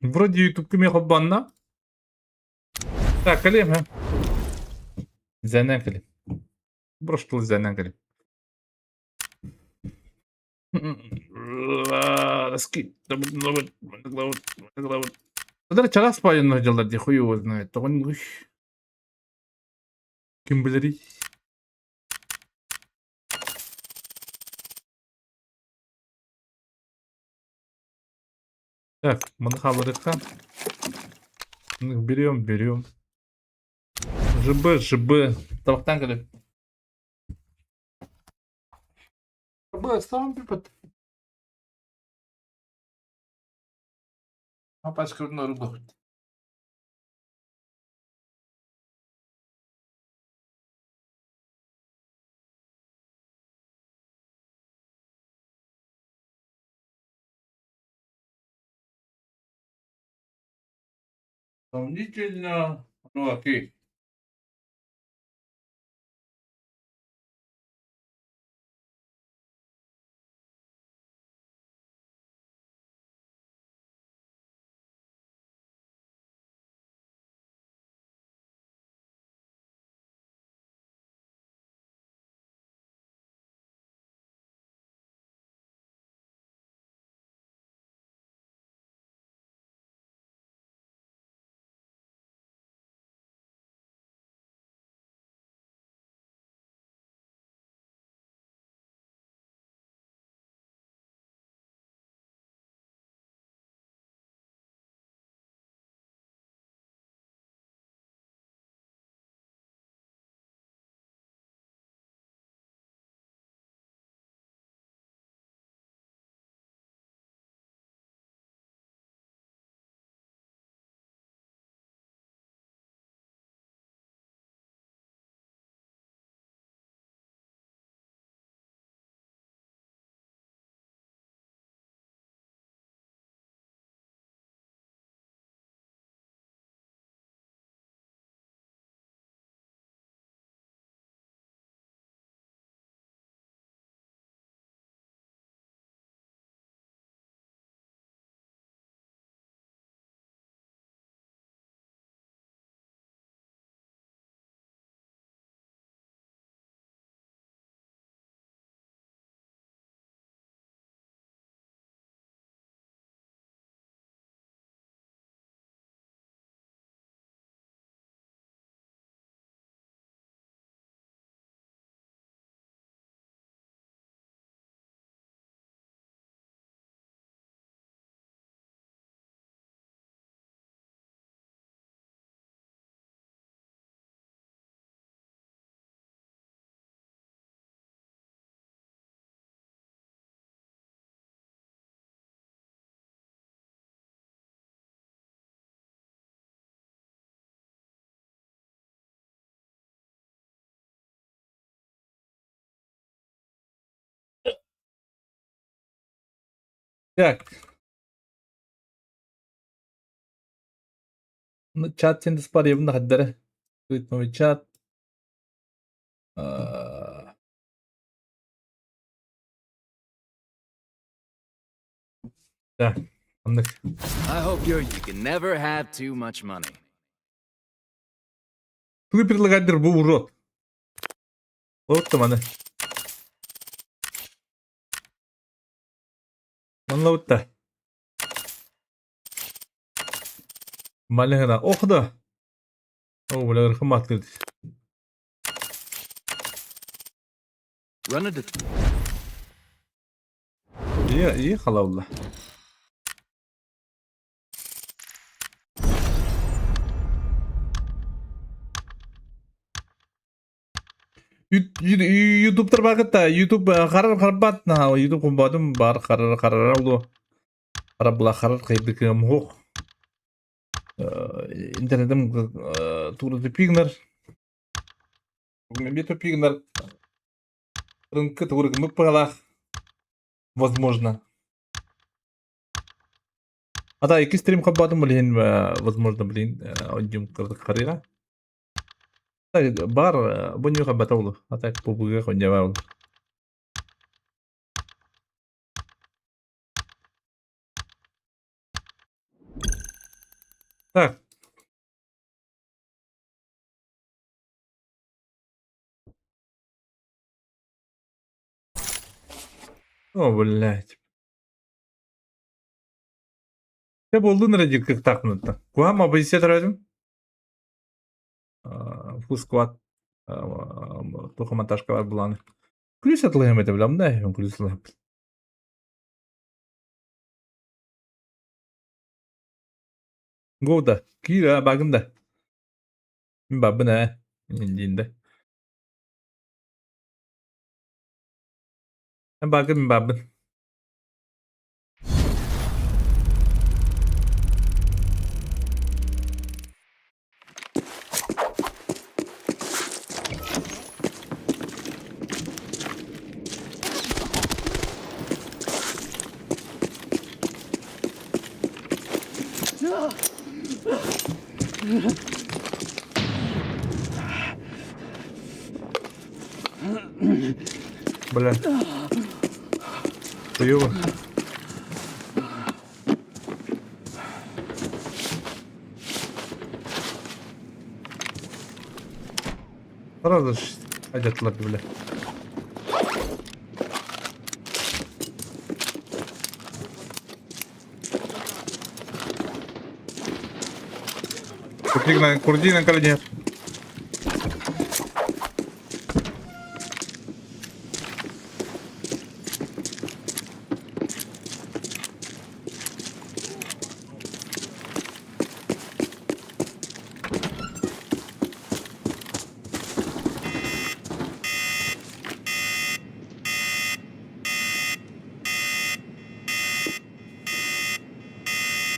Вроде ютубка миэхэ холбонно. Так, кэлиэм һэ. Зэнэн кэлиэм. Брошкыл зэнэн кэлиэм. Чараас паайынна дьаллар дии хуй его знает. Тоҕон ким билэрий? Так, маны хаалларыахха. Берем, берем. ЖБ, ЖБ. Табахтан кэлэр. ЖБ, сам пипет. Пачка рубль. Сомнительно. Ну окей. Так. Ну, чат син диспарыйабын да хаддара. Новый чат. Да, оннук. I hope you can never have too much money. Тугу предлагать бу урод? Ловутта маны. Маны ловутта. Малыгына ох да. О, бля, ырхым аттыр. Run a Iyi, iyi халавла. Ютубтар бакытта, Ютуб харар харбат на Ютуб кумбадым бар харар харар олу. Харабла харар кайдыкым хук. Интернетим туры пигнер. Бито пигнер. Рынкы туры мыппалах. Возможно. А да, икки стрим хаббатым, блин, возможно, блин, одним карьера. Бар, бу не хаббата олу. А так, пубуга хоньява олу. Так. О, блядь. Дьэ буоллун эрэ диир кыахтаахпыныттан. Куһаҕан оппозиция төрөөтүм. Full squad туох монтажка бар былааны. Күлүс атылыһым этэ билэм да, күлүс атылыһым. Го да, киир аа багын да. Мин барбын ээ, диин да. Эн багын мин барбын. Бля. Хуёво. Сразу ж алдьаттылар бля. Курдина колени.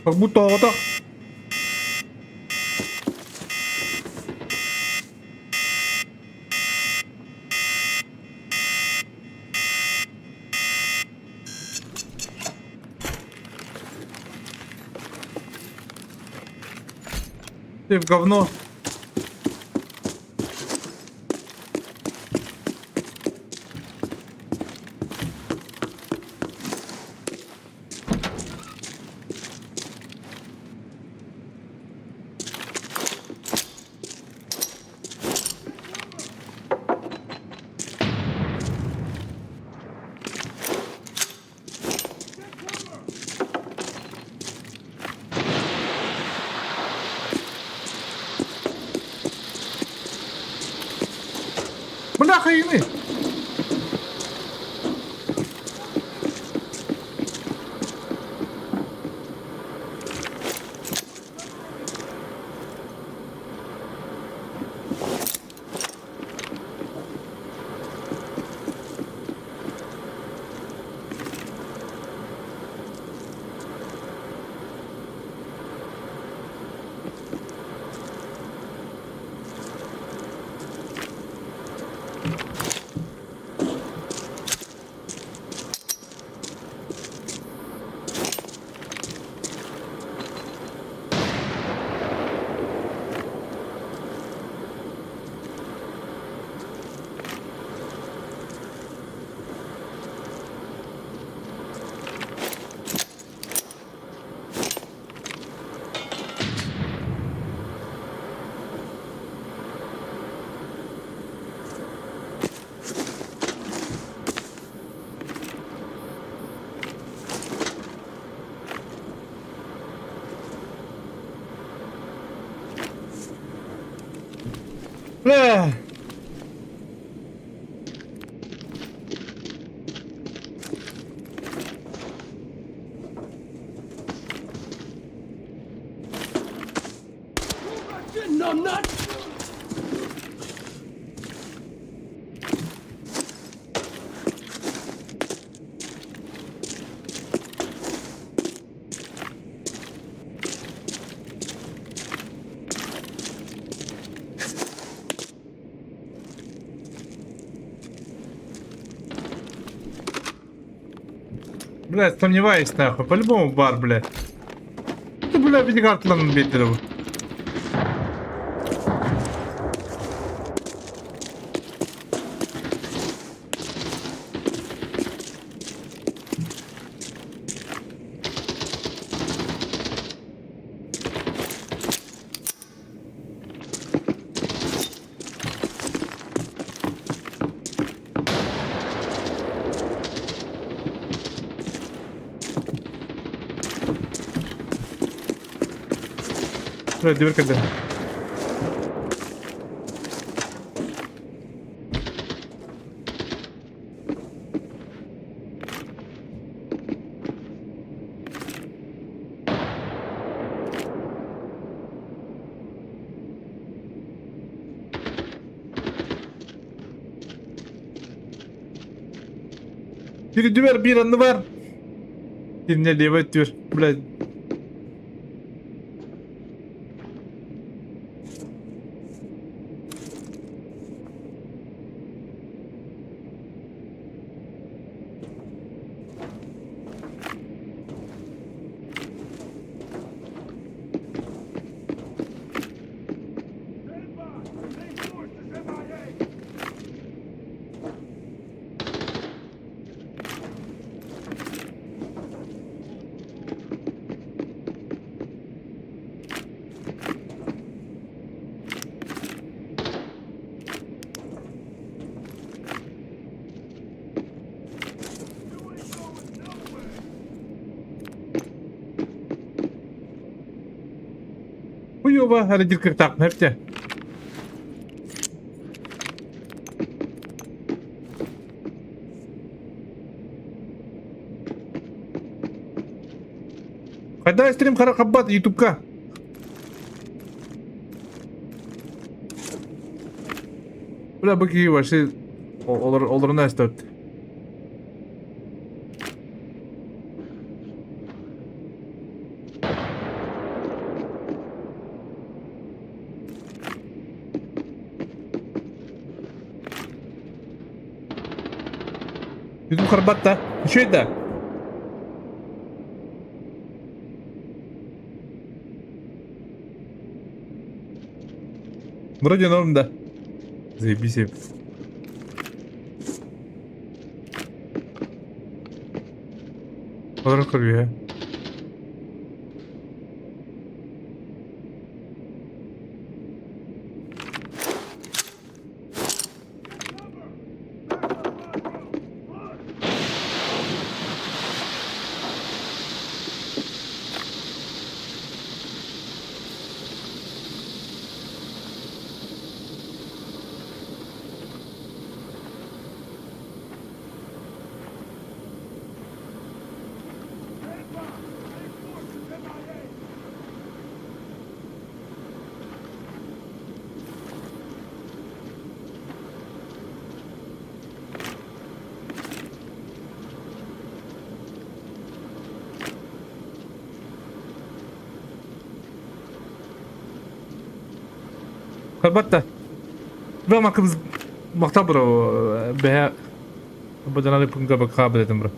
Как будто оҕотох. Ты в говно. Бляха ини! Бля! Блядь, сомневаюсь нахуй. По-любому бар, блядь. Ты, бля, Винегардлан битер. Дверь кэллэ. Biri düver bir anı var. Birine leva diyor. Блядь. Хуёво, эрэ кыртаахпын эптэ. Хайда стрим хара хаббат ютубка. Бля, бу киһи вообще олорун эстөт. Ютуб харбат да. Үчүгэй да. Вроде норм да. Заебись. Олорон көрүө. Харбатта. Махтал бро, бэһэ баданалы пунга бакха этим бро.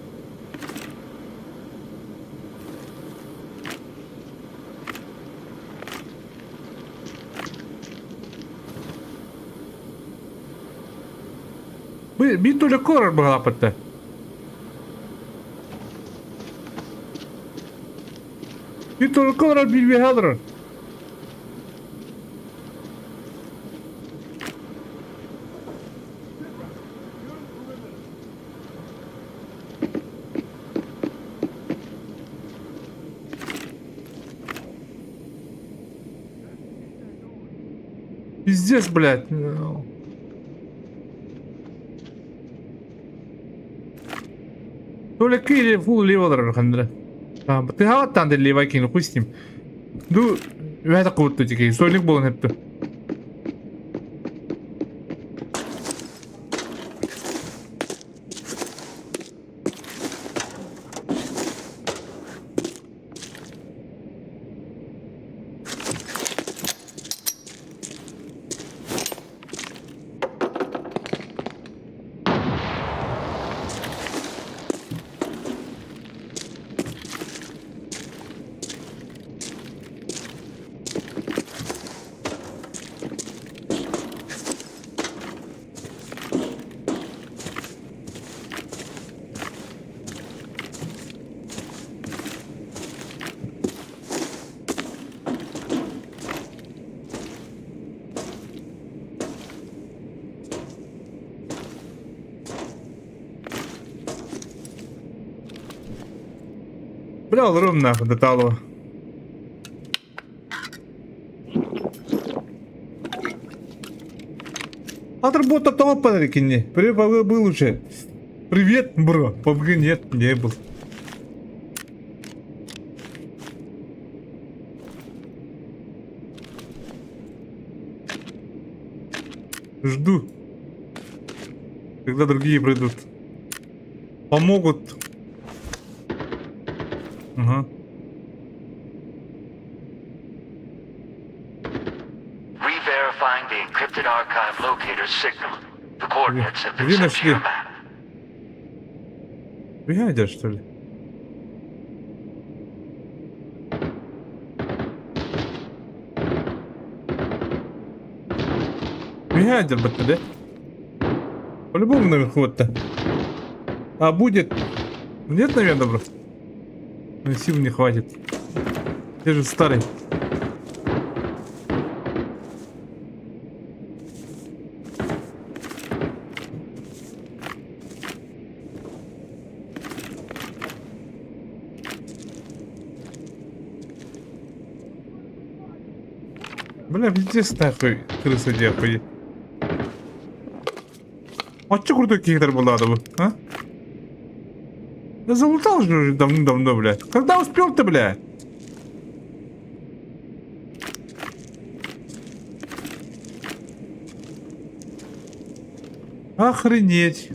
Биир толя корор баҕалааппатта. Биир толя корор биир үөһэ олорор. Пиздец, блядь. Толя кири фул леволар хандра. Ты хаваттан де левай кину хуй с ним. Ду это куда тики, стольник был на Бля, олорум нахуй до талого. Отработал подарки. Привет, был уже. Привет, бро. PUBG нет, не был. Жду, когда другие придут. Помогут. Ага. Re-verifying the encrypted archive locator signal. The coordinates have been Где sent to your нашли? map. Бригадир, что ли? Бригадир, да? По-любому наверху-то. А будет? Нет, наверное, бро? Ну, сил не хватит. Я же старый. Бля, пиздец нахуй, крыса дяхуй. А чё крутой кикер была бы, а? Да залутал же уже давным-давно, бля. Когда успел-то, бля? Охренеть.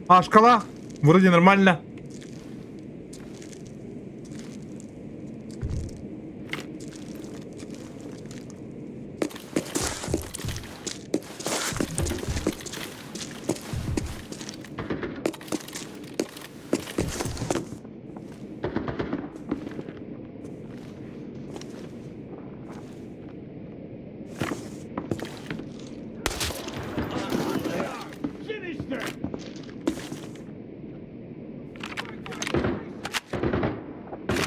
А, шкала? Вроде нормально.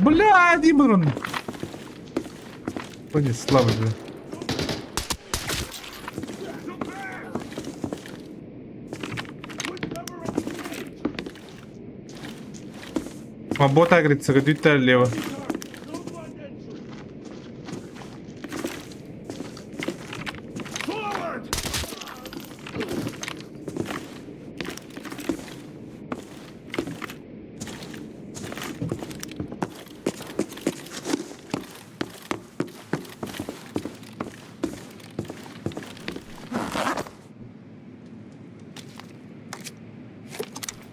Бля, Димон. Вроде слабый, бля. Свобода агрится, говорит, лево.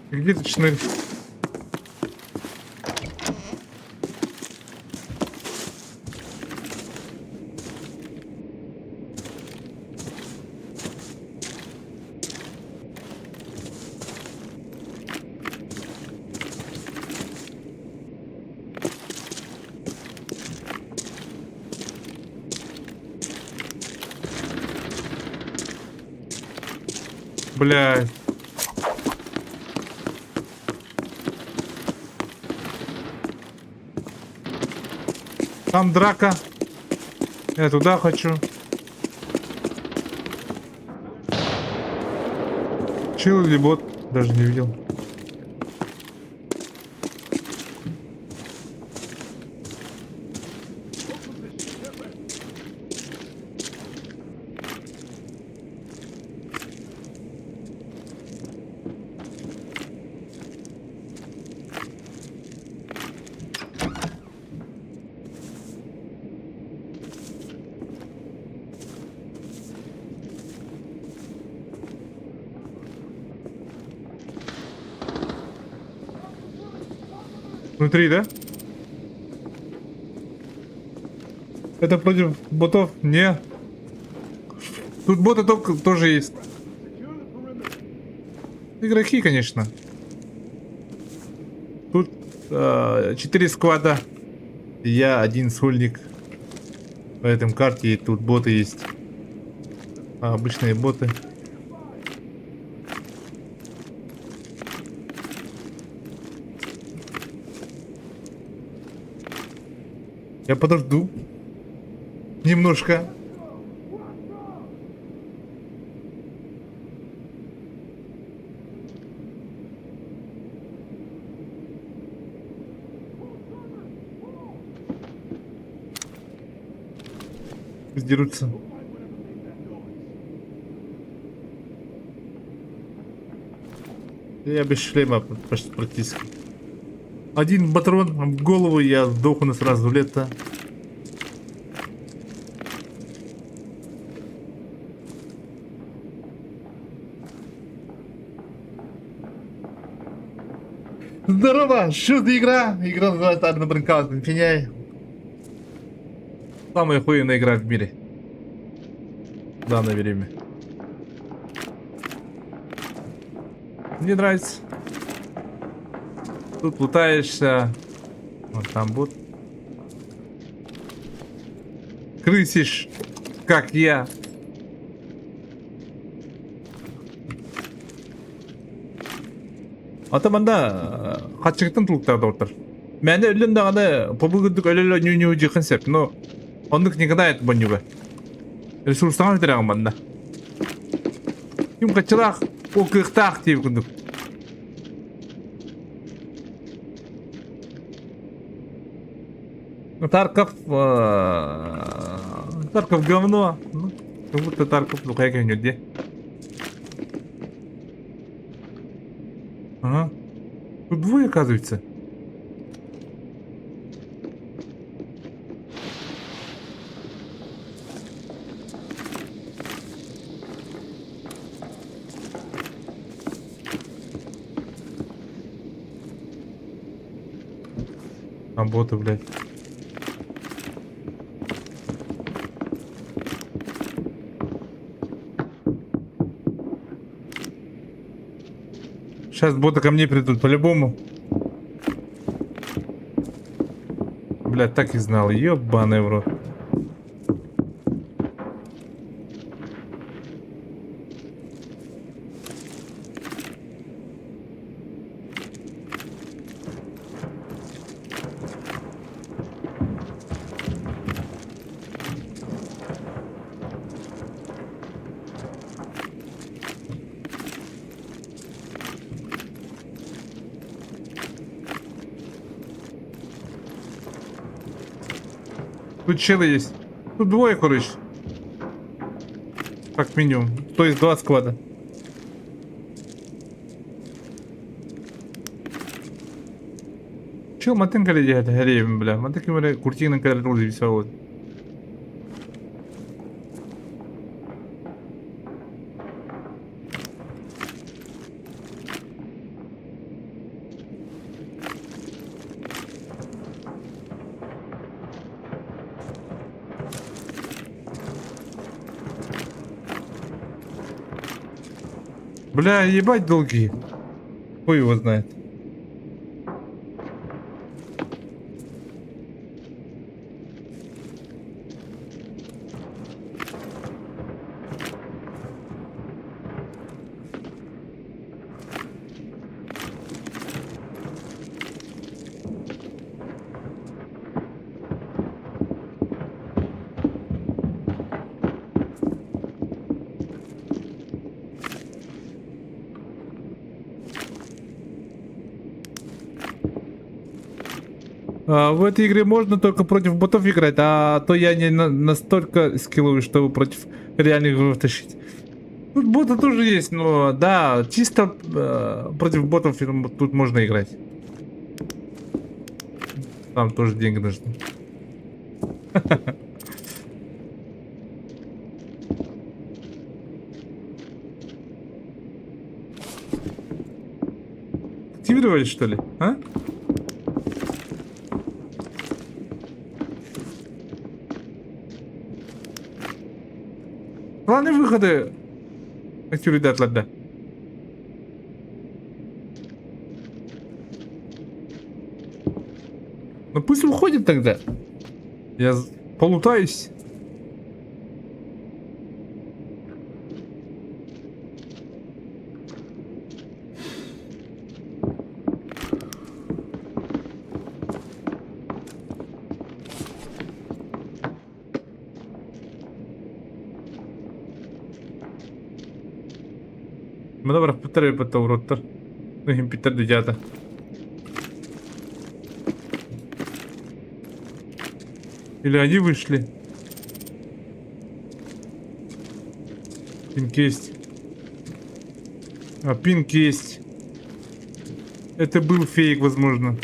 Где ты шнырь? Блядь. Там драка. Я туда хочу. Чил или бот? Даже не видел. Внутри, да? Это против ботов? Не. Тут боты только тоже есть. Игроки, конечно. Тут 4 сквада. Я один сольник. По этом карте и тут боты есть. А, обычные боты. Я подожду. Немножко. Пусть дерутся. Я без шлема почти практически. Один патрон в голову, я сдохну сразу лето. Здорово! Что за игра? Игра называется Arena Breakout Infinity. Самая охуенная игра в мире. В данное время. Мне нравится. Тут лутаешься. Вот там вот. Крысишь, как я. Ата манна хаччыгыттан тулуктаах доҕоттор. Мээнэ өллөн даҕаны побугурдук өлө-өлө ньүү-ньүү дьиэххин сөп, но оннук никогда это бонньуга. Ресурстаҕын сүтэрэҕин манна. Ким хаччылаах, ол кыахтаах диэбит курдук. Тарков, Тарков говно. Ну, как будто Тарков ну хайа дии. Ага. Тут двое, оказывается. А боты, блядь. Сейчас боты ко мне придут, по-любому. Блядь, так и знал. Ёбаный в рот. Тут челы есть. Тут двое, короче. Как минимум. То есть два склада. Чел мантан кэлэ бля. Мантан ким эрэ куртинан кэлэр вот. Бля, ебать долгие. Хуй его знает. А, в этой игре можно только против ботов играть, а то я не настолько скилловый, чтобы против реальных игроков тащить. Тут боты тоже есть, но да, чисто против ботов тут можно играть. Там тоже деньги нужны. Активировали, что ли? А? Планы выхода активирдатларда. Ну пусть уходит тогда. Я полутаюсь. Мына бырахпыттар эбит уроттар. Иһимпиттэр дудята. Или они вышли? Пинг есть. А, пинг есть. Это был фейк, возможно.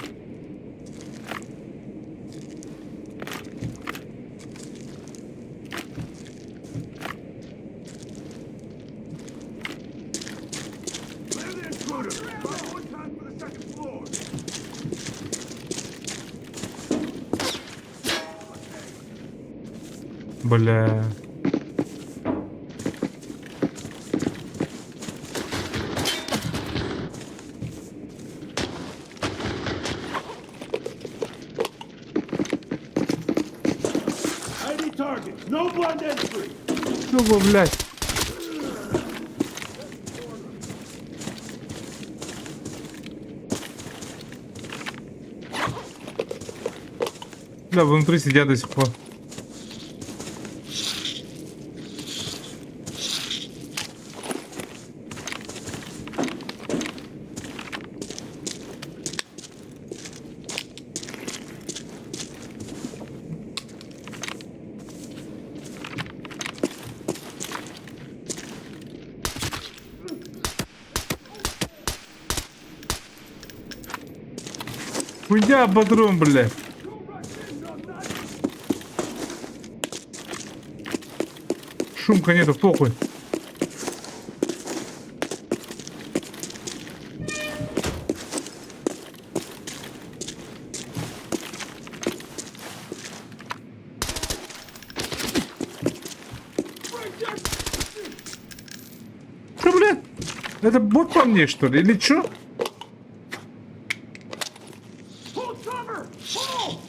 Бля. ID targets, no blind entry. Чего, блядь? Бля, внутри сидят до сих пор. Хуйня, бодрум, блядь. Шумка нету, похуй. Что, блядь? Это бот по мне, что ли? Или чё? Hold cover! Hold!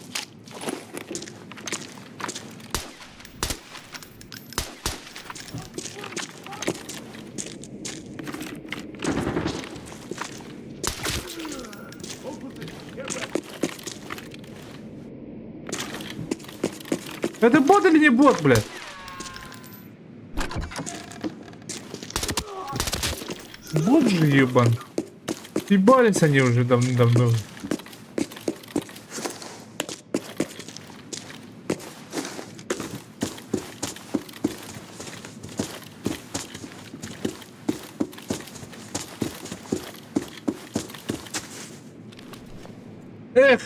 Это бот или не бот, блядь? Бот же ебан. Ебались они уже давным-давно. Эх!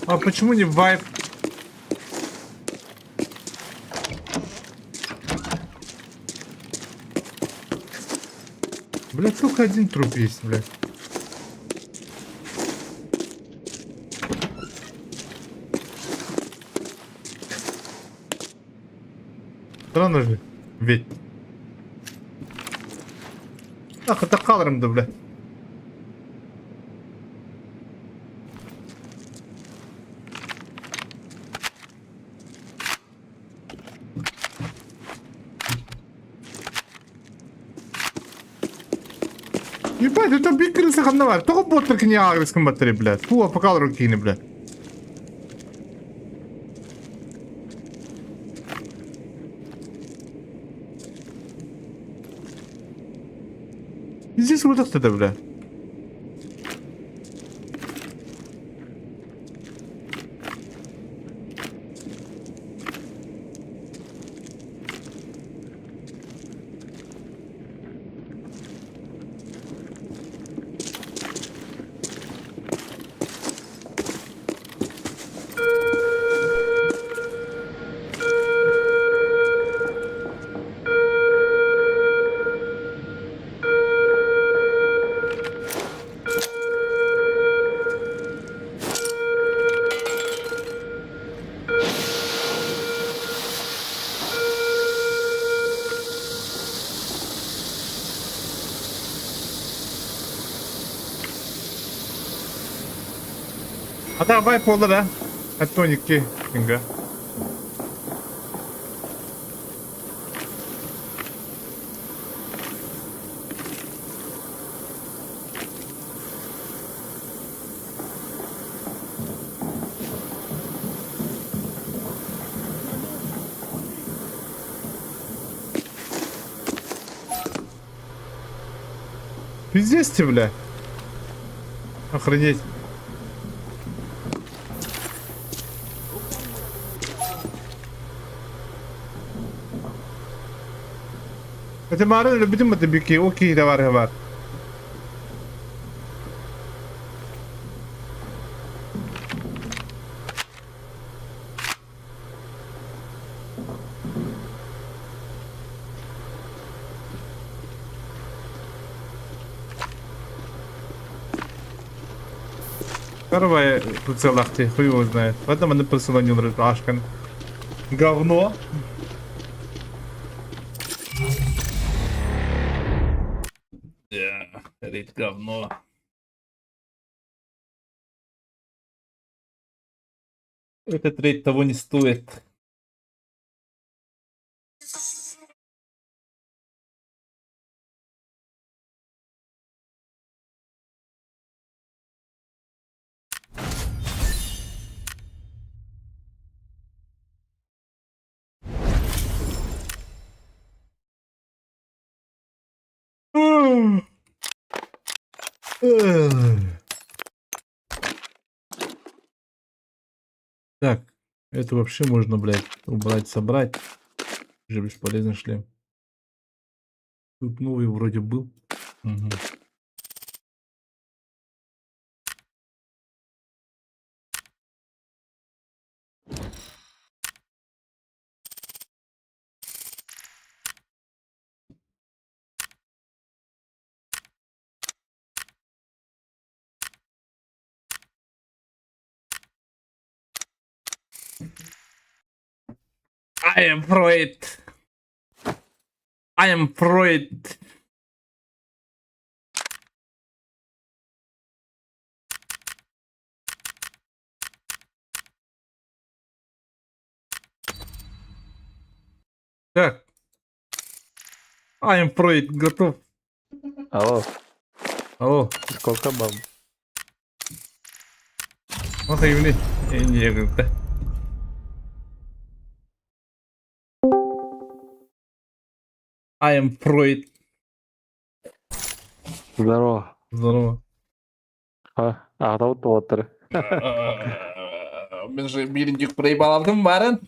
А почему не вайп? Блядь, только один труп есть, блядь. Странно же, ведь. Ах, это халрым да, бля. Ебать, это биг крыса ханнавар. Только боттер не агреском батаре, блядь. Фу, а пока руки не, блядь. Здесь вот это, бля. А давай буолла да? 72 күҥҥэ. Пиздец ты, бля. Охренеть. Это марын өлбүтүм бата бики о киһитэ бар бар. Первое прицелах ты, хуй его знает. В этом она прицела не Ашкан. Говно. Да, рейд говно. Этот рейд того не стоит. Так, это вообще можно, блядь, убрать, собрать. Уже бесполезный шлем. Тут новый вроде был. Мгм. I am Freud. I am Freud. Так. I am Freud готов. Алло, Алло. сколько баб? Вот и мне. Не, да. I am Freud. Здорово. Здорово. А, аҕабыт уолаттары. Мен же бииринчик проебалабытым барын.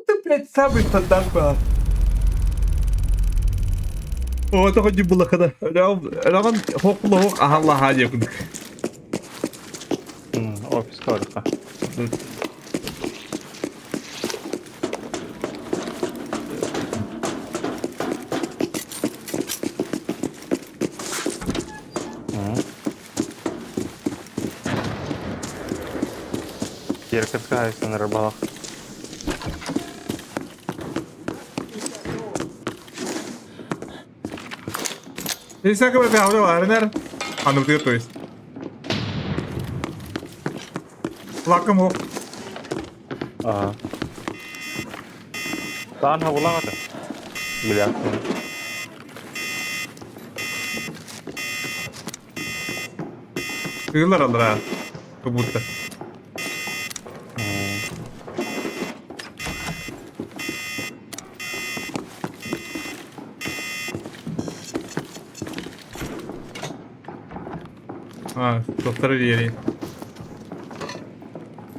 Ты, блядь, самый стандарт был. О, это хоть не было, когда... Раган хок ага, лаха, декундик. Офиска барыта. Еркетка на рыбалах. Ты всякого арнер. А, ну ты, то есть. Лаком хоп. Ага. Таан хабылаҕата. Билээхпин. Тыылар алра. Как будто. А, доктор Ери.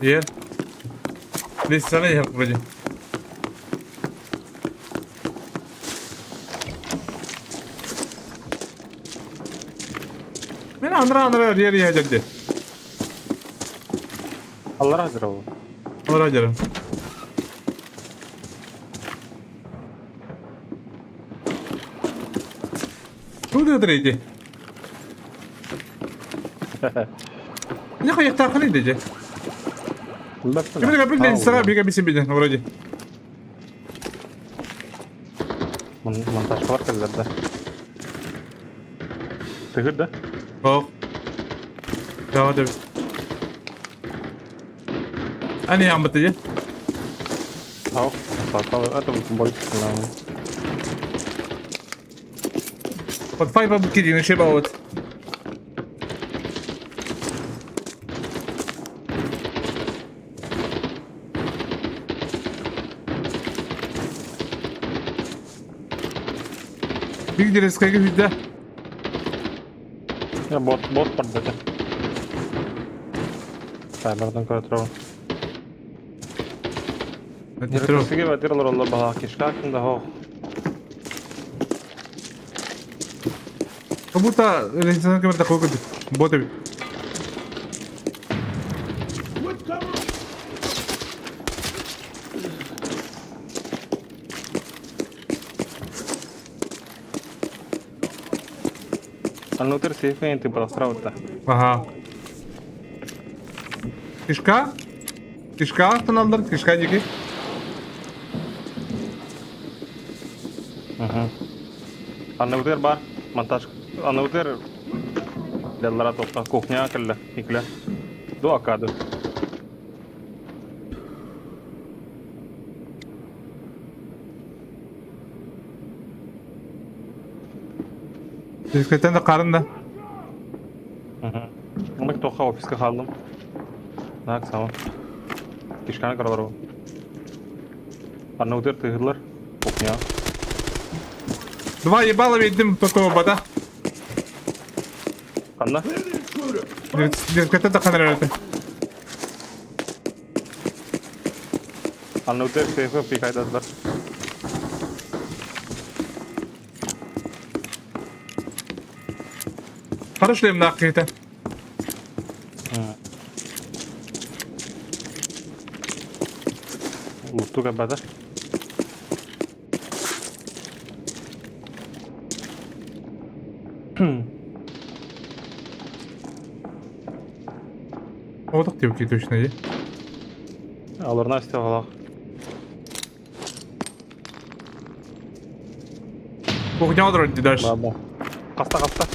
Ер. Здесь сами вроде. Мен андра андра ери хәҗәкде. Аллара здорово. Андра җыры. Куда третий? Не хайахтаахын идэдэ. Кимин капил сара бига биси биден вроде. Монтаж бар кэллэр да. Тыгыр да? Ох. Давай да. Ани амбыты же. Ау, сатал, это больше нам. Под файба букидин еще баот. Биг дерескайга хүдде. Я бот, бот барда. Таймердан көрө турабын. Директорсыга бэтир олороллор баһаах кишка ким да хоох. Как будто лейтенант кемер такой курдук. Бот эбит. With cover! Аннутыр сейф ты бырахтара Ага. Кишка? Кишка тоналдар, кишка дики. Аннутыр бар, монтаж. Аннутыр Деллара тоқта кухня кэллэ, икле. Ду акады. Дискетен да қарын да. Оннук тоққа офиска хааллым. Так, сама. Кишканы көрөлөр. Аннутыр тыгырлар. Кухня. Два ебала видим такого бота. Ханна? Clear the intruder! Дискетен да қанар өрті. Аннутыр сейфі пикайдадылар. Хорошо им нахуй это. Луттуга бата. Отық деп кей точно, е. Аларна істеп алақ. Кухня отырады дальше. Баба. Қаста қаста.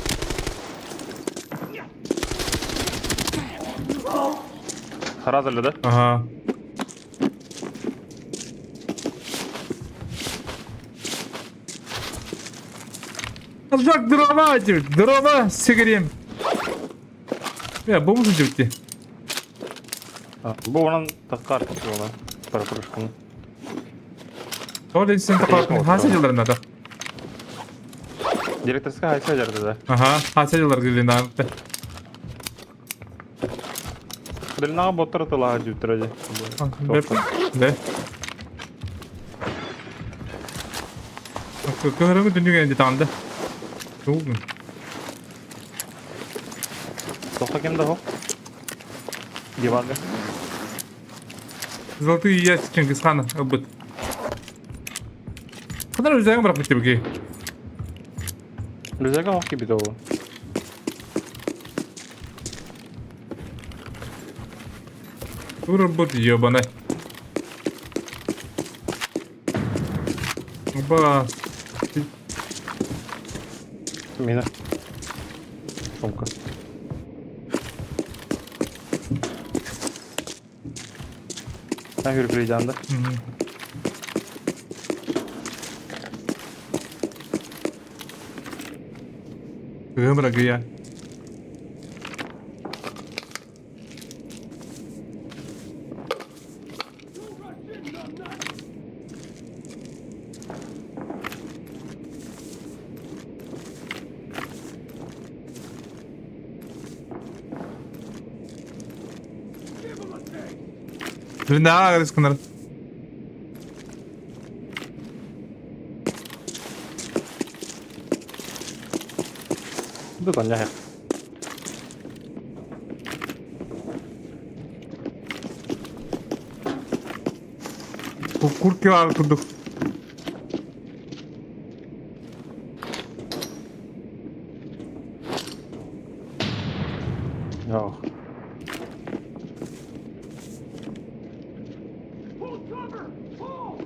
Сразу да? Ага. Жак, дрова, деп, дрова секірем. Я, бомж деп те. Бу онан таққар оны. Парапырышканы. Сол сен тақатын хаса жылдар надо. Директорская хайса жарды да. Ага, хаса жылдар келген ағыпты. Ділінаға боттар тылаға жүптіреді. Да. Көңіріңі дүниеге енді тағанды. Туғын. Тоқта кемді хоқ? Диванға. Золотые яйца Чингисхана ылбыт. Қанар өзәгін бірақ бітті бізге. Рюкзака хоқ кебеді ол. Тура бот ебаный. Опа. Мина. Сумка. Ben hürgüleyeceğim de. Гымра гыя. Да, рискнер. Ду таня. Курки бар курдук. Yok. Hold cover! Hold!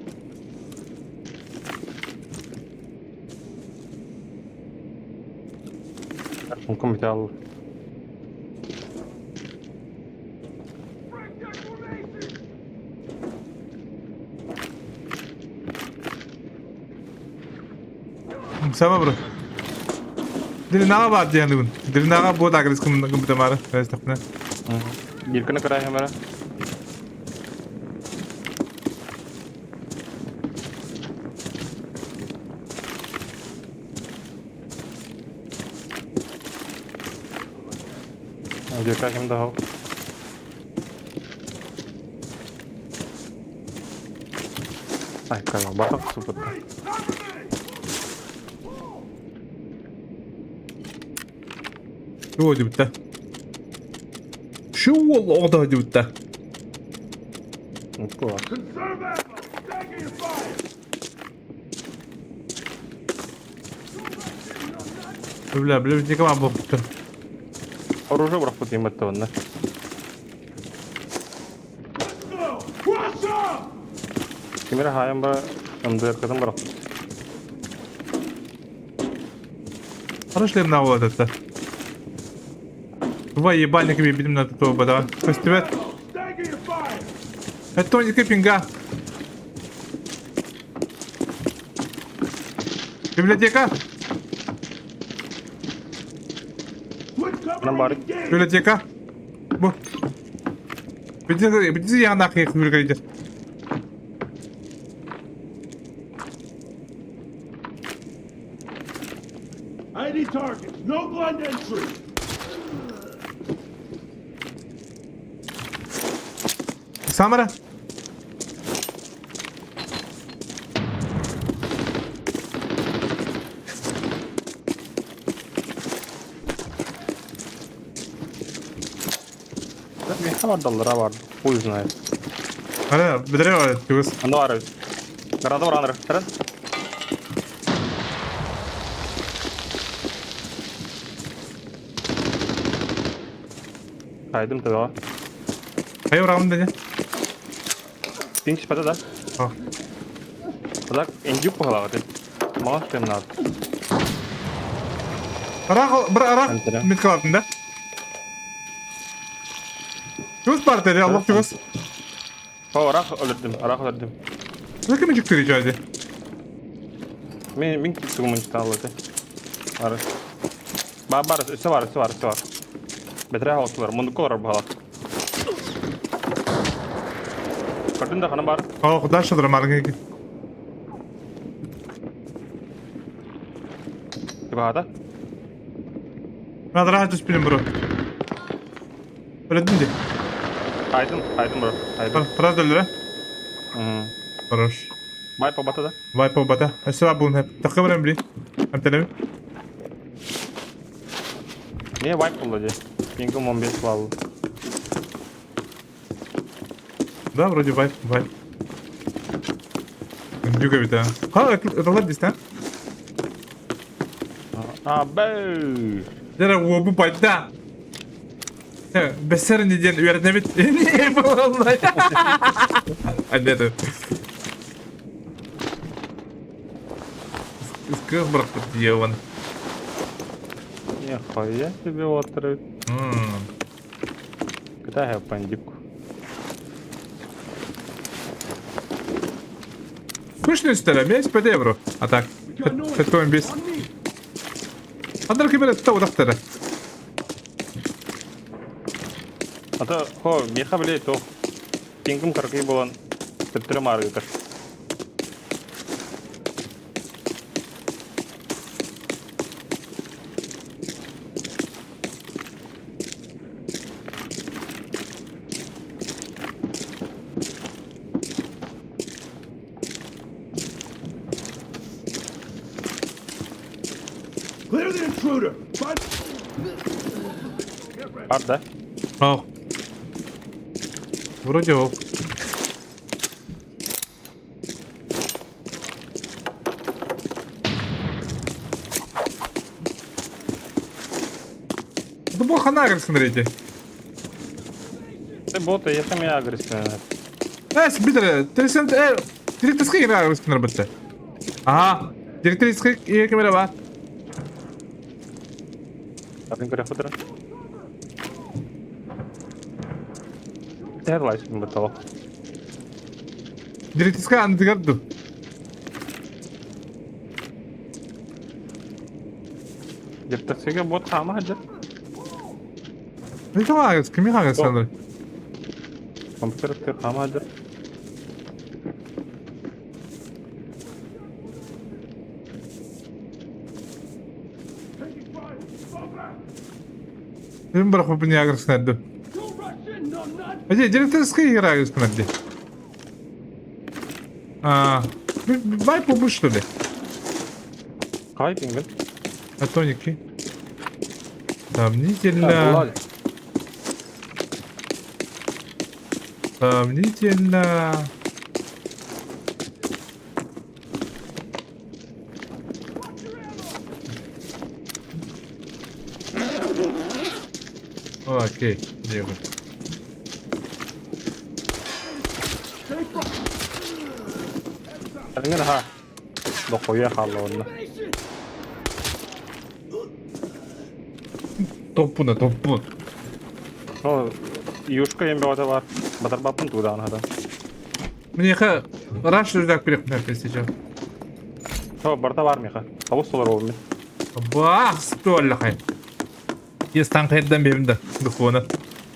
Онкун бүтэ хаалла. Break that formation! Сама бро. Длинаҕа баар диэн Длинаҕа бот агрес гыммытамары. Эстахпына. Биир күнү кыраайым эрэ. Дьүөкэ ким да ол. Ай, батах супер. Чего дебүттэ? Şu ол оҕо дебүттэ. Conserve ammo! Stagger your fire! Бля, бля, никому буолбуттар. Оружие бырахпыт ииммэттэ онно. Let's go! Rush up! Ким эрэ хаайан ба МДР-кытын бырахпыт. Хорошо ли на вот это? Два ебальника видим на этого, да. Фестиваль. Stagger your fire! Это не пинга. Библиотека? Switch cover Нам and бары. engage! Библиотека? Бу. Биди янақ библиотека. ID targets, no blind entry! Самара? Миэхэ бардаллара бар. Хуй знает. Ара, бедре түгүс. Аны бар. Граната бар аныр. Терен. Кайдым төбөҕө. Хайы урагым дени. Пинг түспэтэ да. А. Так, индюк баҕалаах этим. Мала темнат. Арах, бір арах Антера. меткалатын да? Түгүс бар деді, Аллах түгүс. О, арах өлөрдүм, арах өлөрдүм. Ким жүктүр ижады? Мин мин тугумун читал этэ. Ары. Ба бар, өссө бар, өссө бар, өссө бар. Бэтэрээ хаалсылар, мундукка олорор баҕалаах. Көрдүн да ханан бар. О, дальше драмарга. Чугаһата. Надо раhat түспүнүм бро. Өлөдүм ди. Хайдым, хайдым бро, хайдым. Раз өлөрө. Мм. Хорош. Бай побата да. Вай по бата. Өссө бун хеп. Такы барам били. Антенем. Не вайп болду же. Пингим 15 балл. Да, вроде вайп, вайп. Дюка бит, а. Ха, это лабдис, да? А, бэй. Дера уобу байда. Бесер неден үөрнэбит. Не боллай. А нет. Скыз бырахпыт диэван. Нихуя себе отрыв. Китай пандику. Күшні үстеле, мен спд бро. А так. Хэткоин бес. On me! Андар кемере тута удақтары. Ата, хо, меха биле то. Пингим кыркый болан. Төптөрө маарыгытар. Clear the intruder! Find Бар да? Ау. Вроде ок. Это был ханагр, смотрите. Ты боты, я там я агрессивный. Эс, битре, 300, директорский игра рабытты. Ага, директорский камера бар. Атын көрөхпүт эрэ. Тэһэр лайсым бытало. Директиска андыгар ду. Директиска бот хаама хадьар. Не халагас, кими хагас саныр? Компьютер хаама хадьар. Мин бырахпыппын ягрыскынарды. Эти директорская игра А, бай побудь что ли? Кай пингин? А тоники. Сомнительно. Сомнительно. Окей, диэбит. Эҥин аһа дохуйа хаалла уонна. Топпуна, топпун. Ну, юшка ем бөҕөтө баар. Батарбаппын тугу даҕаны хата. Миэхэ раш рюкзак перехнаппен сейчас. О, барыта баар миэхэ. Олус толоруобун мин. Бах, столлахай. Я станкайдан берем да, духовно.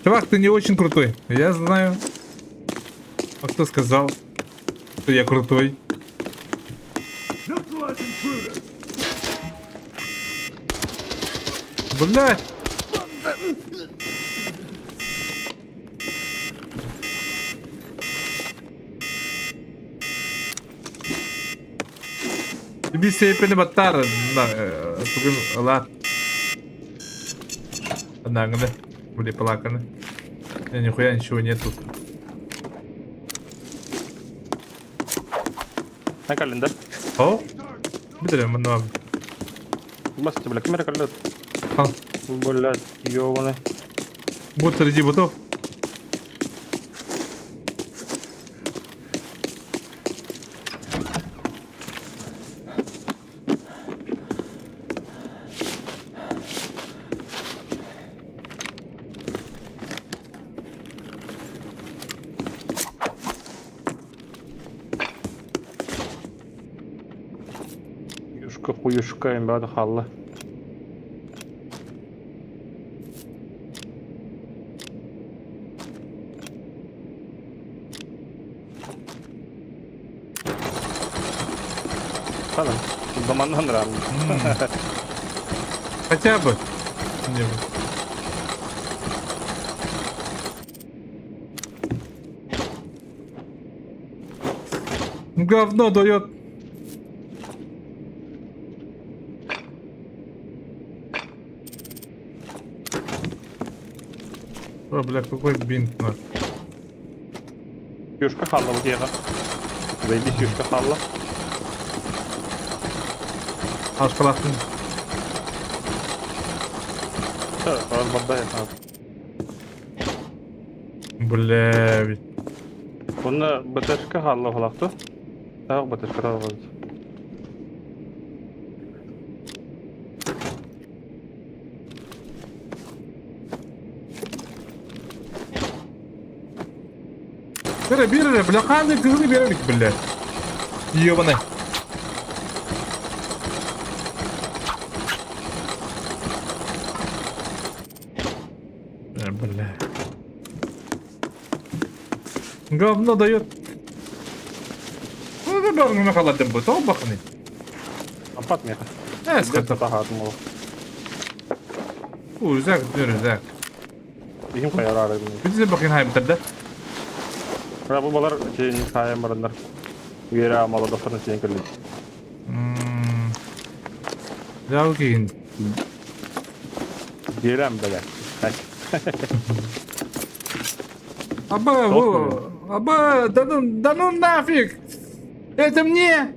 Чувак, ты не очень крутой. Я знаю. А кто сказал, что я крутой? Блять! Биир сиэппэни баттаар тугун ылаат Анаҥыны, били плаканы. Нихуя ничего нет тут. На календарь. О? Билэрэ манна Басты, бля, ким эрэ кэллэ? Ал. Блядь, ёбаный. Бут среди ботов. Юшка хуюшка эмбада хаалла. Хана, заманнан ран. Хотя бы. Не бы. Говно дает. О, бля, какой бинт на. Юшка хаалла бу киһиэхэ. Заебись юшка хаалла. Ашкалахтын. Барда Бля, ведь. Онно БТшка хаалла холахту. Таах БТшка таах Бери, бери, бля, ханды кызы берелик, бля. Ёбаный. Бля. Говно дает. Ну, да, бәрін халадым бу, тоҕо бахны. Аппат миэхэ. Э, ската. Таһаатым ол. Рюкзак, рюкзак. Иһим хайараары. Бизе бахын хайбытар да. Бу балар сиэн хаайан бараннар. Үөрэ молодохторун сиэн кэллин. Жау кийин. Биэрэн бэлэ. Аба, во, аба, да ну нафиг! Это мне!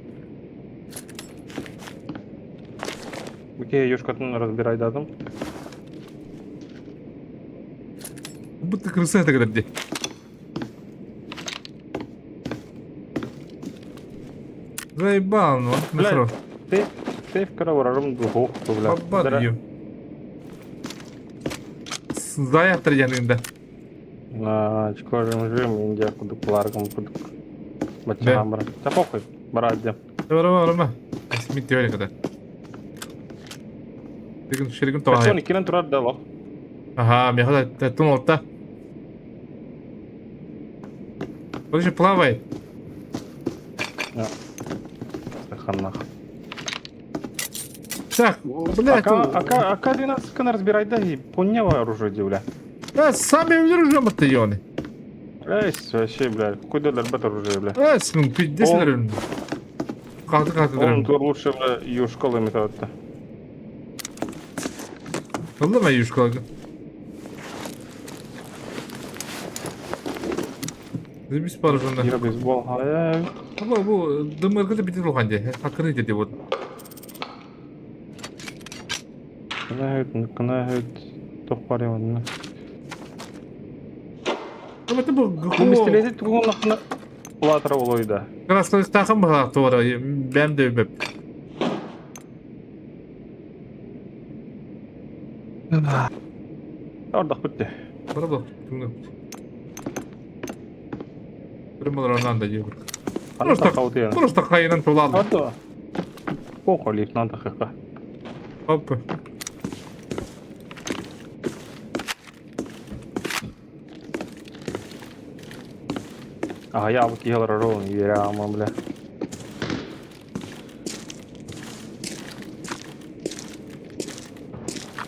Окей, юшкатын разбирай дадым. Будто крыса это где. Заебал, ну, Бля, сейф, сейф кара барарым духов, бля. Бабан ее. Заятыр диэн да. Очко жим Индия кудук буларгым кудук. Баччахан баран. Та похуй, бараат диэн. Барама барама. Мин теория када. Шеригин шеригин тоҕай. Иккинэн турар да лох. Ага, меха тун олта. Короче, плавает. Ханнах. Так, блядь. Ака, ака 12 кын разбирай да и поняла оружие, бля. Да, сами оружие батальоны. Эй, вообще, бля, какой доллар бет оружие, бля. Э, ну, пиздец, наверное. Как ты, Он тур лучше, бля, юшколы методта. Ыллама юшколы. Biz parajında. Ира бейсбол. Ama bu дымыргы битин улхан де. Хакыры деди вот. Кына кына тохпар онна. Ama это bu Бу мистелети тугун улаатара болойда. Красный тахым бага туара. Бәм де беп. Ордах битте. Бара Прималар да йогурт. Просто просто хайынан тулады. Ото. Похолив надо хаха. Опа. Ага, я вот ел ролл, ярама, бля.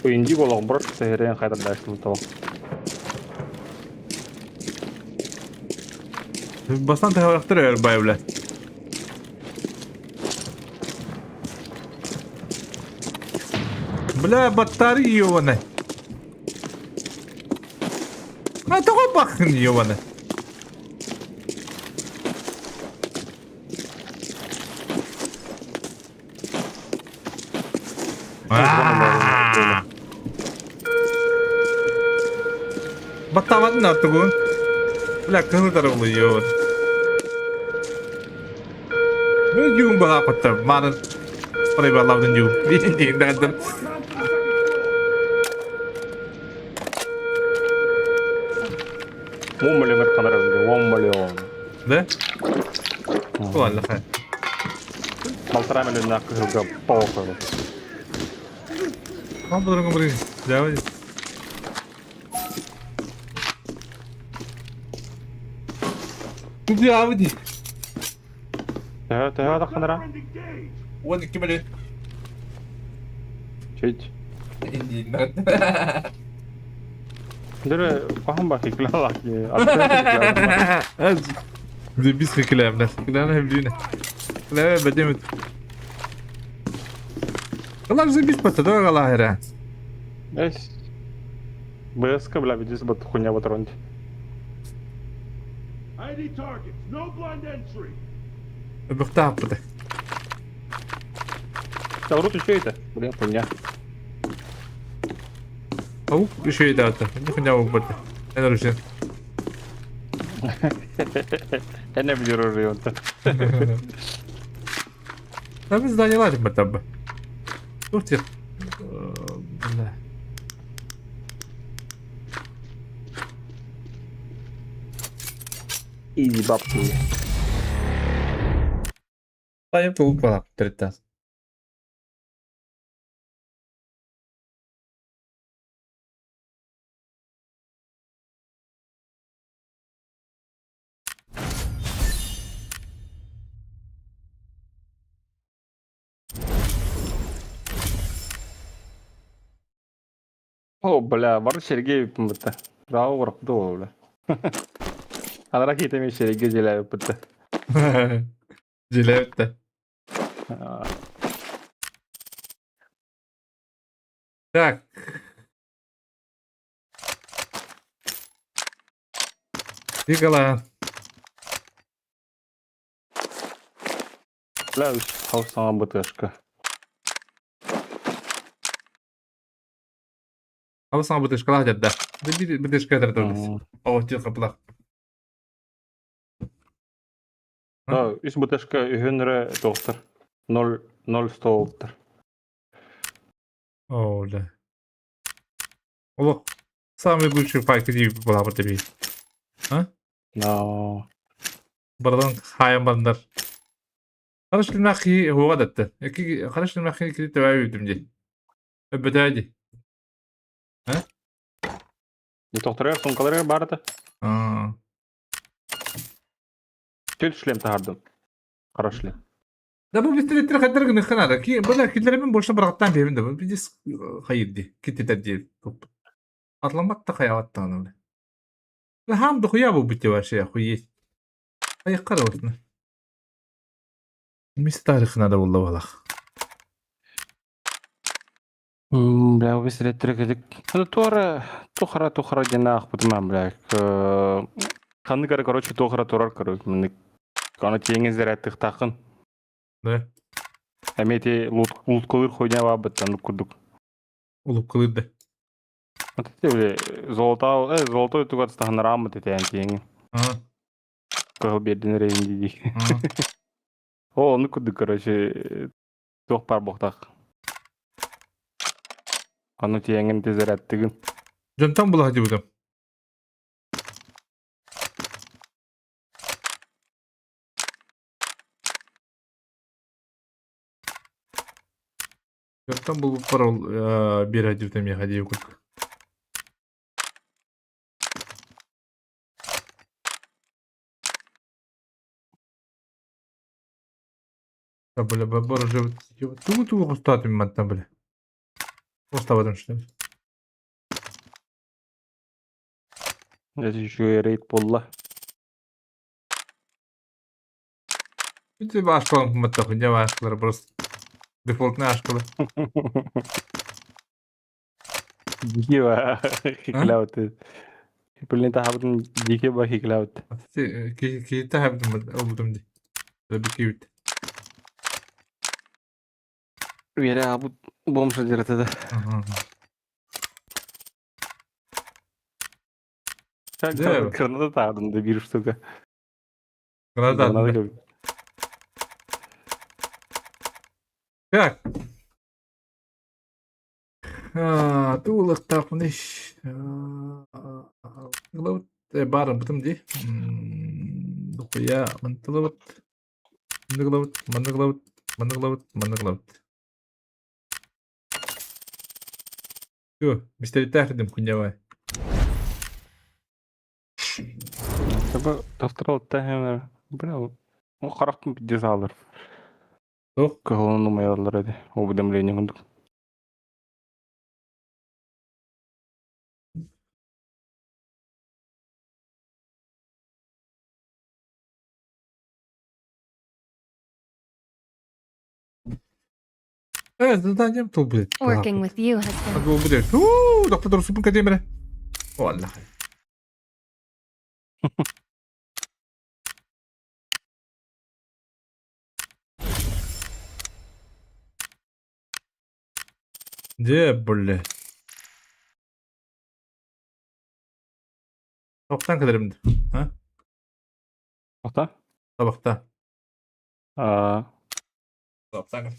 Индиго ломброс, сehireen хайдар дайсыл того. Бастан тахарахтыр эр бай, бля. Бля, батарея ёбаная. А того бахын ёбаная. Баттаватын артыгын. Бля, кызыл тарабылы ёбан. Мен югум бага патта. Маны Прибалавдын югум. Дейін дәндім. Он миллион канарабы, он миллион. Да? Ладно, хай. Полтора миллиона кызылга похуй. Там по-другому блин. Давай. Диавди. Төһө төһө таханара? Он кимели. Чуть. Дөрө пахан ба хиклала ки. Бис хиклям, да. Хиклям блин. Ла бадемет. Allah забис пата, давай галахера. Эс. БСК, бля, видишь, бат хуйня в атронте. ID targets. No blind entry. Бухтап. Да, рут еще это? Блин, хуйня. Ау, еще и дата. Не хуйня убыты. Я нарушил. Я не буду оружие, он то. Там здание ладим там. Ух ты. Бля. Изи бабки. Таня тулупа трета. О, бля, бар Сергей бітті. Рау қорқыды ол, бля. Анара кетеме Сергей желәйіп бітті. Желәйіп Так. Никола. Бля, хаусаңа БТшка. Хаусаңа БТшка лах да. БТшка дәрді. О, тихо, плах. Да, үс БТшка үхөнрө доктор. 0 0 столтор. О, да. Олох. Самый лучший файт дии буолаабыт эбии. А? Но. Бардан хаайан бардар. Хорош лимнахи хуга датты. Хорош лимнахи кири төбә үтүм ди. Өбөтә ди. А? Тохторугар сумка баар А. Түл шлем таһаардым. Хара шлем. Да бу бистер хаддар гына ханада. Ки бу киллермен больше бараттан бебин да. Бу дис хайырди. Китетер ди. Атламат та хаяват та аны. Хам дохуя бу бите вообще охуеть. Аяққа да осыны. Мис тарихына да булла балах. Бля, бу бистер кедик. Туора тухара тухара дена ахпытым бля. Ханны короче тухара турар короче. Мен аны теңиздер тыктакын. Да. Эмети лут лут хуйня бабыттан курдук. Улуп кылырды. Вот это бля золото, золотой тугат стахнарамы тетен теңи. А. Кыл бердин рейин ди. О, ну курдук, короче, туох пар бохтах. Аны теңин тезереттигин. Жонтан була хади будам. Жонтан бул парол бер хади будам я хади курдук. Бля, бор уже тугу тугу хостатым маттан бля. Хостабадым что ли? Еще рейд болла. Ити башкалам матта хуйня башкалар просто. Дефолтный ашкалы. Дикий хиклаут. Блин, тахабытын дикий ба хиклаут. Ки тахабытым обудум ди. Бикибит. Вере абут бомж дерете да. Граната тардым да бир штука. Граната. Так. Туулыктаах мыниш. Барын бутум ди. Дукуя мантылыбыт. Мындыгылабыт, мындыгылабыт, мындыгылабыт, мындыгылабыт. Все, мистеритахридим хуйнявай. Тавтырал тахемер. Бля, ну харахтым пиздец алыр. Тох. Кыһылын умаялар эди. Уведомление курдук. Заданием тул будет. Working with you has been Был будет. Ууу, доктор Супин Кадемре. Ладно. Где, блядь? Табақтан кідіремді. А? Ата? Табақта. А, Табақтан.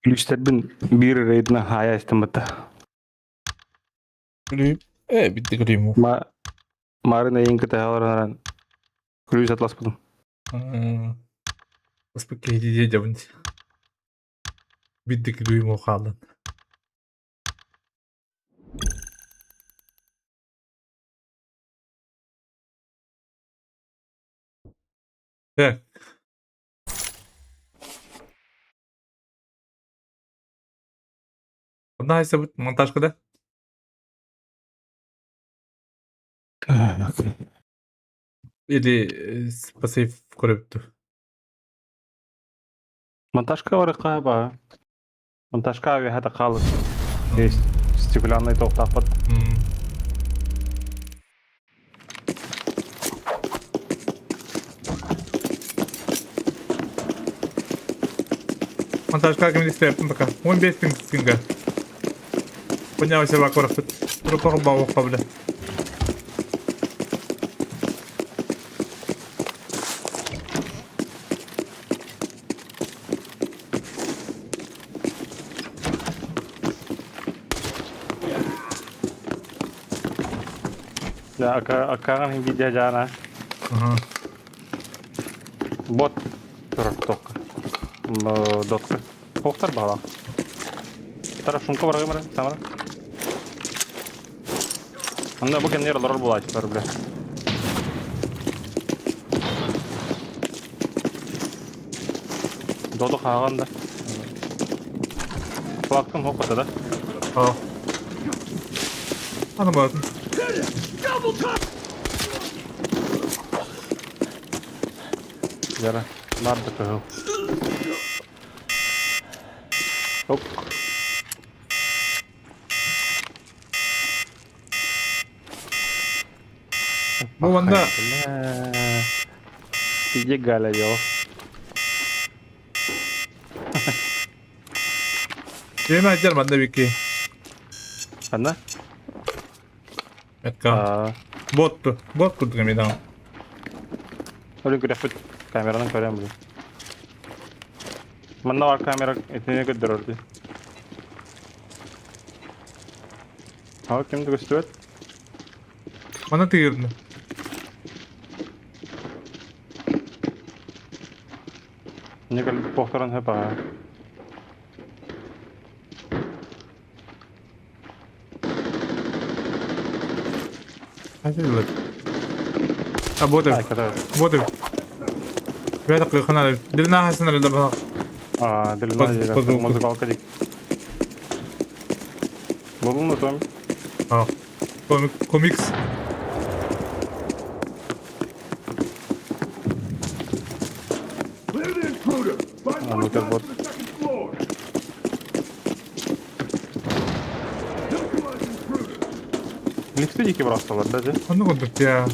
Күлүүстэрбин биир рейдинэн хаайа истим бытта. Күлүү. Э, битти күлүүм. Ма Марын эйин кытаһа олорон күлүүс атласпытым. Оспут киһи дии дьабын. Битти күлүүм ол хаалан. Так. Одна будет монтажка, да? Или пассив көрөптү. Монтажка барыкка ба. Монтажка авиа хаалыт. Есть стеклянный тоқтақпыт. Монтажка ким истеппин пока. 15 пинг пинга. Поднялся вакурафыт. Руках бауха, бля. Акаҕын видео жаана. Ага. Бот турар токка. Дотка. Хохтар бала. Тара шумка барга мара, самара. Анда бу кеннер лорор булачтар бля. Додо хаган да. Флактын хокота да. О. Аны батын. Яра, нарды кыһыл. Оп. Бу манда Иди Галя, ё. Еме айтар манда бики. Ана? Метка. Ботту. Бот курдук эми даҕаны. Өлүн күрэхпит камеранан көрөм бу. Манна бар камера этине көрдөрөр дии. Ал кимди көстүбэт? Манна тыырны. Не кэлбит буохтаран хөп аа. А боты. Боты. Ребята, хана. Длина хасана да А, длина музыкалка дик. Булуну том. А. Комикс. Clear the intruder. Find А, one ну guy вот. to the second floor. Neutralize intruder. Лифты дики бросалар, да, же? Онно курдук я.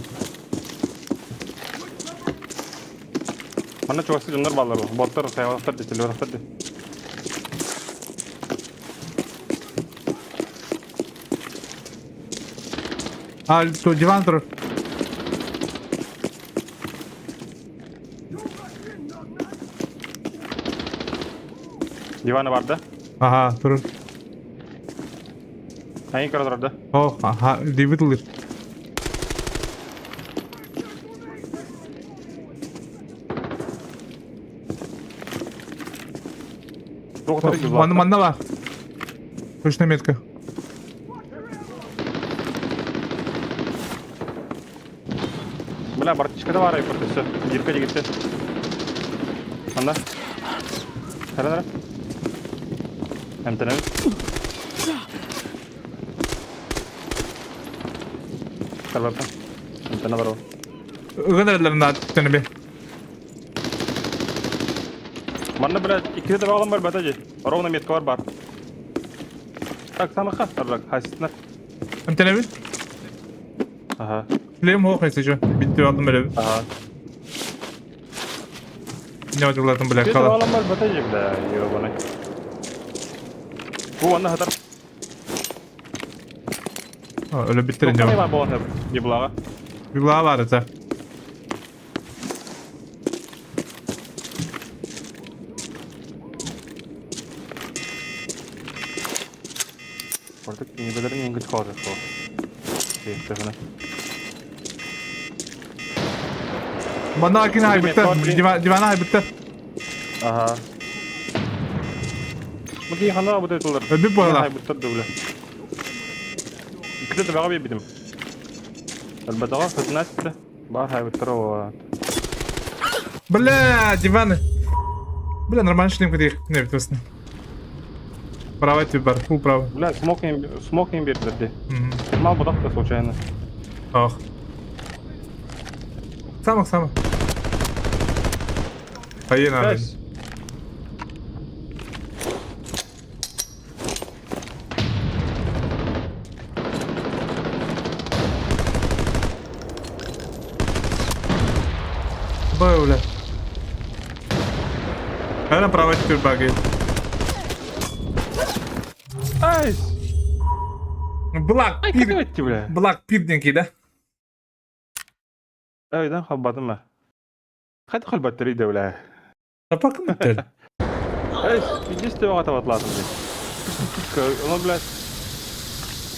Манна чугасы дьоннор бааллар бу. Боттар, хайванаттар ди, телевизордар ди. А, то диван турар. Диваны бар да? Ага, турар. Айын көрө турар да? О, ага, дебит ылыр. Манна манна бар. Точно метка. Бля, бартичка да бар айпырты, все. Дирка дегетте. Анда. Хара, хара. Эмтенебит. Карбапа. Эмтене бар ол. Ыган эрэллэр на тенебе. Манна, бля, икките да баглан бар бата же. Ровно метка бар бар. Так, самыха, так, хаситнар. Эмтенебит? Ага. Шлем хоох если что. Bitti aldım öyle. Ага. Не отылатын бля Ты кала. аламар батайы, бля, ёбаный. Бу онна хатар. Öyle bitirin Тоқтай diyorum. бар болған еблаға. Bir daha var ete. Orada небелерин ең күч қалды сол. Кейіпті Bana akine haybitte. Divana haybitte. Ага. Бу хана бу тулар. Öbür bu hala. Бу тулар. Кده бага бидим. Албатага 15 бар хай бутро. Бля, диваны. Бля, нормально шлем где не битвесне. Право тебе бар, фул право. Бля, смок им смок им берди. Мгм. Мал будак случайно. Ах. Самых самых. Хайена. Guys. Бля. Хайена право тебе баги. Айс. Блак, Ай, пир... кده битти бля. Блак пирденький, да? Айдан хаббатым ба. Хайда хал батарейда бля. Тапакын битер. Айс, видишь, бага табатласың ди. Оны бля.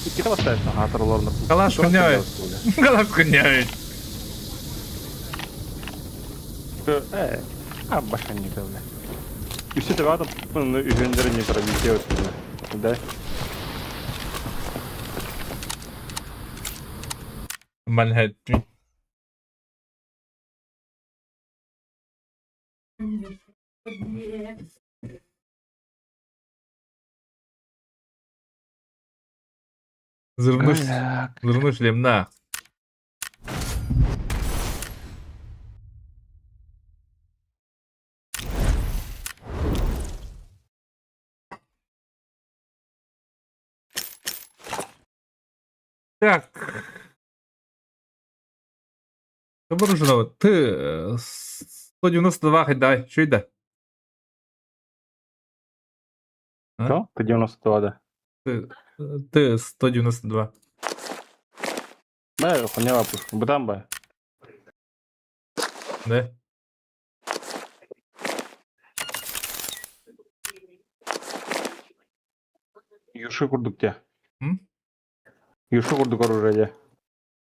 Кете бастайсың хатырларны. Калаш хуйня. Калаш хуйня. Э, а баша не бля. Үсі табата бұны үйендері не пробитие Да? Манхэттен. Взрывной, взрывной шлем, на. Так. Оборуженного. Ты 192 хоть давай, что это? А? Что? Ты 92, да. Ты 192. Бля, хуйня вопрос. Бутан ба. Да? Юши курдук те. М? Юши курдук оружие.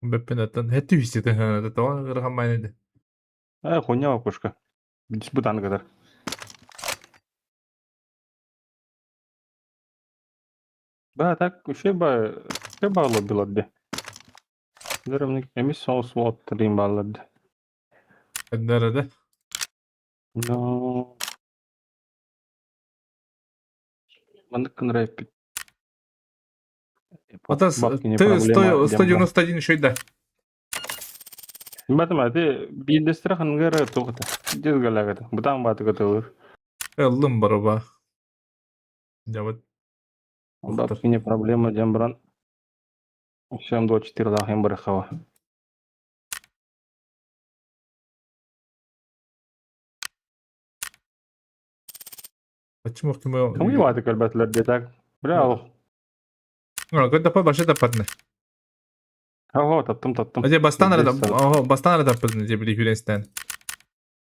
Бэппин хэти висит, это он рахамайнеди. Э, хуйня вопрос. Бутан кадар. Ба, так, еще ба, еще ба лобби Дөрөмник эмис соус вот трим баллады. Nerede? Но. Маннык рэп. Это ты 100, 191 еще и да. Батма, ты билдестер хангара тугта. Дез галагата. Бутан баты готовыр. Эллым бараба. Я вот. Бабки не проблема, дембран. Всем 24 лахим барахава. Почему ты мой... Кому ебаты кальбатлар де так? Бля, алло. Ну, когда по баше тапатны. Ого, таптым, таптым. Аде бастан Здесь рада, сам. ого, бастан рада тапатны, де били хүренстен.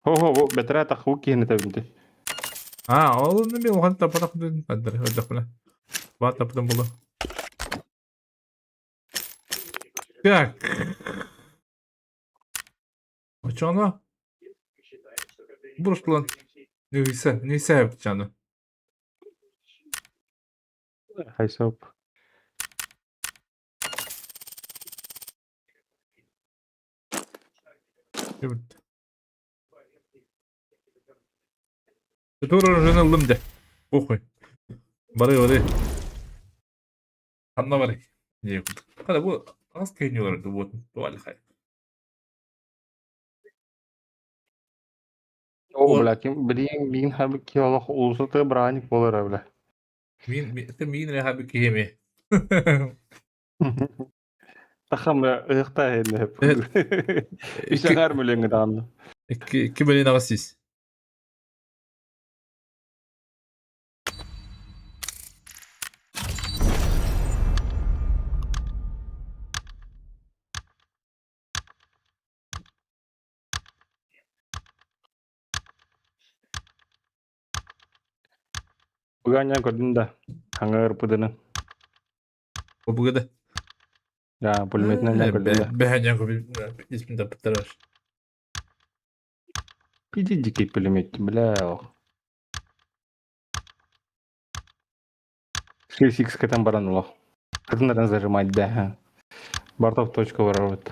Хо-хо, бу бетре таху кихни табинти. А, ол не мен оған тапатақ дедім. Адыр, өдік біле. Бар тапатым болды. Так. А чё оно? Буршлан. Не вися чаны. Хайсоп. Тур жөнелдім де. Похуй. Бары бары. Ханна бары. Не. Қада бұл ағыз кейіне олар вот. Дуали хай. О, бля, ким билин бин хабы ки Аллах улуса ты браник болар, бля. Мин ты мин ле хаби кеме. Тахам ыһыктаа иһиннэ. Үс аҥаар мөлүөҥҥэ даҕаны. 2 миллион 800. Угаанньан көрдүн да, хаҥа ырпытыны. Обугада. Да, пулеметынан көрдүн да. Бэһэньэн көрдүн да. Иди дикий пулемет, бля. 6x кэтэн баран олох. Кытыннаран зажимать да. Бартов точка воровать.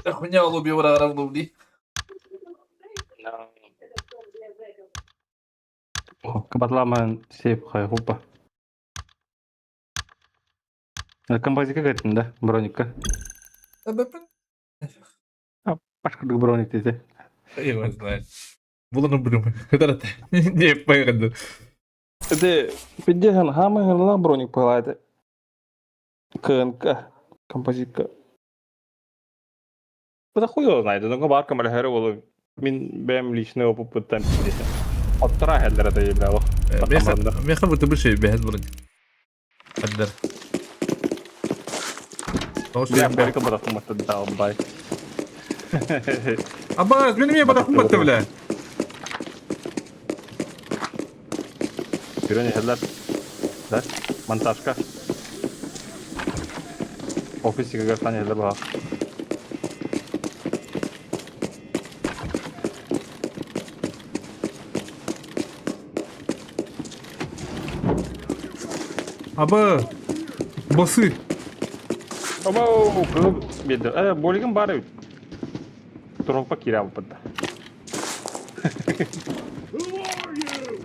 Хуйня улуби равно дии. Кабатламан сейф хай хупа. Композика кеттин да, броникка. Башкырдык броник дете. Я знаю. Буланы билим. Не поехали. Это пиздец, хамы броник пылает. КНК, композитка. Да хуй его знает, ну барка малехеры было. Мин бэм личный опыт там пиздец. Оттара хеллер это ебало. Меха будто бы бэхэт броник. Аддар. Бля, Америка бадахуммат да, бай. Абаз, мин эмиэ бадахуммат бля. Күрэн иһэллэр. Да? Монтажка. Офис сигагартан иһэллэр баҕа. Аба, басы. Оба, кылып берді. Э, бөлігім бар эбит. Туруҥпа киирэ албыт да. Who are you?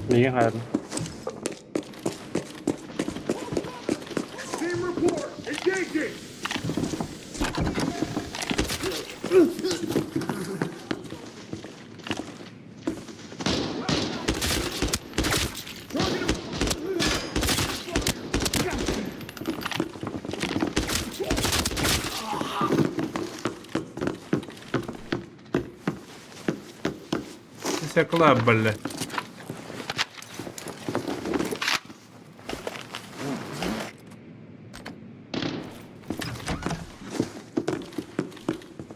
Миигин хайатын. Team report. Engaging. Всякла, бля.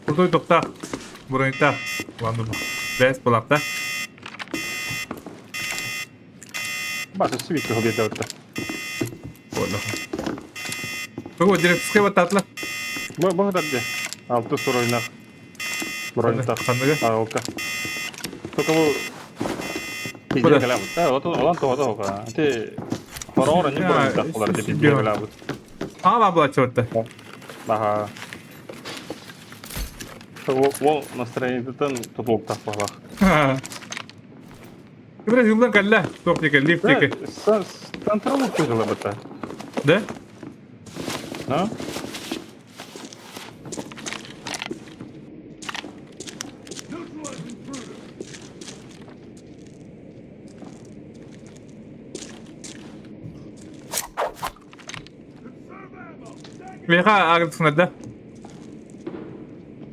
Крутой тоқтақ. Броньтақ. Ладно, бәс бұлақта. Басы свитки хоббит да. Понял. Какой директорская вот татла? Бу де. Алты суройнах. Броньтах. Ханныга? Алка. Только бу Куда? Пиздец калабыт. Да, вот он то вот Ты хорор не броньтах болар деп пиздец калабыт. А, бабла чего-то. Ага. Ол настроениетен тутулуктах балах. Бля, юлдан калла. Тоқтика, лифтика. Централ кыжылы Да? Да? Neutralize intruder. Conserve ammo. Stack Меха агресивно, да?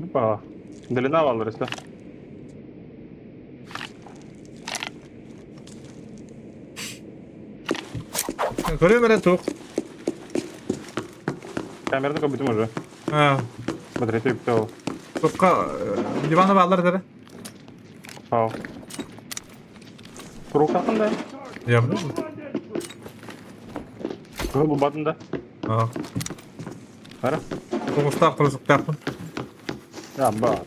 Опа. Длина валрыста. Көрө мере тух. Камераны көбүтүм уже. А, Смотрите, үпте ол. Тукка диваны баалар этэрэ. Ау. Туруктахын да. Я билем. Кыһыл булбатын да. А. Ара. Тоҕустаах турусуктаахпын. Аба.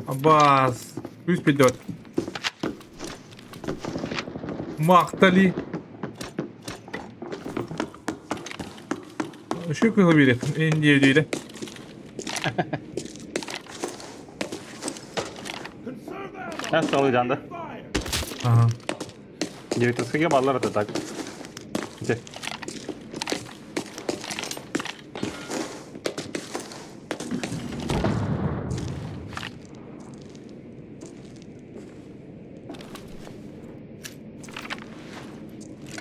Абаас. Күүс пидет. Мактали. Үчүгэй кыһыл биэриэх. Индия диирэ. Эн саҕалыы да. Ага. Директорскайга баллар это так. Где?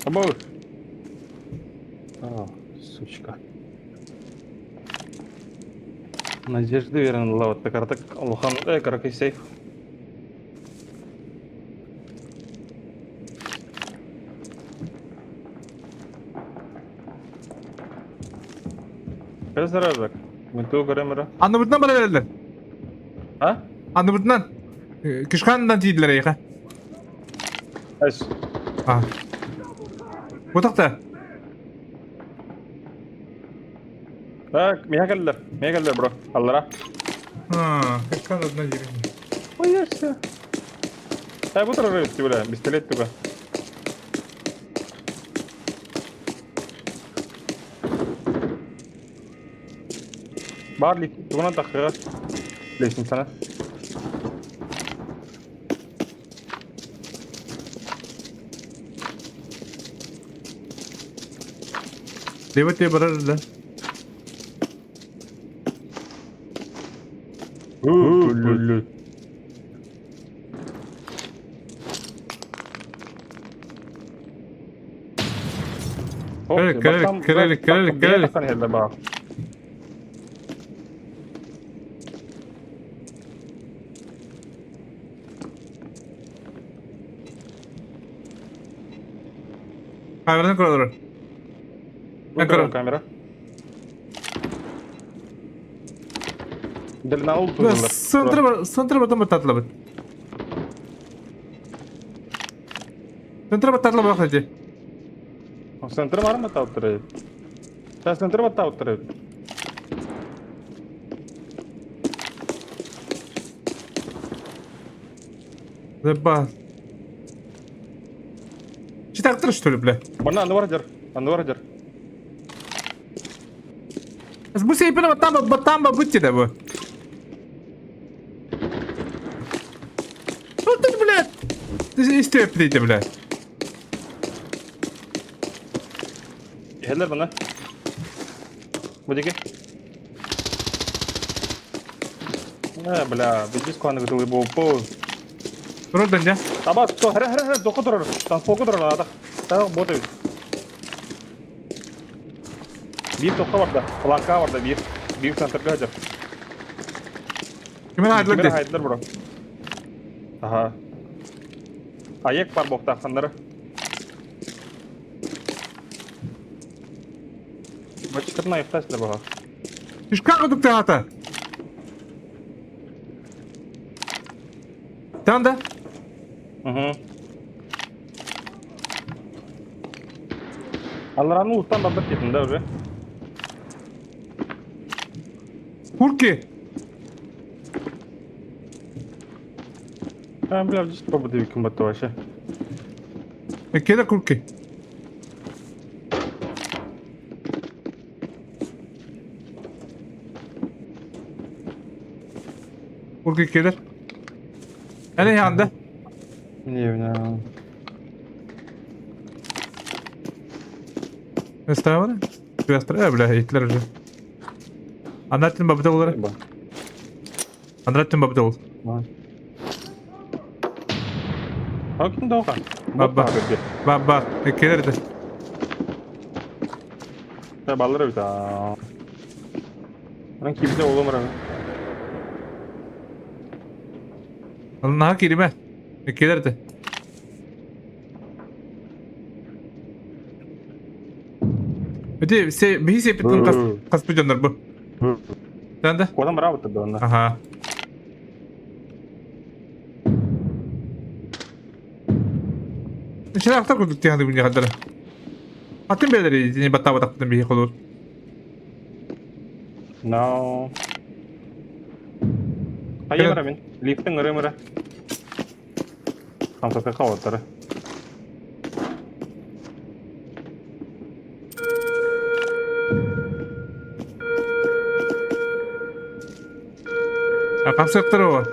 Обоих. О, сучка. Надежды верен лава такартак улахан э каракай сейф. Кэлэ сарарбак. Мин тугу көрөм эрэ. Анныбытынан барар эрэллэр. А? Анныбытынан. Кишканынан тиийдилэр эйиэхэ. Эс. А. Бутахта. Так, миэхэ кэллэр. Миэхэ кэллэр, бро. Аллара. А, кишкан одна деревня. Боишься. Дай бу турар эбит, бля, пистолет туга. Баар тугунан таххыга лестницаны. Левый барар да. Кэлэр, кэлэр, кэлэр, кэлэр, кэлэр. Камераны көрө Камера. Камера. Длина Центр, центр потом баттатылабыт. Центр баттатылабыт кстати. Центр бар ма таптыры? Центр бар таптыры. Заба. Читактыр что ли, бля? Манна анды бар жер. Анды бар жер. Бу сейпini баттamba баттamba бутти да бу. Ну ты, блядь. Ты истеп дейdi, блядь. Иһэллэр манна. Бу диэки. Э, бля, видишь, куаны кытылы буолпу. Турардан дьэ. Таба, то, хара, хара, хара, тоққа тұрар. Танцполға тұрар, ата. Тағы бот эбит. Биир тоққа барда, планка барда, биир. Биир центрга сылдьар. Кимин айдылар Кимин дии. айдылар бро. Аха. Аек бар боқтақсандары. Бачытырын аяқтайсыздар баға. Ишка кудук тыата. Там да? Угу. Аллараны уттан бардар кетин да уже. Курки. А, бля, здесь побуду кымбатты вообще. Кеде курки. Курки келер. Эне янда. Не, бля. Ставы? Э, бля, итлер уже. Андраттин бабыта болар. Андраттин бабыта бол. Ким доға? Бабба. Бабба. Келер де. Баллар бит. Анан кибите оломар. Наха кириме. Келер де. Ити се биһи сеппитин хас хаспыт дьоннор бу. Да? Куотан бараабыттар да онно. Аха. Чыраахтар курдук тиһаны бүнньэхэллэрэ. Атын бэлэри итини баттаабатахпытын биһи холуур. No. Хайа бара мин. Лифтин ыры-мыры. Хамсатыахха олоттара. А хамсыктар о.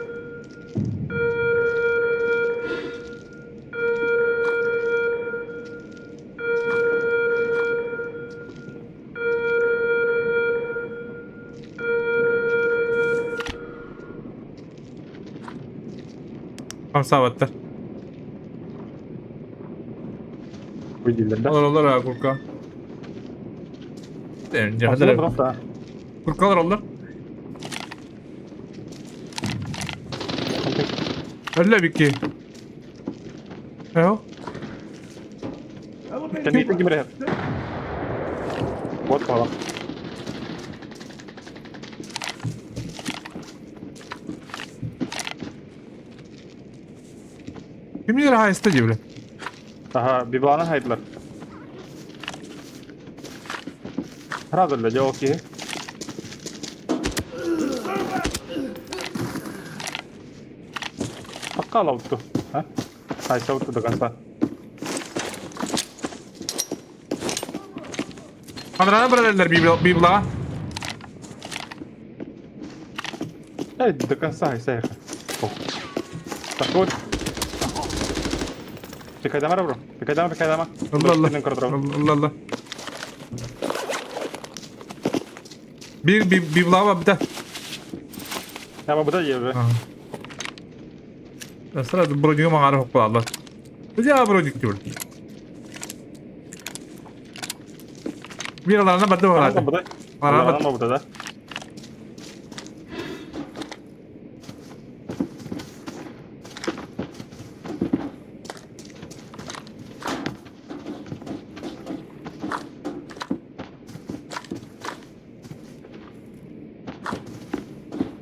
Хамсаабаттар. Выделили, да? Олороллор аа курка. Хамсыга просто. Курка олороллор. Өллө бикки. Эho. Кэнниттэн ким эрэ. Вот пала. Кимнер хаайыста дии Аха, библаны хайдылар. Сразу для дела киһи. Пока лаутту. А? Хайса до конца. Анараа бараллар библаҕа. Эй, до конца хайса. Так вот. Пикайдама, бро. Пикайдама, пикайдама. Алла алла. Алла алла. Биир библаҕа бабыта. Я бабыта диэбэ. Сразу бронига маҥаара хоппалаллар. Дьэ броник диир. Биир аларына барды бараады. Аларына бабыта да.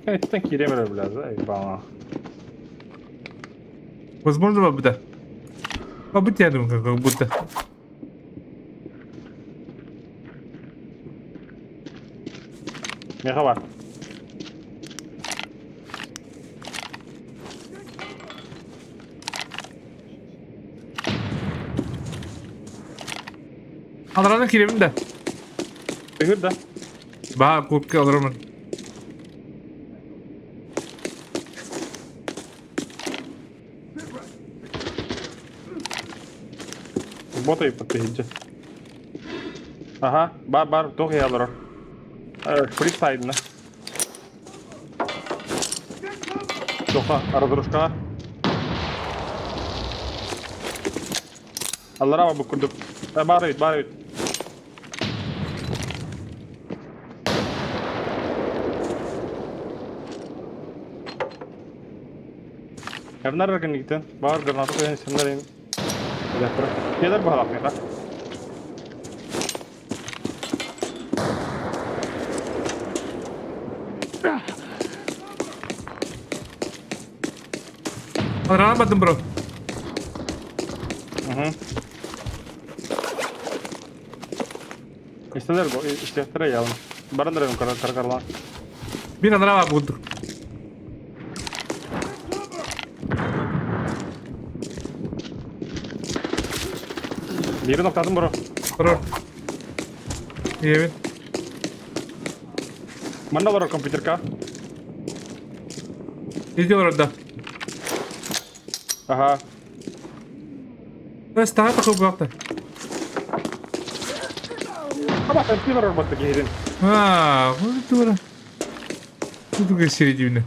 Эттен киирэмэр бля, ебала. Возможно, бабыта. Бабыт я думаю, как будто. Меха бар. Аларана кииребин да. Ыгыр да. Баа куртка олоромун. Бота подпиһинче. Ага, бар бар, туох иһэ олорор. Шприц сайдына. Тоха, разрушка. Аллара бу курдук. Бар эбит, бар эбит. Эрнар эргинниктен баар граната көйөн сэмнэрин Кедер баһалаах миэхэ. Араабатым бро. Истэлэр бу истиэхтэрэ ялын. Баран эрэн кара Бир анараа курдук. Биирин охтаатым бро. Бро. Иэбин. Манна олорор компьютерка. Иди олорор да. Ага. Өс таһа такой буолта. Аба, ты олорор батта киһирин. А, вот это Тут середина.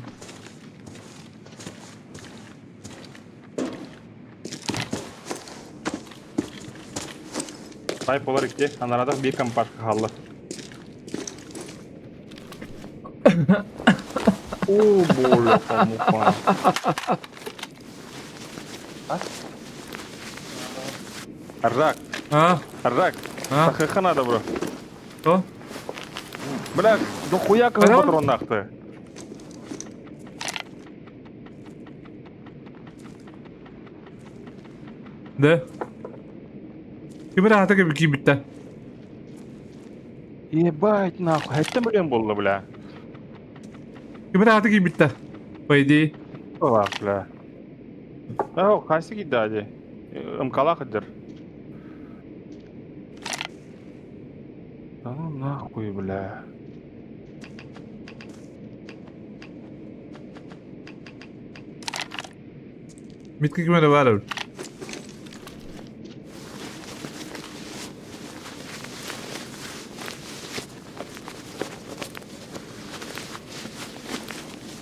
Тай болар икки, анарадах биир компашка хаалла. О, боже, муха. Аржак, А? Аржак, А? сахыха надо, бро. Что? Бля, дохуя кыһыл патроннаахты. Да. Ким эрэ аата киирбиттэ. Ебать нахуй, хэттэ миллион буолла, бля. Ким эрэ аата киирбиттэ. По идее. Ылаах, бля. Оо, хайсы киирдэ дии. Ымкалаах ыдыр. Да ну нахуй, бля. Митка ким эрэ баар эбит.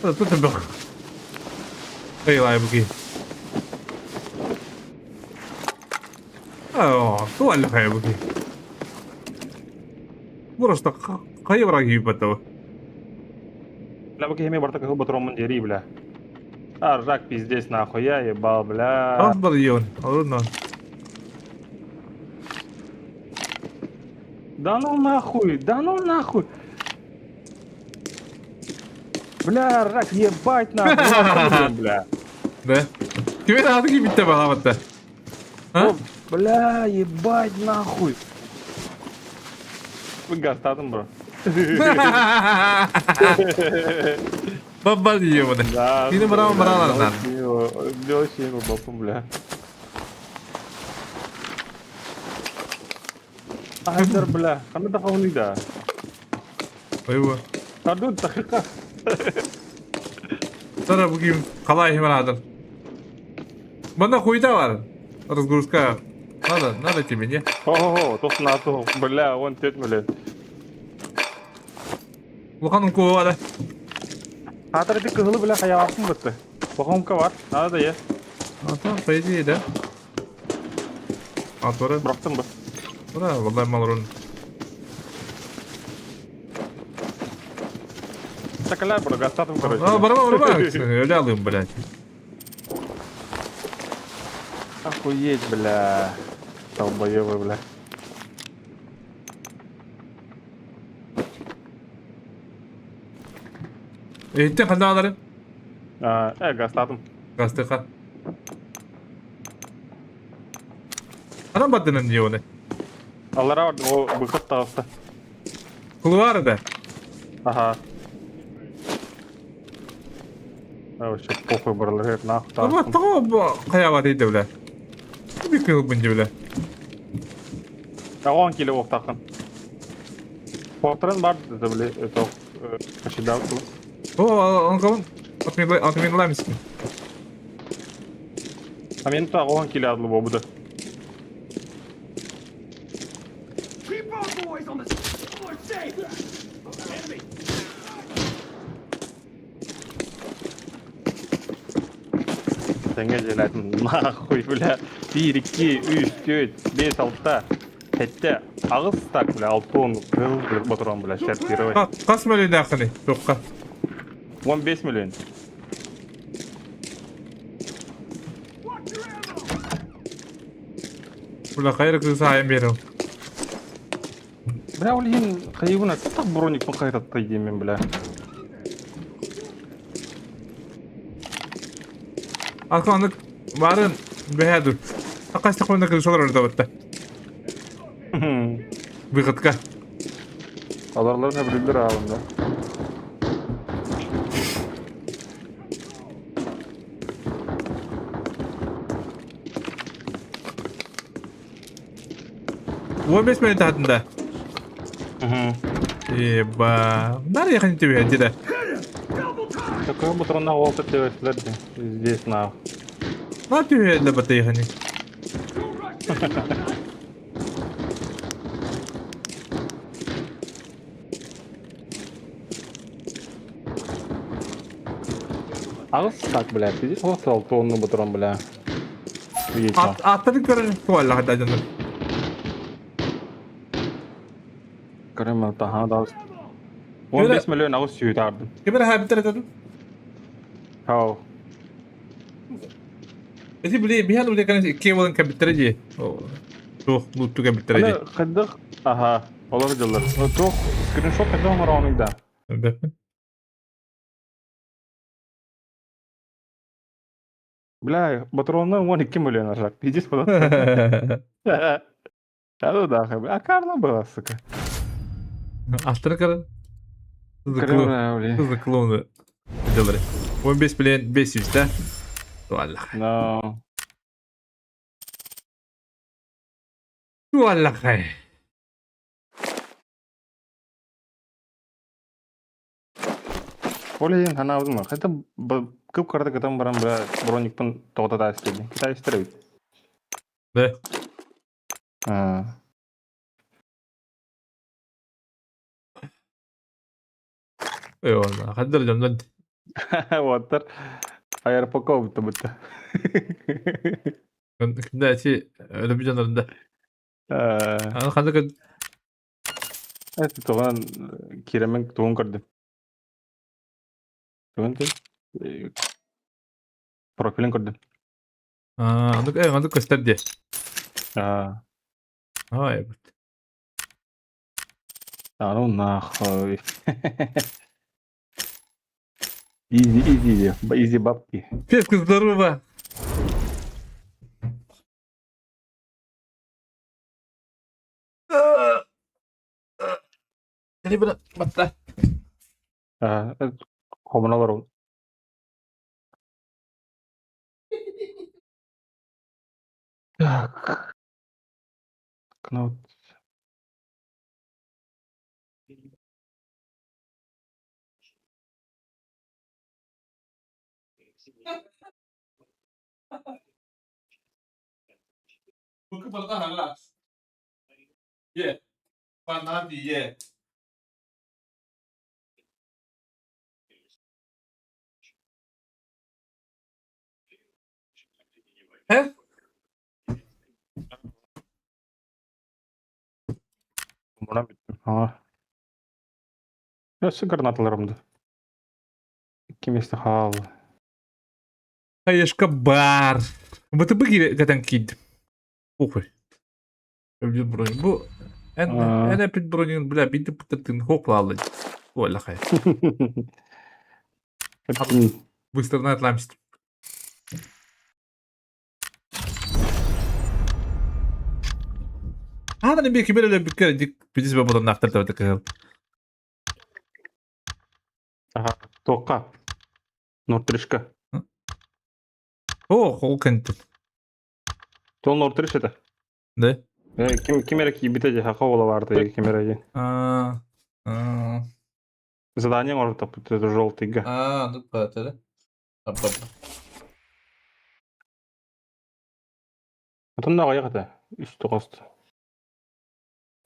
Тут бөх. Эй, буки. Оо, туох хайбыки. Просто хайа баран киирбэт Бля, бу киһи барта кыһыл ботуруоммун диэрий, бля. А, ржак пиздец нахуй, я ебал, бля. Аз бар ион, алын Да ну нахуй, да ну нахуй. Бля, рак, ебать нахуй, бля. Да. Кими ааты киирбиттэ баҕабатта. А? Бля, ебать нахуй. Вы гастатым, бро. Бабба диебаны. Да. Кини браво бараларынан. Лёсин, бапым, бля. Айдар, бля, ханна да хауны да. Ойбу. Пардон, тахыка. Сара бүгүн қалай барадыр. Мана хуйда бар. Разгрузка. Надо, надо тебе, не? О, тос на то, бля, вон тет, бля. Улахан укуга бара. Хатыр ити кыһылы бля хаялаппын бытты. Похомка бар, надо да е. А там, по идее, да? А, тура. Бырахтым бы. Тура, валдай малрун. Такаля, бро, гастатым, короче. А, барма, барма. Өлө алыым, блядь. Охуеть, бля. Долбоебы, бля. Иһиттэн ханна ааларын? А, гастатым. Гастыха. Ханан бардынан дии оны? Аллара бардым, о, выход таҕыста. Кулуар да. Ага. А, вообще похуй баралар, нахуй Ама таҕыстым. тоҕо хайаабат ыйда бля. Bir кылбын дии бля. Оҕон киле буолтаххын. Портрен бар это бля, это кашидал. О, он отминламский. А мен та оҕон киле адлы буолбута. Keep our boys on the floor safe! Enemy! Тэҥэ дьиэлээтим нахуй, бля. Биир, икки, үс, түөрт, биэс, алта, сэттэ, аҕыс так, бля, алтон, кыл, бля, ботурон, бля, шерт первый. Хас мөлүйнээххиний? Туохха? 15 миллион. Watch your ammo! Бля, хайра кыыс аайан биэрэм. Бля, ол иһин хайыбына так броникпын хайраттай диэммин, бля. Арканнык баарын бэһээ dur. Хас такой кыыс олорор да батта. Выходка. Аларларын билдер аалында. 15 минут атында. Еба. Надо ехать тебе, деда. Такой бутронна уолта тебе здесь на. На тебе для батыхани. Аҕыс так, бля, пиздец, вот алтонну бутрон, бля. Аттары көрөр туалла хата дьоннор. Көрөм таһаа да. 15 миллион аҕыс сүүт аардым. Ким эрэ хаабиттар этэ Хау. Эти били биһан били кан икки болан кабиттара дии. Туох лутту кабиттара дии. Аны хайдах аха. Олор дьыллар. Туох скриншот хайдах оҥороҕунуй да? Билбэппин. Бля, патронна 12 миллион аржак. Иди сюда. Да ну нахуй. А Карло была, сука. Астра көрөн. Бля. За клоуны. Делали. 15 миллион 500, да? Валлах. No. Валлах. Ол иһин санаабытым это кып-кыратык ытан баран бля броникпын тоҕо таастыр диэн. Китайстар эбит. Да. Аа. Eyvallah. Хаддар дьоннор Уоттар аэропортка бутта. Кстати, өлөбү дьоннорунда. Аны ханнык Это туган киремен тугун көрдүм. Тугун профилин көрдүм. Аа, аны аны көстөр дии. Аа. Ай, бут. А ну нахуй. Изи, изи, изи бабки. Петка, здорово! Батта. Хомуна олорон. Так. Кнут. Yeah. Э? Мунан бүттүм. Аа. Өссө гранаталарым да. Икки миэстэ хаалла. Хаешка бар. ВТБ кэтэн киирдим. Похуй. Өлбүт бронь. Бу эн Аа. эн эпит броньун бля биир путатын хоклаалла. Уоллахай. Быстро на отламсит. Аана би кибер өлө бүккер дик бидис бабадан нафтар табата кыһыл. Ага, туохха? Нортришка. О, ол кэнтин. Тол Нортриш это. Да? Э, ким ким эрэ киирбитэ дии, хаха уола баарта ким эрэ диэн. А, а, Задание может это желтыйга. а, ну это, да? Апа. Отон да аҕыйах этэ. Үс тоҕост.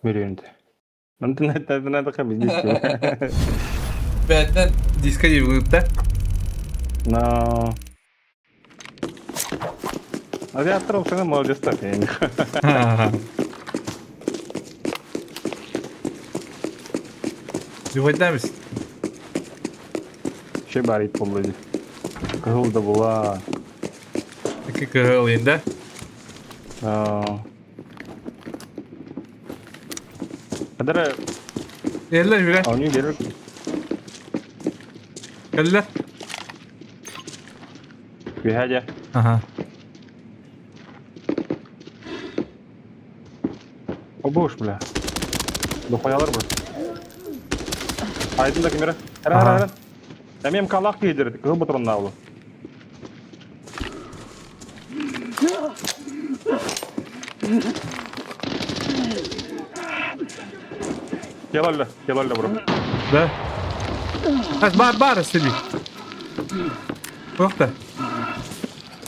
Мөрүөнтэ. Онтон это Бәтен диска дип да? Но... Авиатор ол молодец так. Югайдамыз. Ще барит поблизи. Кыһыл да була. Iki кыһыл инде. Кадара Эллер жүре. Они берер. Эллер. Үһәдә. Ага. Обуш, бля. Дохуялар бу. Айдын да кемера. Ара, ара, ара. Эмем калак кийдир, кызыл патроннаабы. Келалла, келалла, бро. Да. Бар, бар, сиби. Тоқта.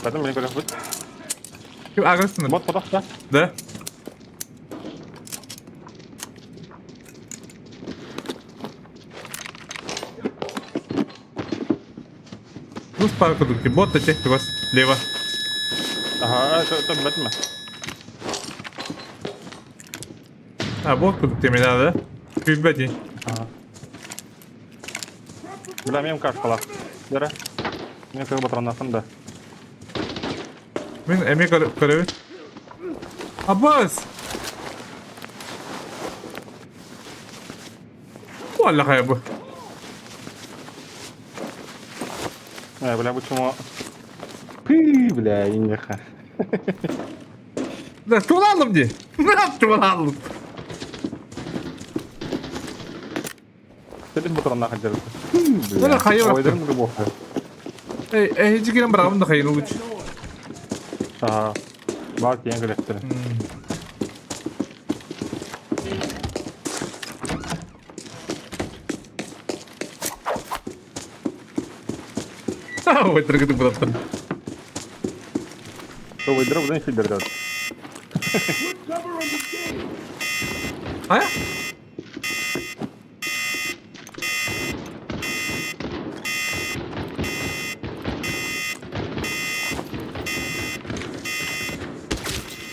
Потом мен көрөк бут. Ким агресин? Бот потох да. Да. Ну, спарку тут. Бот на тех вас лево. Ага, это бэтме. А, бот тут тебе надо, да? Күйбәти. Ага. Бля, мен кашкала. Бера. Мен кыз патроннафын да. Мен эме көрөбүт. Аббас! Аллахая бу. Э, бля, почему... Пы, бля, инеха. Да, чугалалым дии. Чугалалым. Телес моторонна хаддер. Бля, хайа Ойдырын любовь. Эй, эй, кирен барабын да хайын лучше. Ага. Бар тиен келектер. Ой, трогаты будаптан. Ойдыры будан хиддер. А?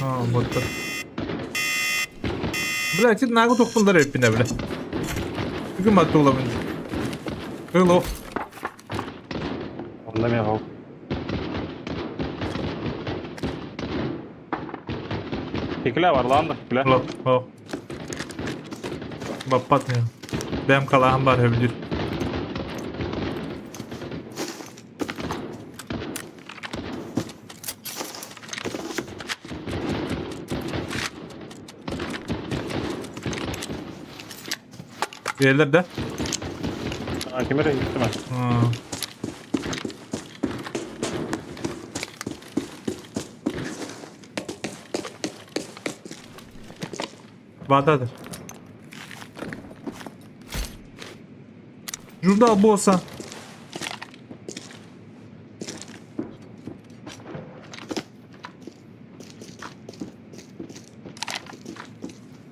А, вот так. Бля, ити наагы тохпундар эппинэ, бля. Бүгүн маттуулабын. Кыло. Онда мен қал. Кекіле барланды, кекіле. Ло, о. Баппат мен. Бэм калаһым бар хөбүдүр. Yerler de. Кемере gitti mi? Ha. Badadır. Журнал босса.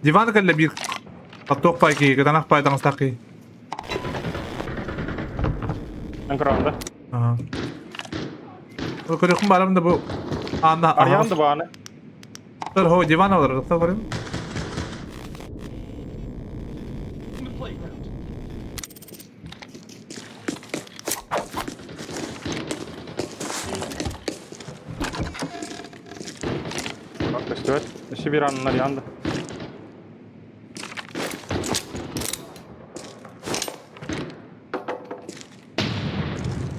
Диван кэллэ биир хаттуох пай киһи, кытанах пай таҥастаах киһи. Анкаранда. Аха. Ол көрүөхпүн баарым да бу аана Арыйаан да бааны. Хо диван олорор, көрүм. In the playground. Көстүбэт. Өссө биир аннын арыйаан да.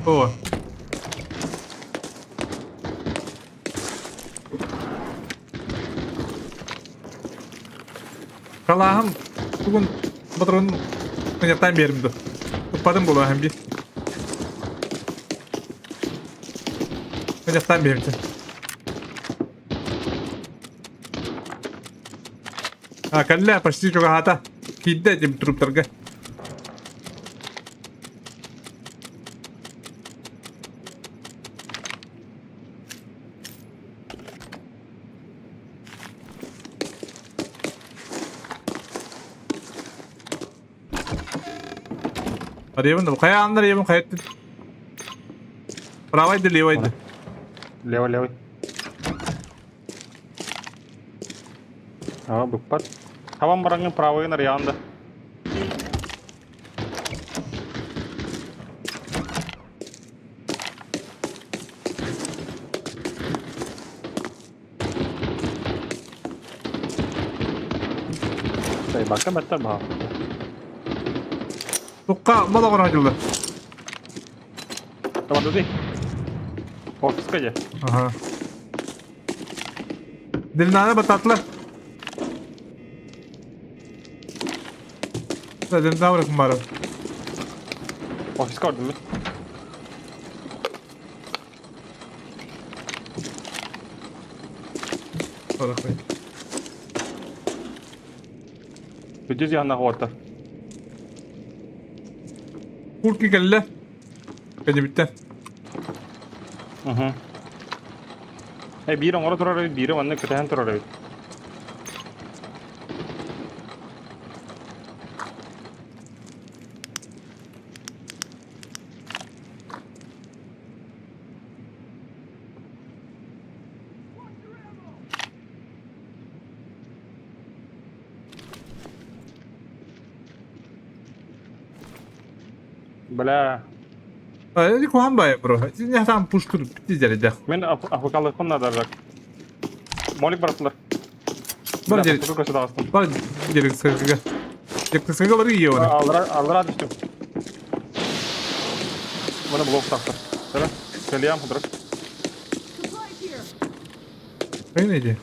О. Калааһым тугун патрон мыньяктаан биэрим ду. Туппатым буолуо биир. Мыньяктаан биэримчэ. А, кэллэ, почти чугаһаата. Киирдэ этим труптарга. Арыйабын да, хайа аннар арыйабын, хайа өттүн. Правайды, левайды. Левый, левый. Ага, быкпат. Хабан бараңын правыйын арыйаан да. Бака баттар баа. Тукка мал оҕоро дьылла. Tamam ди. Офиска же. Ага. Дилнаны бататлар. Да, Дилнаны быракын бары. Офиска бардым мен. Баракай. Бүдүз янна хуаттар. Курки кэллэ. Кэннибиттэн. Угу. Э, биир оҥоро турар эбит, биири манна кэтэһэн турар эбит. Бля, Эти куһаҕан баайы бро. Итини там пушкур бити дьэридэх. мен афыкалыхпын надаржак. Молик бараттылар. Бар Бля, дьэрик. көсө таҕыстым. Бар дьэрик сыргыга. Дьокуускайга барыы ийэ оны. Аллара, аллара түстүм. Маны блок тахсар. Сара, кэлиям худрук. Хайын иди.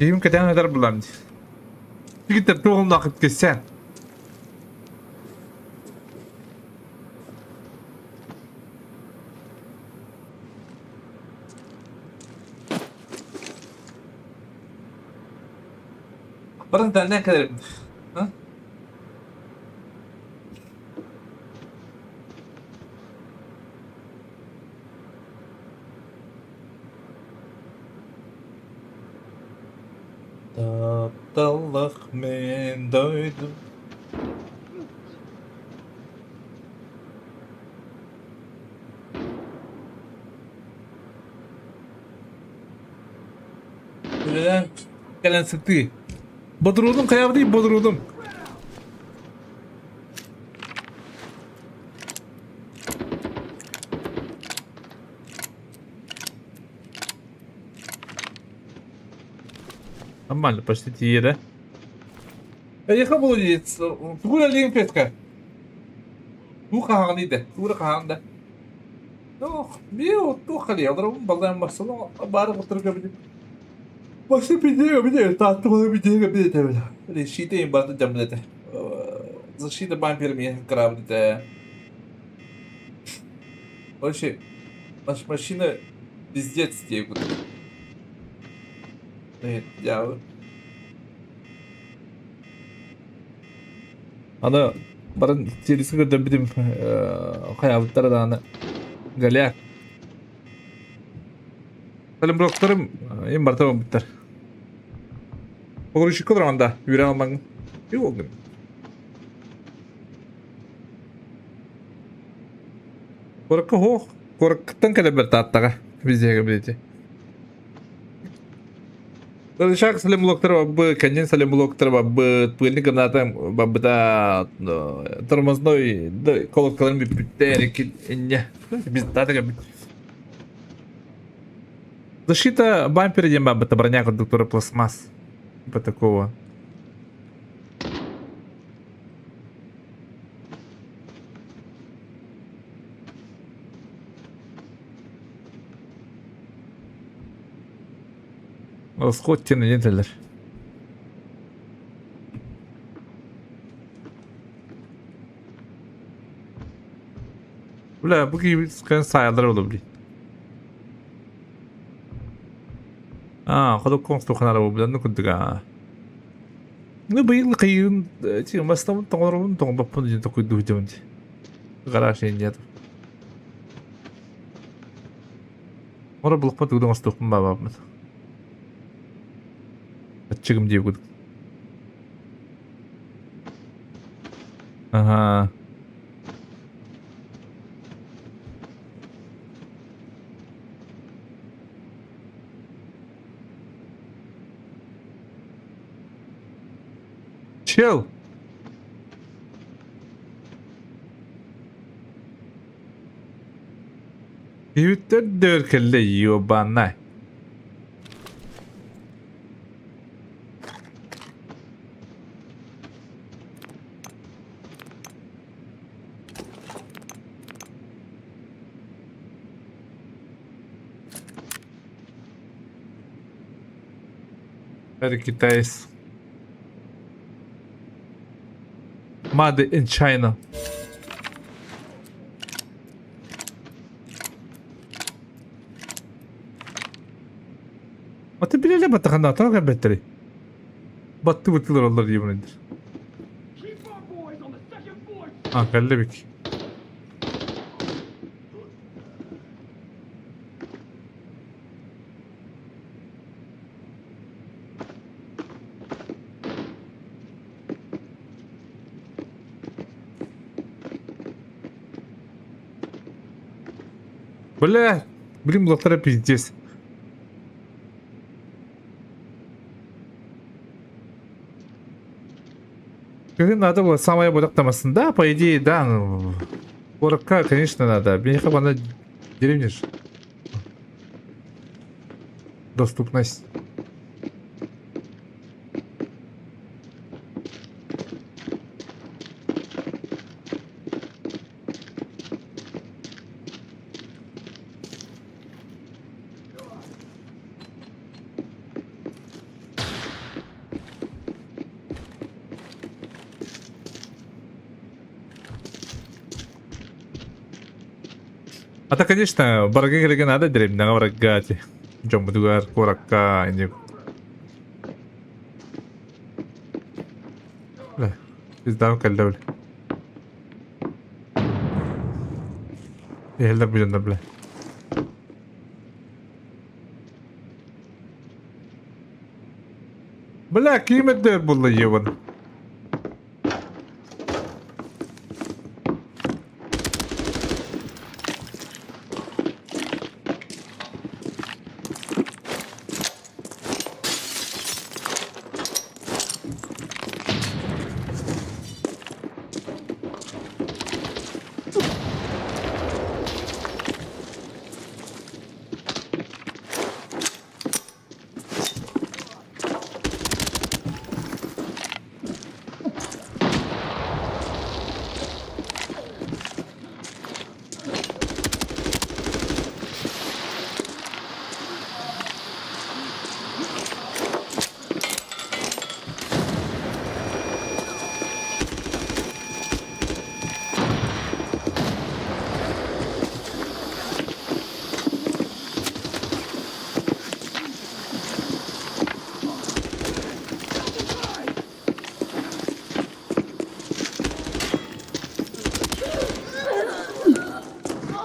Киһим кэтээн этэр булам дии. Тигиттэр туох кэссэн. Баран тэннэн кэлэрим. Тапталлах мин дойдум. Үлэлээн кэлэн сытыы. Бодуруунум хайаабытый бодуруунум. Нормально, почти тиийэ да? Эйиэхэ молодец. Тугу үлэлиигин Петка? Туу хаһаҕын иитэ. Туура хаһаҕын да. Ох, биэ туох халыйа олоробун балаан барсала баары кутурга били. Басы бидеге бидеге таатты кола бидеге бидете били. Защита им барды жамдете. Защита бампер ми крабдите. Вообще, машина пиздец диye курдук. Я Аны баран телесі көрдөн битим хайабыттара даҕаны Галя Салемброктарым им барта буттар. Погрузчик олороманда үүрэн алмаҥ. Юу Куоракка суох. Куораккыттан кэлэрбэр Тааттаҕа везде билити. Шаг салемблоктар бабы, кэннин салемблоктар бабы, пыльный граната бабыта тормозной колоколын бүппүттэр инне. Biz таатага Защита бампера диэн бабыта броня курдук пластмасс. Типа такого. Расход диэн этэллэр. Бля, бу киһи саайаллар буолуо блин. Аа, ходоккоҥ туханара буолбут, курдук аа. Ну, быйыл кыйын бастамын тоҥоробун тоҥорбоппун диэн токуйдуу сылдьабын дии. Гараж нет. Оро булукпа тугу да оҥостуохпун баҕарбаппын. Аччыгым дии курдук. Аха. Чел! Киһиттэр дөр кэллэ ёбанай. Это китайец. Made in China. Аты билэлэ баттахана атаҕа кэлбэттэри. Батты бытылар оллар диибин А, кэллэбик. Бля, блин, блоктара пиздец. Кыһын надо было самое бодактамасын. Да, по идее, да. Ну, Куракка, конечно, надо. Миэхэ манна деревня ж. Доступность. А то, конечно, барга кэлэргэ надо деревняҕа барарга ити. Дьоммутугар, куоракка ини. Бля, пиздам кэллэ бля. Иһэллэр бу дьоннор бля. Бля, ким өйдөөр булла ебан.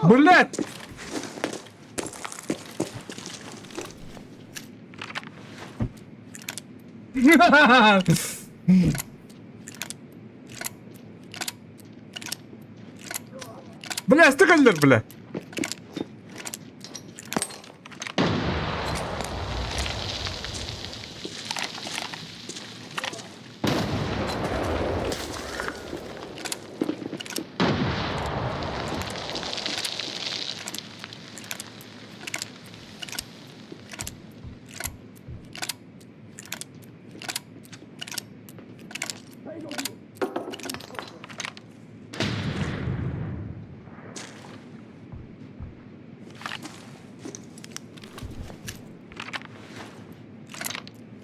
Блять! Бля, стыкаллар, бля.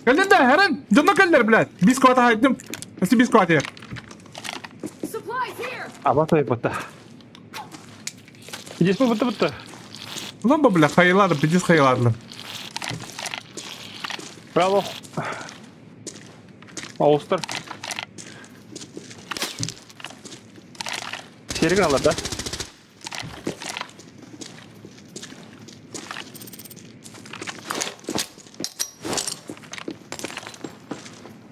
Кэллин да, Эрен, дьонно кэллэр, блядь. Бис квата хайдым. Өссө бис кватия. Supplies here! Абатай бата. Здесь мы бата бата. Ломба, бля, хайладым, пиздец хайладым. Браво. Олстер. Серег алар да?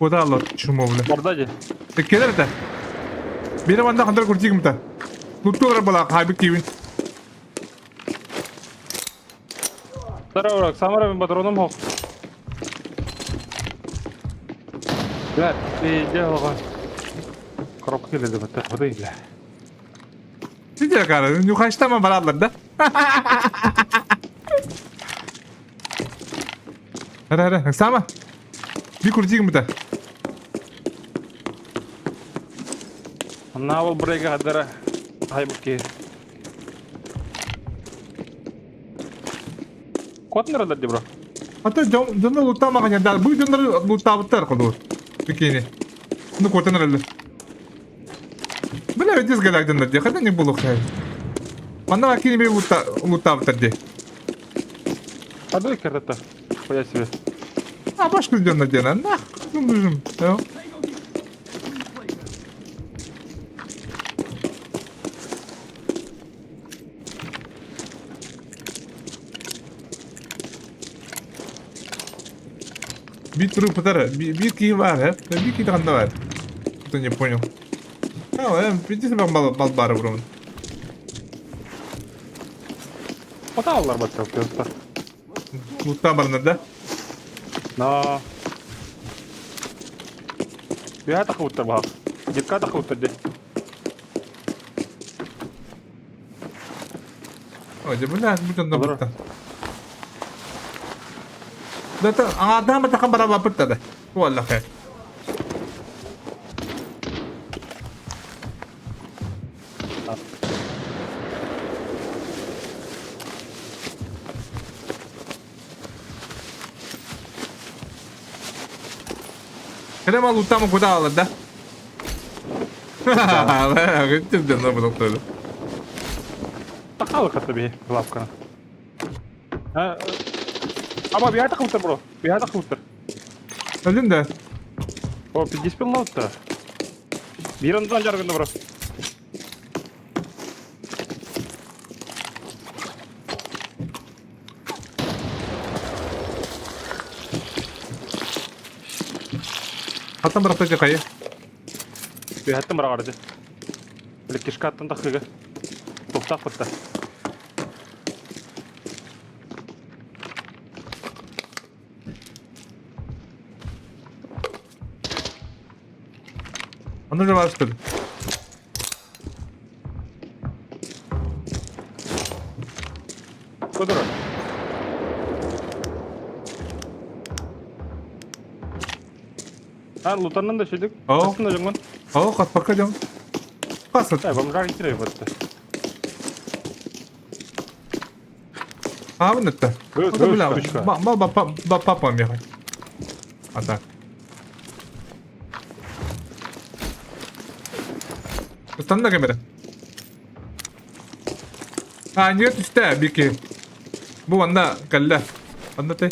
Куда алар, чумо, бля. Барда же. Кэлэр этэ. Бире манна хандар куртигим та. Луттура была хайбы кивин. Здорово, Самара, мен патроном хок. Бля, ты делала. Коробка келеді бітті, құдай бля. Сидя кара, нюхаштама баралар да? Hadi hadi, сама. Bir куртигим та. Мына ол брейга хадара. Хайбы Куотнаралар ди бро. Ата дьоно луттаамаҕа да бу дьоннор луттаабыттар холобур. Бикини. Ну куотан эрэллэр. Бля, өтес галак дьоннор дии, ханна не булуохтай. Манна кини бир луттаабыттар дии. Адой кертата. Хуя себе. А башка дьоннор диэн, нах, ну нужен. Биир турук пытар, биир киһи баар, биир киһи ханна баар? Кто не понял. А, иди бал бары бурун. Отааллар баттар кыыстар. Луттан барынар да? Но. Үһэ тахыбыттар баһах. Дирка тахыбыттар дии. Ой, дьэ, бля, бу дьонно Олорор. бытта. Да, та, аҥаардаан баттахан барабаппыт да. Уоллахе. Кэлэ мал уттамы куда алар да? Гыттым дьонно бутуктады. Тахалы хатта биһи лавканы. Аба биһа тахыбыттар бро. Биһа тахыбыттар. Өлүн да. О, пиздеспил лаутта. Биир онтон жаргында бро. Хаттан бырахта дьэ хайы. Үөһэттэн быраҕар дьэ. Били кишкаттан тахыга. Туохтаах кытта. Ону же бар что ли? Көтөрөр. А, лутаннан да шедик. О. Астында жоңгон. О, хаспакка дьон. Хасыт. Ай, бомжар кире бытты. А, вон это. Э, Ну, бля, точка. мал ба папа меха. А так. Устанна камера. А, нет, үстэ, бики. Бу ванда кэллэ. Онно ты.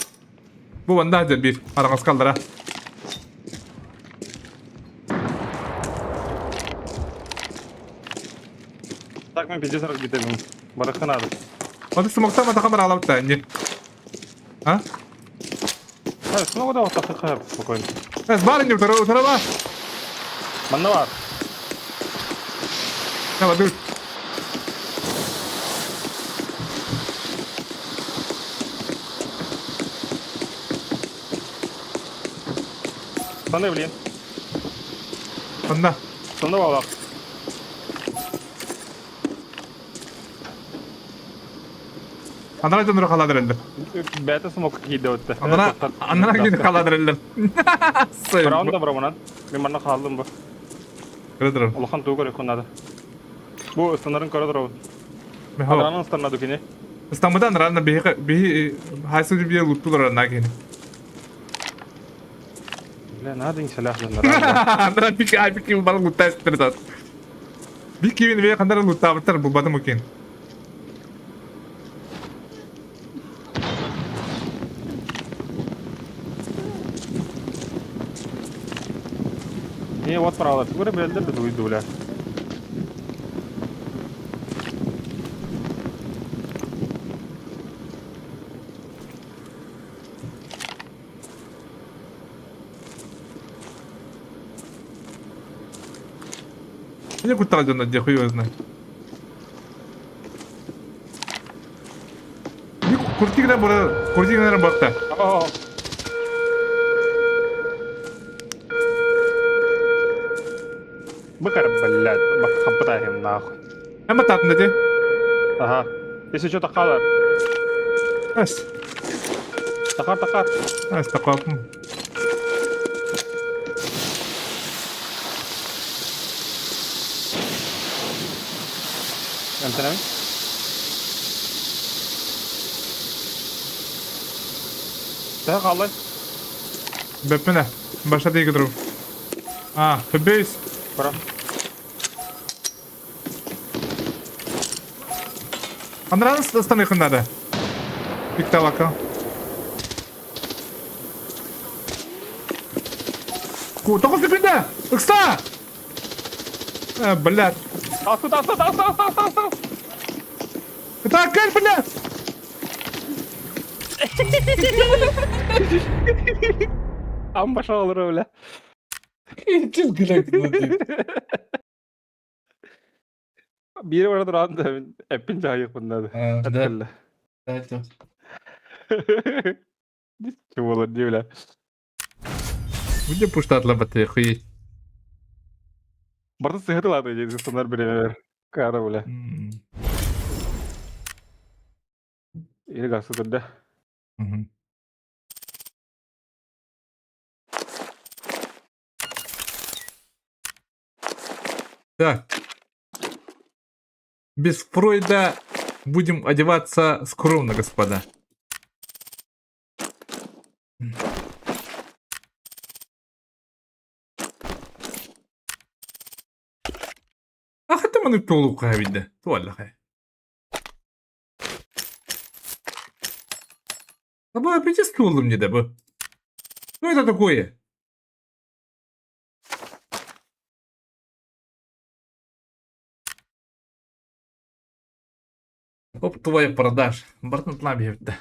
Бу ванда дьэ биир. Араҥаска аллара. Так мен пиздец разбитый Барахы надо. Оны смоктан атака баралабыт не. А? А, снова да, так так спокойно. Эс бар инде утара утара бар. Манна бар. Давай, дуй. Паны, блин. Онна. Сонда балак. Анара дьоннору халадар элдер. Бэйэтэ смок киирдэ өттө. Анара анара кини халадар элдер. Браун да бравунан. Мен манна хааллым бу. Көрө Улахан тугу көрө надо. Бу ыстанарын көрө турабын. Адаранын ыстанна дукини. Ыстамыдан рана биһи биһи хайсы биэ луттулар на кини. Бля, надо не салях Анара бики ай бики бал лутта эстер Бики бин бе хандар лутта бартар бу бадым укен. Не, вот правда. Тугура белдер да дуйду, бля. Не куттал дьонно дьэ хуй его знает. Куртигна бура куртигна барта. О, Быкар, блядь, хапытаем нахуй. Эма татна де. Ага. Если что, тахалар. Ас. Тахар, тахар. Ас такап. Эмтенеми? Тахар халлай. Беппине. Баша дейги туру. А, бейс. Бара. Андран станыхын надо. Пикталака. Ку, тоғыз секунда! Ыкса! Э, блядь. Тасты, тасты, тасты, тасты, тасты, тасты. Это акаль, блядь! Ам баша алыр, бля. Ким Бири бара туран да эппин жайык буннады. Да, Да. Чего болор дии, бля. Где пуштатлы баты, хуеть. Барыта сыһытылаата дии санар бириэмэбэр. Кара бля. Или газ сытырда. Так. Без Фройда будем одеваться скромно, господа. Ахата маны туолукка виде. Туаллаха. А бы опять стулом мне да бы. Что это такое? Оп, твоя продаж. Бартын тлам да.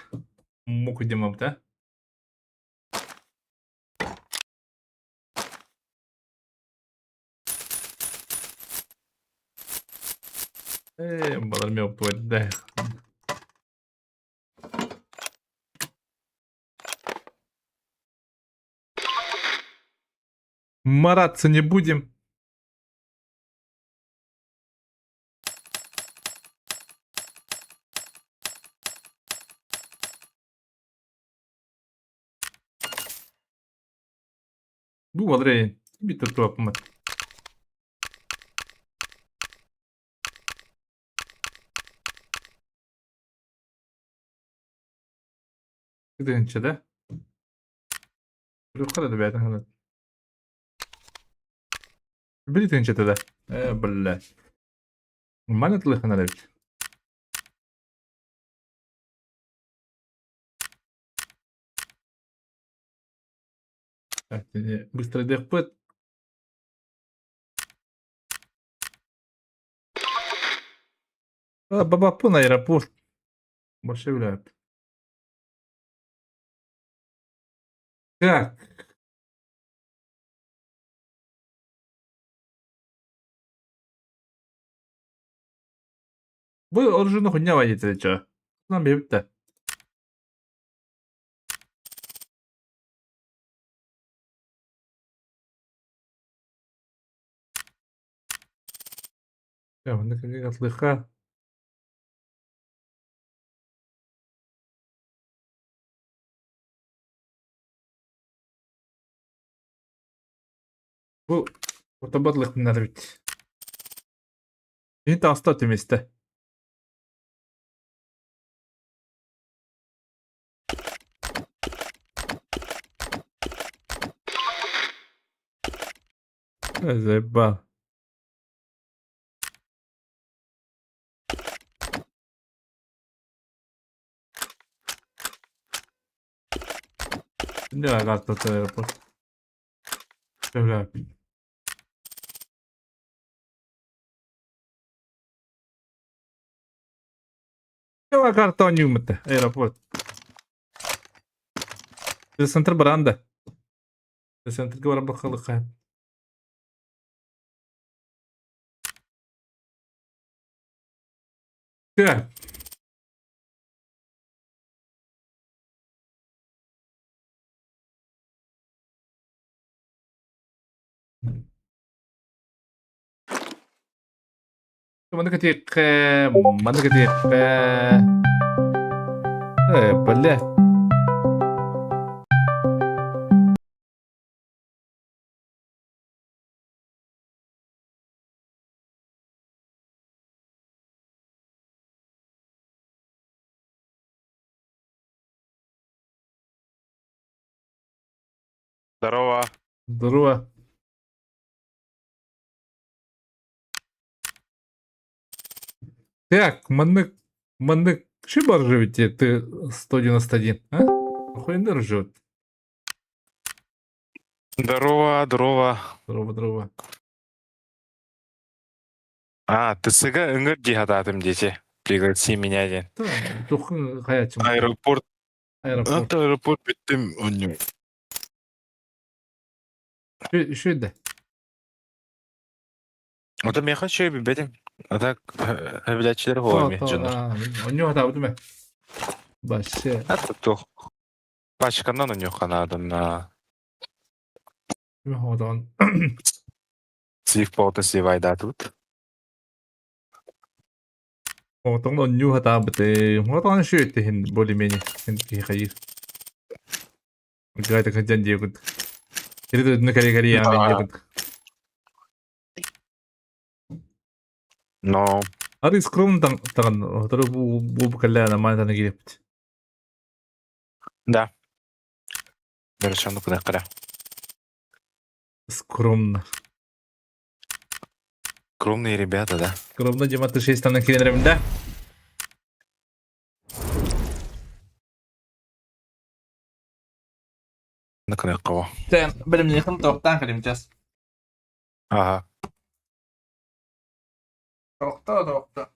Муку димам, да? Э, балар да. Мараться не будем. Бу Андрей, битер туапмат. Тыһыынча да? Юқара да бэйэтин ханат. Били тыһыынчата да? Э, бля. Нормально тылыханар эбит. Так, быстро дэхпыт. Бабаппын аэропорт. Больше билээт. Так. Бу оружие хуйня водителя чё? Нам бебит-то. Атлыха. Бу отобатлых надо ведь. Не таста вместе. Заебал. Не, аэропорт. Бля. Карта оонньууммут аэропорт. Центр баранда. Центрга баран бахалыха. Так. Маннык этиэххэ, маннык этиэххэ. Э, бля. Здорово. Здорово. Так, маннык, маннык, шибар живете, ты 191, а? Охуенно живет. Здорово, здорово. Здорово, здорово. А, ты сыга ыҥыр дии хатаатым диэти. Пригласи меня диэн. Да, тухын хаячым. Аэропорт. Аэропорт. Аэропорт бүттүм онньу. Еще да. Ото миэхэ үчүгэй билбэтим. А так билээччилэр буолар ми дьоннор. Онньу хатаабытым ээ. Вообще. Это туох. Пачканан онньуохха наадана. Ходон. Слив поҕото сливайдаатыбыт. Оҕотоҥ онньуу сатаабытым. Оҕотоҕун үчүгэй иһин более-менее киһи хайыыр. Гайда кырдьан диэбит. Кири дойдуну кэрий-кэрийэҕин диэбит. Но Ары скромно таҕан сотору бу бу кэллэ нормально тана киириэхпит. да. Совершенно куда Скромно. Скромные ребята, да? Скромно Дима, ты 6 тана киирэн да? Наконец-то. Sen бэлэмниэхин тоқтаан кэлим час. Ага. Тоқта, тоқта.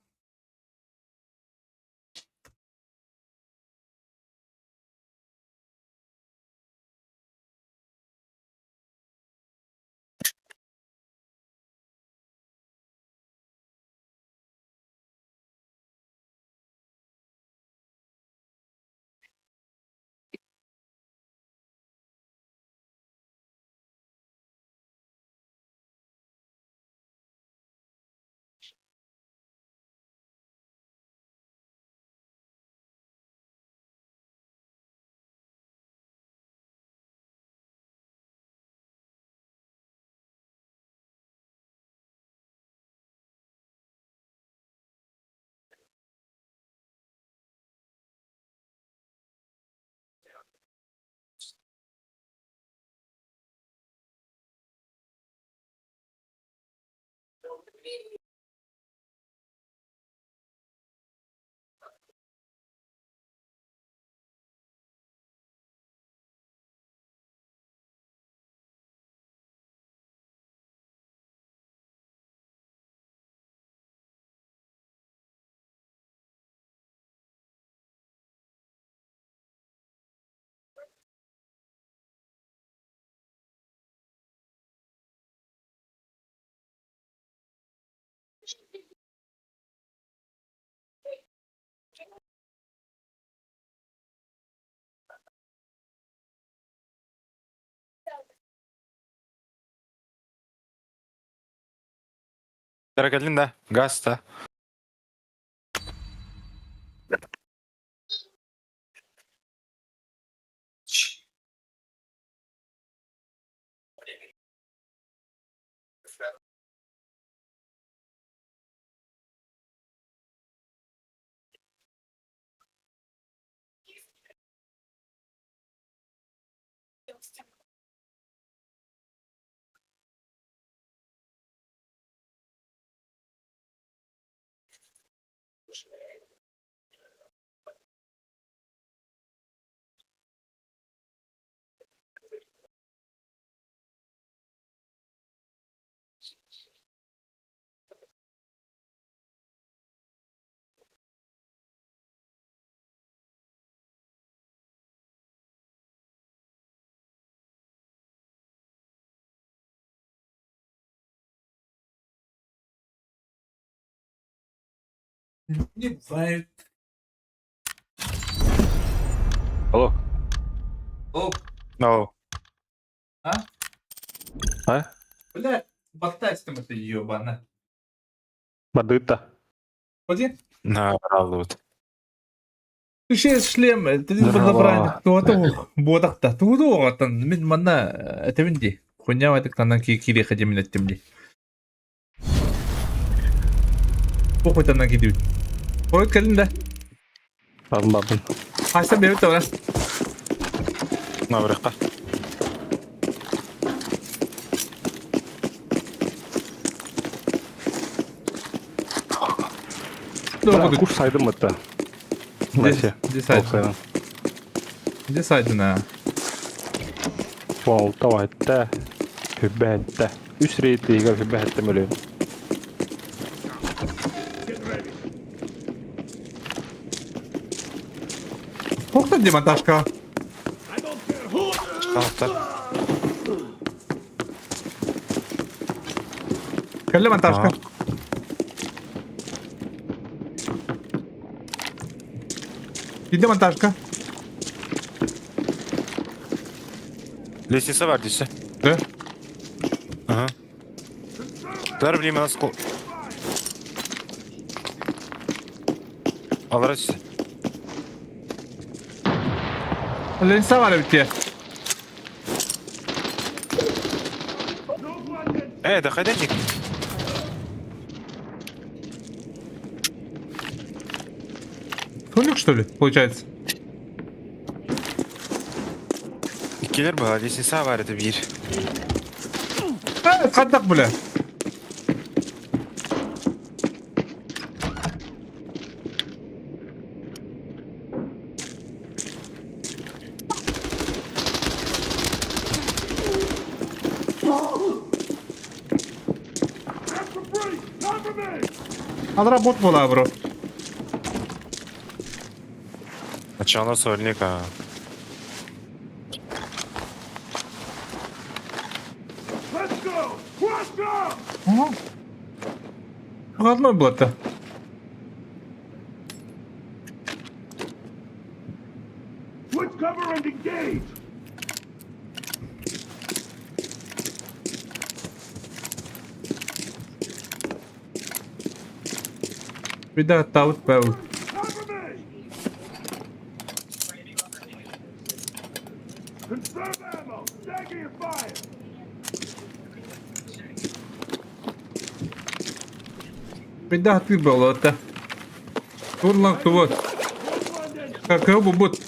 Кэллин да, газ да. Не бывает. Алло. О, No. а? А? Бля, баттайстым это ебано. Бардыта. Ходи. На, лут. Түшес шлем, ты Здорово. забрали. Туату бодақта. Туду оғаттан. Мен манна этебин ди. Хуйня вайтык танан кире хадемин еттим ди. Похуй танан кидибит. Қойт кэлин да. Бардым бардым. Хайса бебит ора. На, врыхка. Бля, куш сайдым это. Вася. Где сайдын? Где сайдын а? Полтава этте. Хүбэ этте. Үс рейтига хүбэ этте мөлүн. Тоқта демонтажка. Шкафтар. Кэлле монтажка. Иди монтажка. Лестница бар дейсі. Да? Ага. Тар блин, нас Алара Ленса бар эбит Э, да ходяник. Толик, что ли, получается? Иккилэр баҕа, лестница баар этэ биир. Э, хантах бля. Адра бот була, бро. Начало сольника. Родной был-то. Switch cover and engage! Беда таут пэл. Cover me! Conserve ammo! Stagger your fire! Беда ты был это. Турланг вот. Как его бут.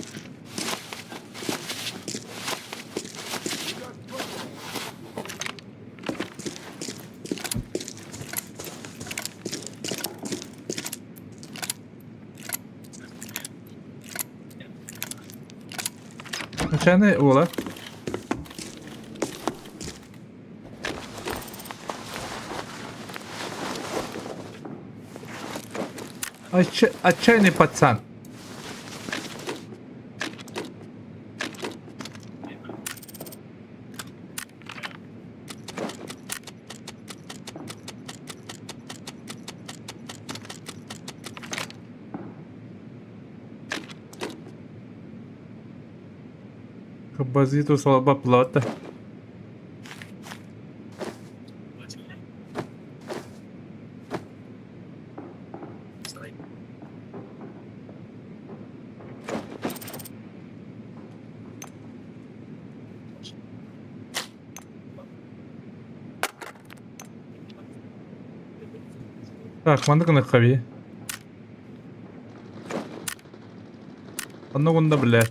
Начальный Ола. Отчаянный пацан. Композитор слаба плата. Так, маннык хави. Онно гунда бля.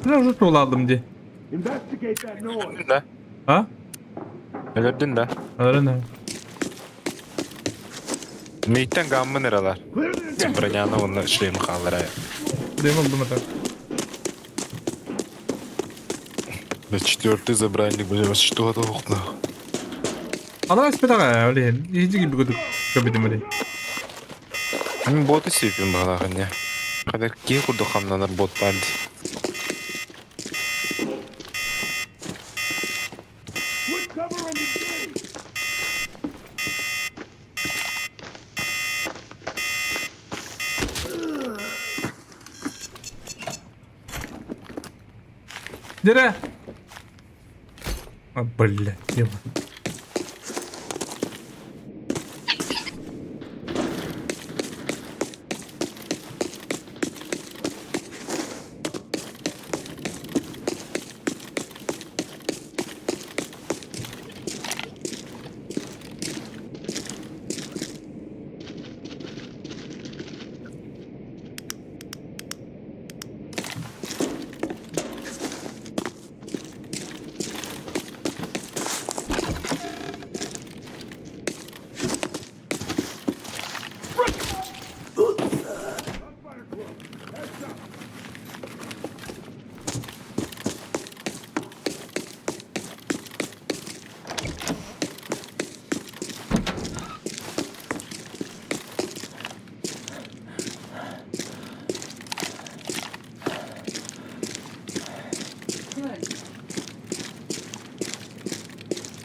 Бля, уже туладым ди. Investigate that noise! Да. А? Өлөрдүн да. Арына. Мииттэн гаммын эралар. Clear the Броняны онно шлем хааллара. Дэм болдум это. Да четвертый забрали, бля, что это окна. Ана спетага, блин. Иди бигуду. Кабидем, блин. Мин боты сипим бағалағын, Қадар кей курду хамнанар бот барды. Switch cover and engage! Дере. А, блядь, тема.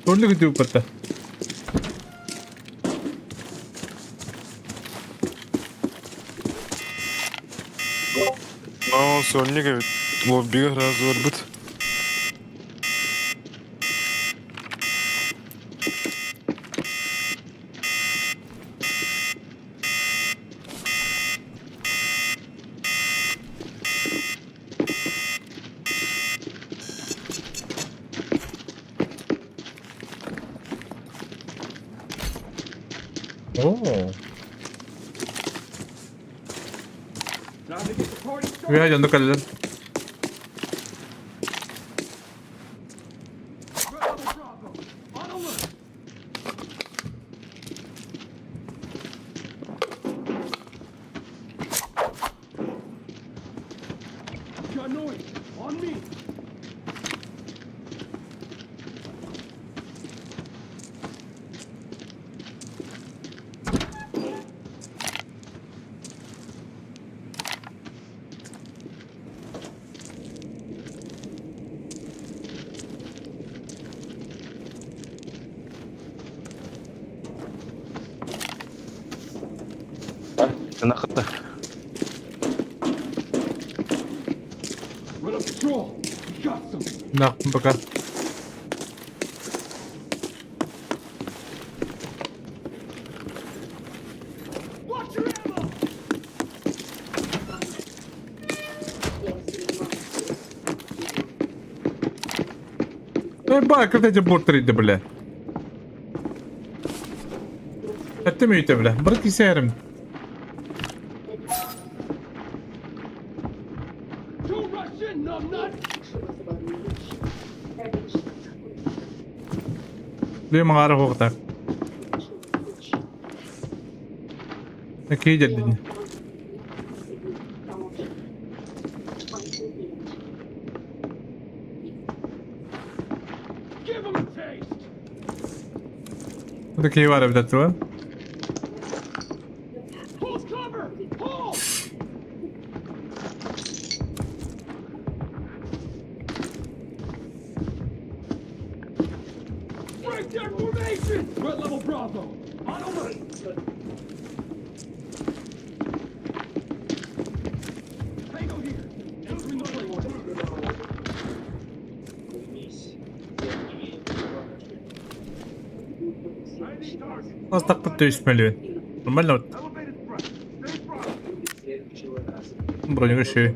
Турник күтүп батта. Оо, сольник эбит. Лоббига сразу барбыт. Оо. Үөһэ дьонно кэллилэр. Нахыта. На, пока. Эй, как эти борты, бля. Это мы бля. Брат, кисерим. Лү маҥаара хуохтаах. Киидэрдин. Киһи баар эбит дуо? Астахпыт түспэлүөн. Нормально вот. Броню еще.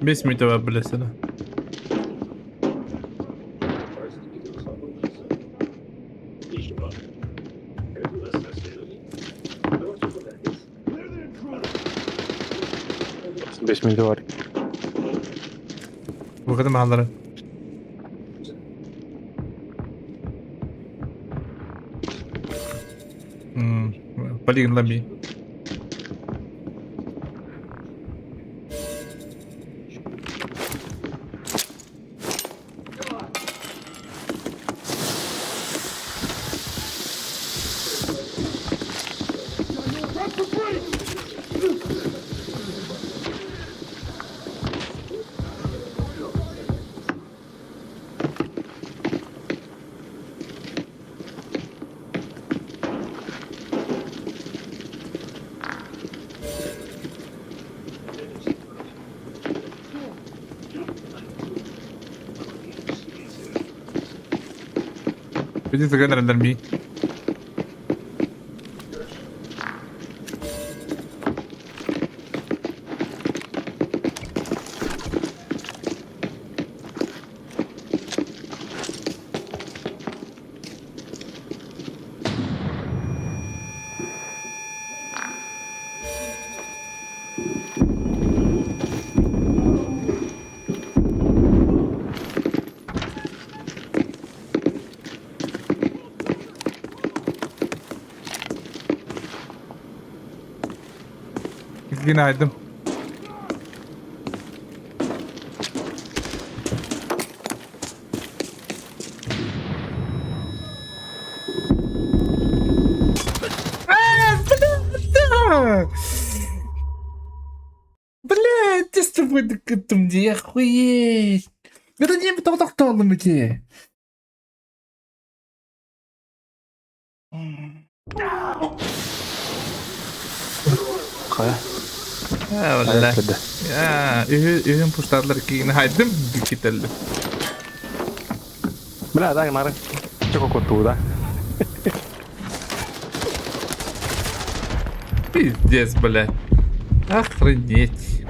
Бес мүнүүтэ бар билэсэ Бес мүнүүтэ бар. Выходым хааллара. Полигон ломи. Иди загадр ми. Günaydın. Блядь, ты с тобой где охуеть. Это не тоқтолым ити. Хайа. А, бля. Үһүн пуштарлар кигин хайдым кителли. Бля, дай нары. Чего куту, да? Пиздец, блядь. Охренеть.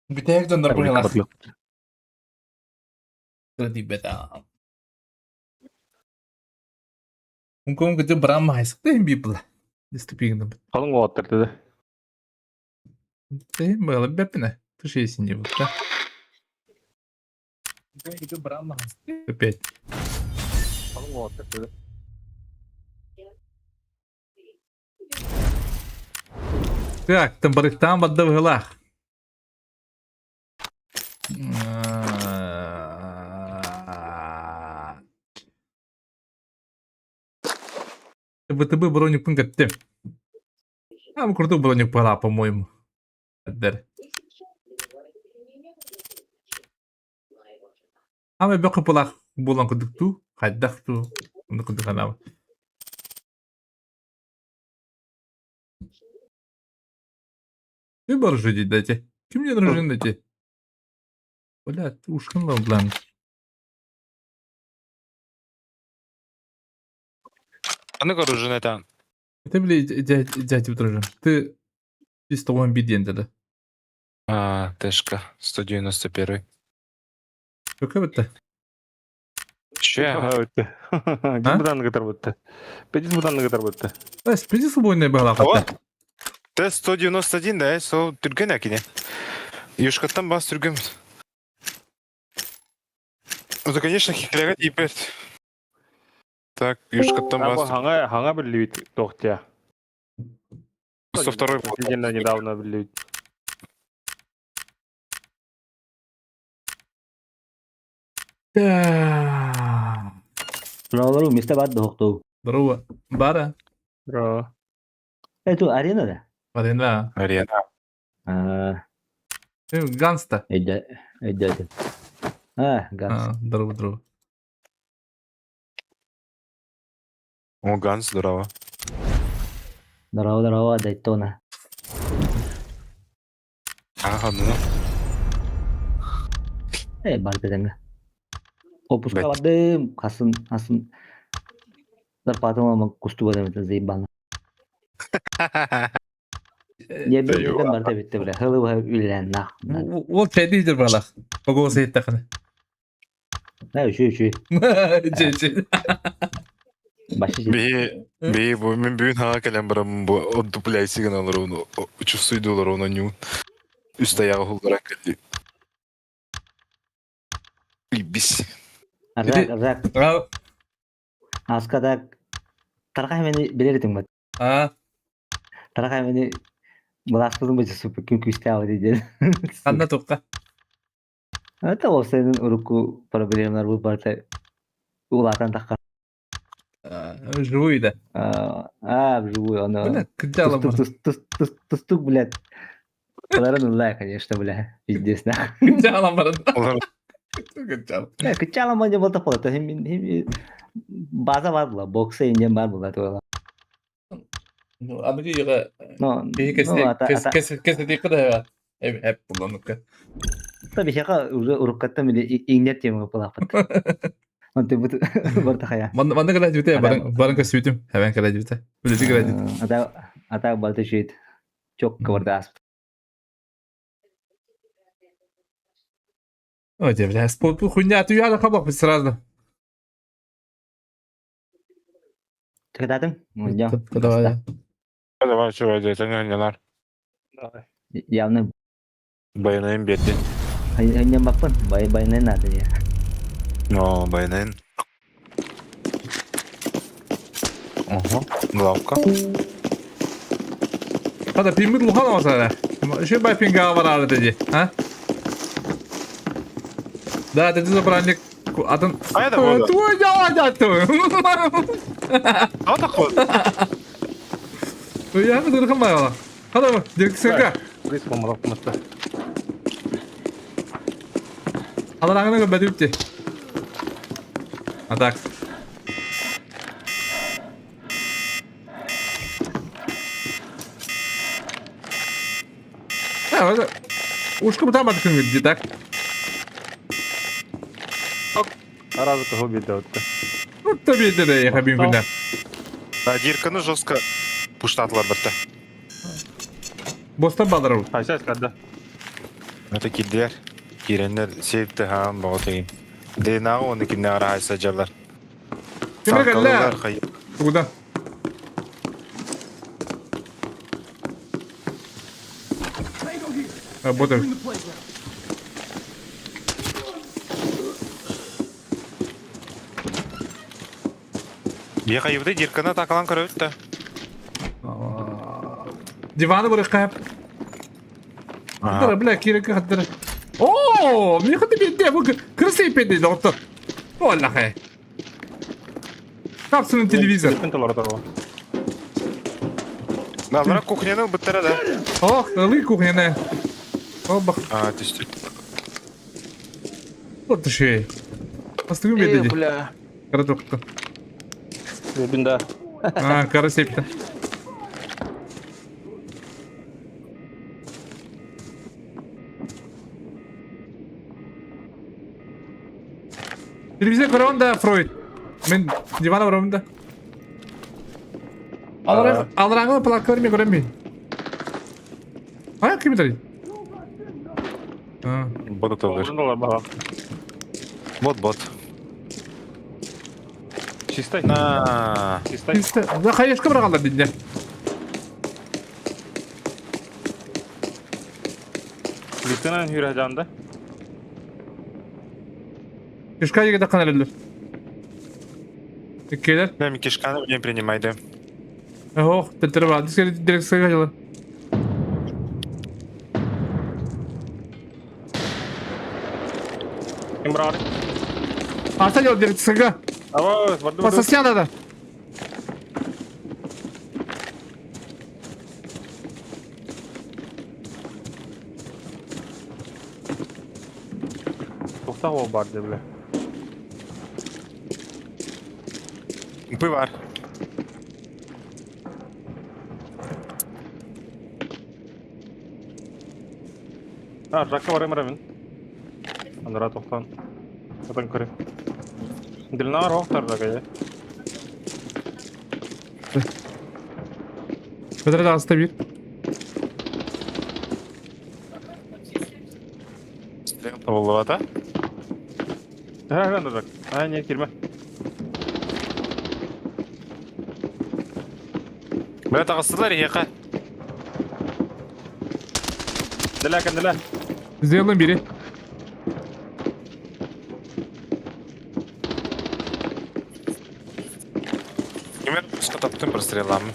Бүтэһик дьоннор быһыылаах. Тиийбэтэ. Ункум кыты брам хайсыкта бипла. Диступигна. Халың уоттар dedi. Ты было беппине. Ты же если не вот, да? Опять. Халың уоттар dedi. Так, там барыктан бадда быһылаах. ВТБ броник пункт. А, крутой броник пора, по-моему. Дер. Ама бөкө булах булан кудукту, хайдахту, кудуканава. Ты баржи дайте. Ким мне дружин дайте? Бля, ты ушкын блан. Аны оружие это. Это, бля, дядя дружин. Ты чисто он биден да. А, Тэшка, 191. Какой это? Че? Дин кытар бутты. Педис будан кытар бутты. Да, спиди свободная была. Т-191, да, сол түрген әкене. Юшкаттан бас түрген. Ну, да, конечно, хитряга теперь. Так, Юшкаттан бас. Хаңа, хаңа билибит тохтя. 102 Недавно билибит. Да. Здорово, места бат дохту. Здорово. Бара. Здорово. Это арена, да? Арена. Арена. А, Ганста. Идет. А, Ганс. Здорово, здорово. О, Ганс, здорово. Здорово, здорово, Дайтона. Ага, ну. Бар Опуска бардым, хасын, хасын. Зарплатам кусту это заебано. Я бен барда битте бля. Хылы үллән нах. Ол чайды идер балах. Погода еттақыны. Да, үші, үші. Че, че. Башы Би, би, бу мен бүгүн хага келем барам бу отдупляйсыгын алар оны, чувствуйдулар оны ню. Үст аягы хулдара келди. Ибис. Арзак, арзак. Аскада таркай мени билер этиң бат. А. Таркай мени буласпызың бу супер күн күстә диде. Анна тоққа. Это ол сенин уруку проблемалар бу барта улатан такка. Вживую, да. А, вживую, оно. Бля, кидало. Тустук, блядь. Каларын улай, конечно, бля. Пиздец, нах. Кидало, брат. Кидало. Кидало мане болта полата. Хим база бар була, бокса инен бар була тула. Ну, аныгы йыга. Ну, кесе кесе дикы Эп буланыкы. Та бихака уже уруккатта мили иңнер темага булапыт. Онты бут барта хая. Манна кала жүтэ баран баран касүтүм. Хабан кала жүтэ. Билети кала жүтэ. Ата ата балты шит. Чок кабарда асп. Ой, бля, спорт хуйня, ты я хабак сразу. Кадатың? Давай. Давай, чего, это не нар. Давай. Явно Байнайын берди. Ханьян баппын, бай байнай надо я. Но, байнайын. Ого, лавка. Хата пингмит улахан оҕосара. Еще бай пинга бараары дии, а? Да, ты забранник атын... Хайа да буолла. Твой дядя ты. Тоҕо таххыбыт? Я не дырхам байала. Хата, дирксека. Рис помрок мыста. Алараңына көбөтүпти. А так. Ушка бутамат күнгү так. Аразы кого беде отты. Вот тебе да я хабим күнә. Дирканы жестко пуштатылар бірті. Бостан балдар Қайсы әскәрді? Это килдилер. Киреннер сейфте хаан боҕотугин. Днағы оны кимне арахайса жалар. Кимре кэллэ? Куда? Работаю. Бияка юбды дирканы такалан көрөбүт да. Диваны бырыкка. Хаттара, бля, кирекке хаттара. О, мне хаты бедде, бу крысы педи, доктор. Оллахай. Капсульный телевизор. Алара кухняны быттара да. Ох, ылы кухняны. О, бах. А, түстү. Вот ты Бастыгым беди. Бля. Кара тоқты. Бинда. А, кара септі. Телевизор көрөм да, Фройд. Мен дивана барамын да. Алараңы плакалар мен көрөм мен. А, ким это? А. Бот отыр. Бот, бот. Чистай. На. Чистай. Чистай. Да, хаешка баргалар дейді. Лифтенен хүрәжанды. Кишка еге таққан әлелер. Келер. Мен кишканы білем принимайды. Ох, тәттірі бар. Дирекция қажылы. Ким брали? Аса дел дирекцияга. Ава, барды. Пососня надо. Тоқта ол барды, бля. Үпі бар. А, жаққа барайын барамын. Андыра тоқтан. Отан көрем. Дилнар оқтар жаққа, е. Бедре аста bir. Болуата. Ха, ха, жак. А, не, кирме. Бля, тағыстылар еқа. Дила, кән дила. Сделаем бiri. Кемер пусқа таптым бір стреламын.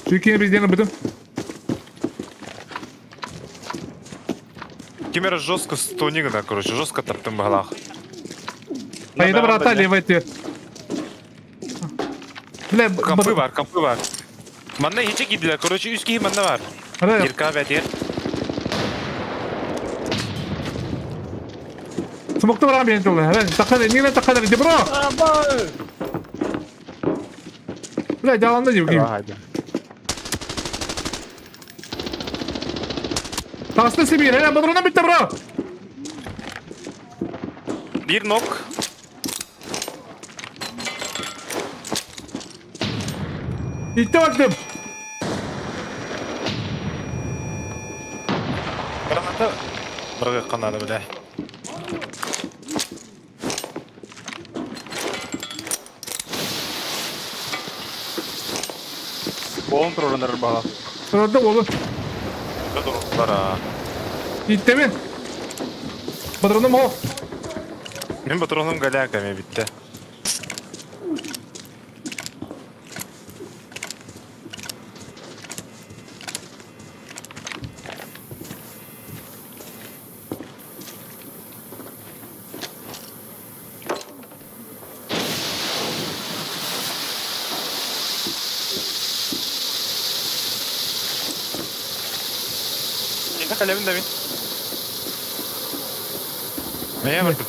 Türkiye'nin bizlerini bıdım. Кемер жестко стонигна, короче, жестко таптым бағалақ. Хайда брата левая тер. Бля, Компы бар, компы бар. Манна хече кидилер, короче, үс кихи манна бар. Дирка бәтер. Смокты барам бен толы. Таққан, неге таққан, де бро. Бля, жаланды деп ким. Тасты Сибирь, э, бадрона битті, бро. Bir нок. Итті баттым. Граната. Бір қанады, бля. Болын тұрғандар баға. Тұрады олы. Бара. Итті мен. Патроным о. Мен патроным галяками бітті. Эйиэхэ кэлэбин да мин. Мэйэ бардым.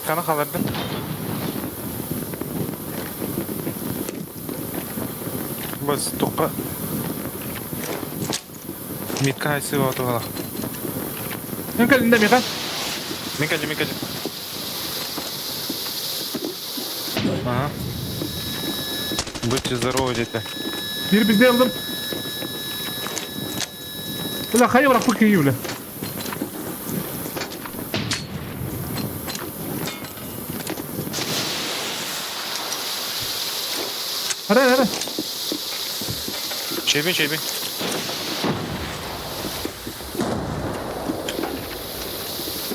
Хана халардым. Бас тухха. Митка хайсы отугала. Мен кэлин да Миха. Мен кэлим, мен кэлим. Ага. Будьте здоровы, дети. Бир bizde aldım. Бля, хайа бырахпыт киһи бля. Hadi hadi. Чебин, чебин.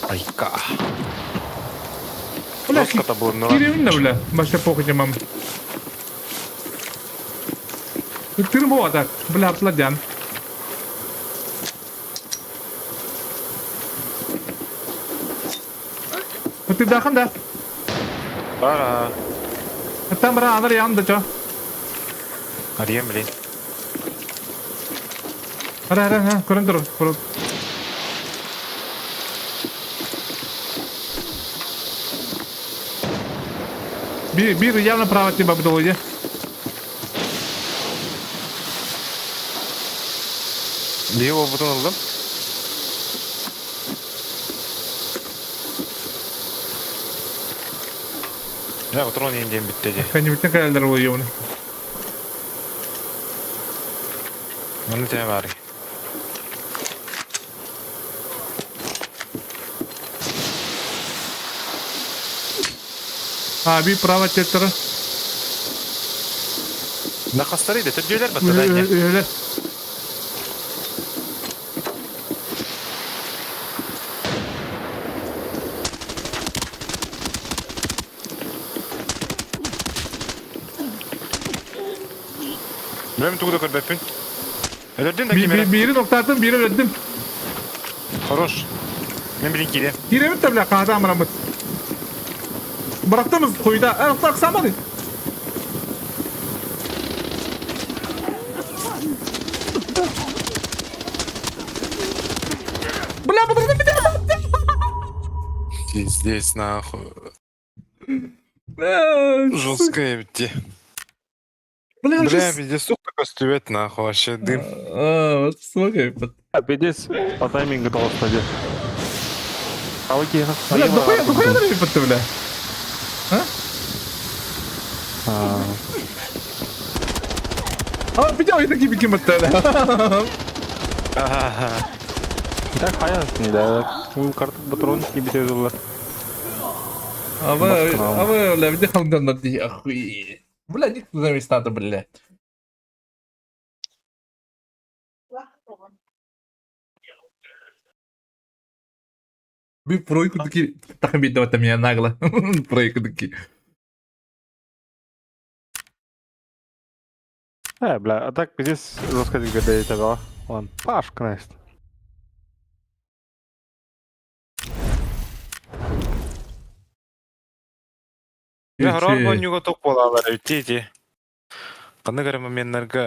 Айка. Бля, Жестко табылыннылар. кииребин да бля. Башта похуй мам. Тырым буолла Бля, артладян. Ты дахан да? Бара. Там бара анар ян да чо. Арьем, блин. Ара ара ара, көрөн тур, көрөн. Бир, бир явно право тебя бдолуде. Биир уолбутун ыллым. Дьэ, отрон иин диэн бүттэ дии. Кэннибиттэн кэлэллэр улуйуону. Манна тээ баарый. А, би право теттері. Нахастары да төрдүөлэр баттада инне. Үһүлэр. Бэм тугу да көрбөппүн. Өлөрдүн да кимэрэ. Биирин октаатын, биирин өлөрдүм. Хорош. Мен билин киирэ. Киирэбит да бля, хаата амараммыт. Бырахтымыз хуйда. Ә, ыксамады. Бля, бля, бля, Пиздец, нахуй. бля. Жесткая ведь. Бля, Бля, пиздец, сука көстүбэт нахуй, вообще дым. А, вот смотри. Пиздец, по таймингу толсто дии. Бля, дохуя, дохуя дыры бля. А? А, видел, я такие бики мотали. Так хайа, да. Карта патрон кибите жоллар. А вы, а вы, бля, где халдан на охуеть. Бля, никто зависит надо, бля. Би пройку таки тахмидова там меня нагло. Пройку таки. Э, бля, а так здесь жестко двигает этого. Он Пашка, значит. Бля, хорор боннюга тоқ болалар өтте де. Қанды кәрі моменттарға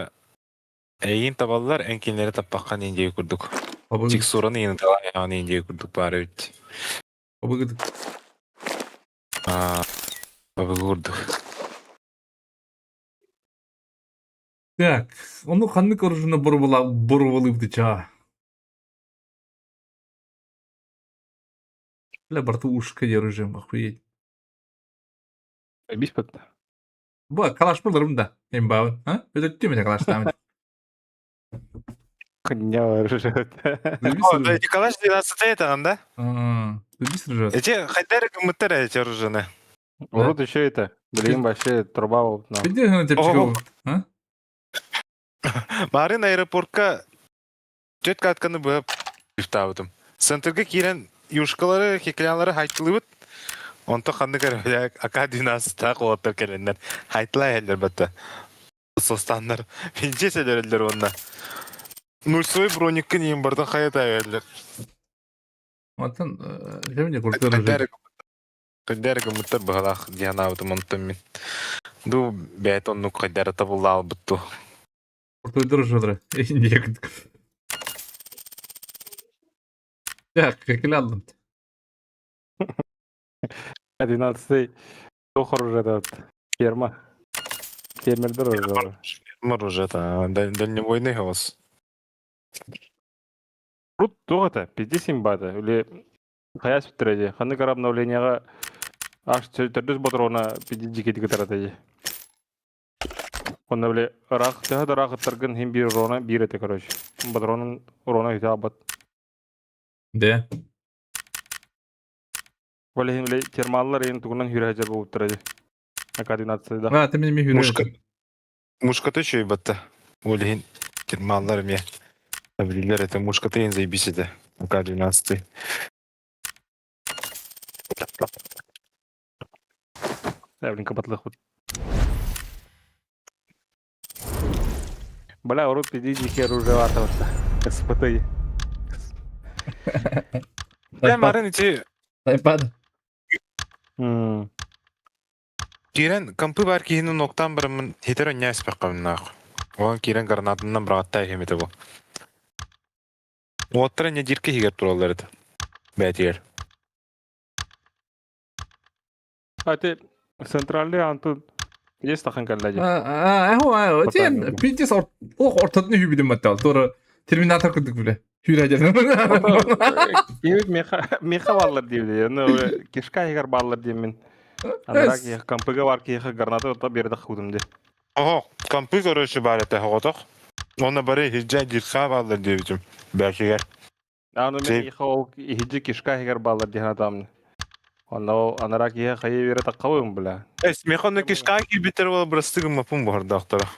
эйин табаллар, әнкенлері таппаққан индегі күрдік. Текстураны ені талан индегі күрдік бары өтте. Күрдік. Так, ону ханнык оружуна бурвалып дыча. Бля, брату ушка оружием, охуеть. Бис бат. Бу калаш булырым да. Эмбабын, а? Өтөттү мен калаш тамын. Хуйня ржет. О, да, эти калаш 12 это, да? Заебись ржет. Эти хайдары гмтр эти оружие. Вот еще это. Блин, вообще труба вот. Где на тебя А? Марын аэропортка төт катканы быһа ифтабытым. Центрга киирэн юшкалары, хеклялары хайтылыбыт. Онто ханнык эрэ ака 12 куоттар кэлэннэр. Хайтылай эллер батта. Состаннар. Пинче селереллер онна. Нульсой брониккин иин бардан хайта эллер. Онтон жемне куртар. Хайдары гмтр быһалаах дианаабытым онтон мин. Ду бэйт оннук хайдары табыллаалбытту. Куртуйдур жодра. Так, кэлэ аллым. 11 туох оружиета ферма. Фермердер оружие. Фермер уже это дальневойный голос. Рут туох это? Пизди симбата. Или хайас бүтэрэ дии. Ханнык эрэ обновлениеҕа аж төрдүс ботуруона пизди дьикитик ытарата дии. Онно били ыраах төһө да ыраах ыттаргын иһин биир урона биир этэ короче. Ботуруонун урона үтэ аабат. Да. Ол иһин били термаллар иһин тугунан сүүрэ сылдьар буолбуттара дии. Координация да. А, ты меня Мушка. Мушката үчүгэй батта. Ол иһин термаллар эмиэ. Билилер это мушката иһин заебись этэ. АК-12. Блин, кабатлыхпыт. Бля, урут пиди дикий оружие атабытта. СПТ. Дьэ, марын ити Айпад. киирэн компы бар киһини ноктаан бараммын хитер онньаа испэххэ Оон киирэн гранатынан быраҕатта иһимитэ бу. Уоттара не дирки иһигэр тураллар этэ. Бээтигэр. А ты центральный антын есть тахан кэллэ дии. А, а, тиэн пиздец ох ортотун үһүбүдүм баттал. Тура терминатор курдук биле. Хүрэ Киһибит меха меха баллар диибит. Оны кишка иһигэр баллар диэммин. Анараа киһи компыга бар киһи граната отто биэрдэх куудум ди. Оһо, компы короче баар этэ оҕотох. Онно бары иһирдьэ дирха бааллар диэбитим. Бээтигэр. Аны мен иха ол иһиджи кишка иһигэр бааллар диэн атаамны. Онно анараа киһи хайы биэрэ таххабын бля. Эс, меха онно кишка киирбиттэр буола бырастыы гыммаппын буһардаахтара.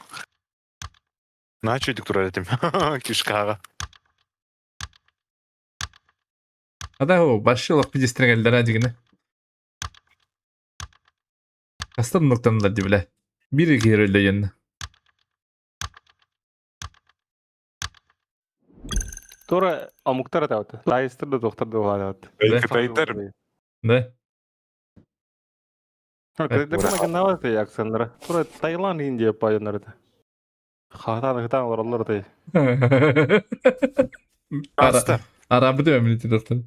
Наһаа үчүгдүк турар этим кишкаҕа. Ада о, большой пидестрегеллер дигини. Астан ноктанылар ди бля. Бир киһи өллөйөн. Тура омуктар атабыт. Лайыстыр да доктор да улаатабыт. Кытайдар. Да. Кытайдар магнават акценнара. Тура Таиланд, Индия пайоннар Хатан хатан олороллор этэй. Аста. Арабы өмүнү доктор.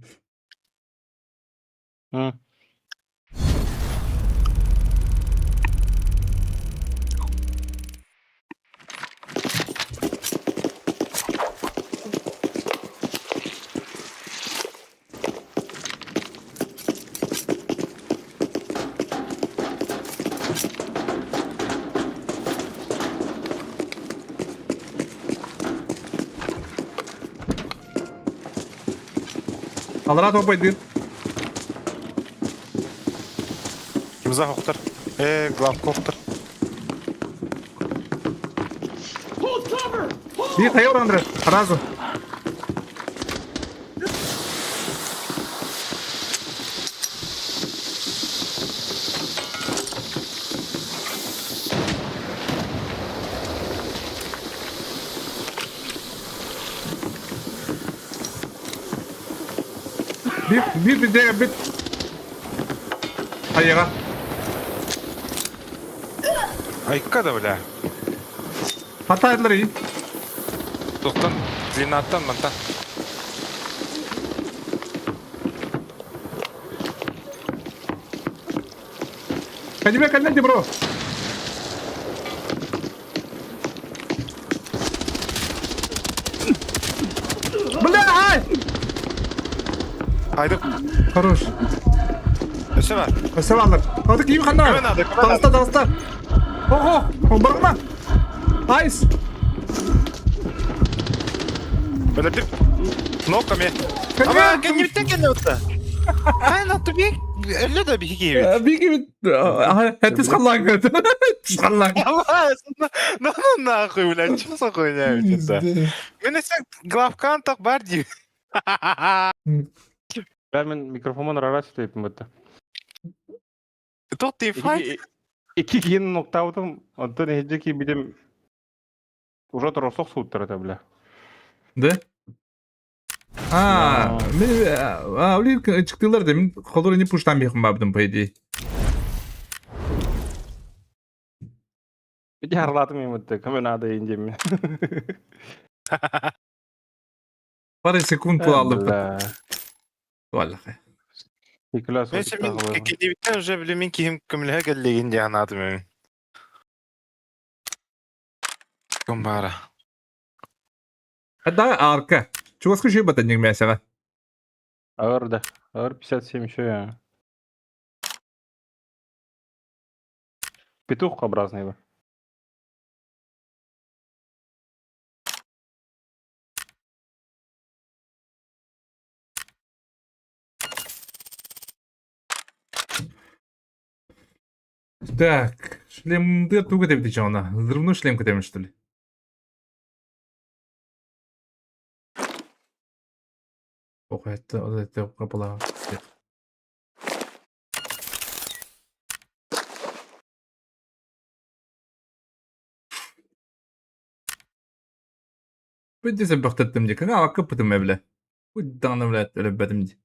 Алара топайдыр. Кимзах охтор? Э, главка охтор. Hold cover! Hold! Bir hayır Andре, сразу. Bir, bir bir de bir. Hayır. Айка да бля. Хатайлар iyi. Тохтон длинаттан мантан. Кадиме калленти бро. Бля, ай! Айдык. Хорош. Өсө бар. Өсө алыр. Hadi кийим ханна. Көмө надо, көмө Таҕыста, таҕыста. Ого, барма. Айс. Өлөрдүм. Кнопками. Кадиме. Ама кэннибиттэн кэннэ утта. Хайна тубик өллө да биһи киһибит. Биги Хэтис халлаан. Халлаан. Ну ну нахуй, блядь, что за хуйня ведь это? Мен эсен главкан так бар дии. Бля, мен микрофонмун арара сөйтөйпүн бытта. Туох тимфайт? Икки киһини нуктаабытым, онтон иһирдьэ киирбитим уже торосох сууттар этэ бля. Да? А, мен а, блин, чыктылар да, мен холор не пуштан бихым бабдым, по идее. Ити харлаатым имитте, көмө наада индемми. Пара секунд алып. Бля. Валлахай. Николас Мен мин кэлиибиттэн уже били мин киһим көмөлөһө кэллигин диэн анаатым эбин. Ким баара? Да, арка. Чугаска үшүй бата нигмәсәгә. Ağır да. Ağır 57 еще. Петух образный бар. Так, шлемды тугы деп дичи она. Взрывной шлем көтәмен, что ли? Ох, это капала. بدي سبقت التمديك انا ركبت مبلة ودانا ولا لبتمدي.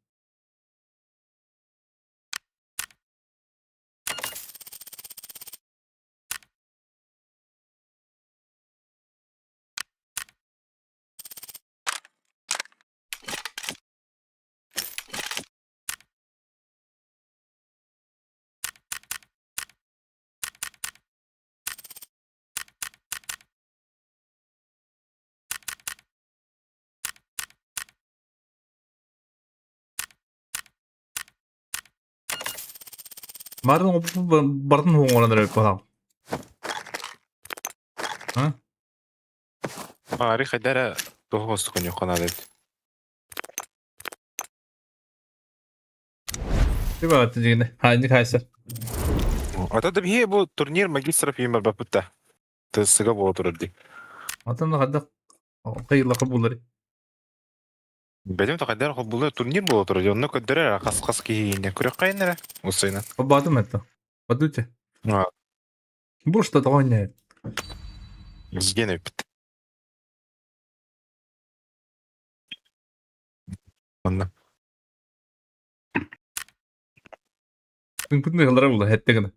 Марын бардын хоңоран өрөп балам. А? Ари хайдара тоҕо остукун юханаад эбит. Тиба дигине. Хайны хайса. Ата да биһи бу турнир магистров иин барбаппыт да. Тысыга буола турар дии. Атын хадда кыйла кабуллары. Бэлэм хайдар холбулар турнир буола турар дии. Онно көрдөрөр хас-хас киһи күрэх эрэ усайынан. Батым это. Бадуте. А. Бу что такое? Сген эппит. Онно. Күн кылара була хеттегene.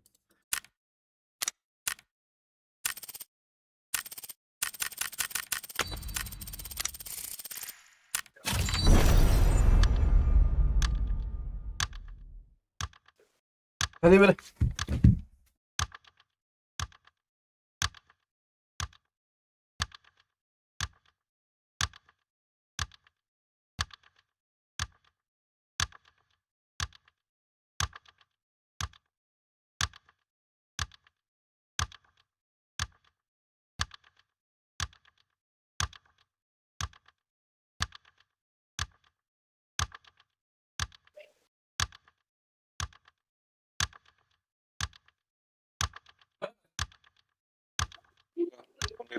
Hadi böyle.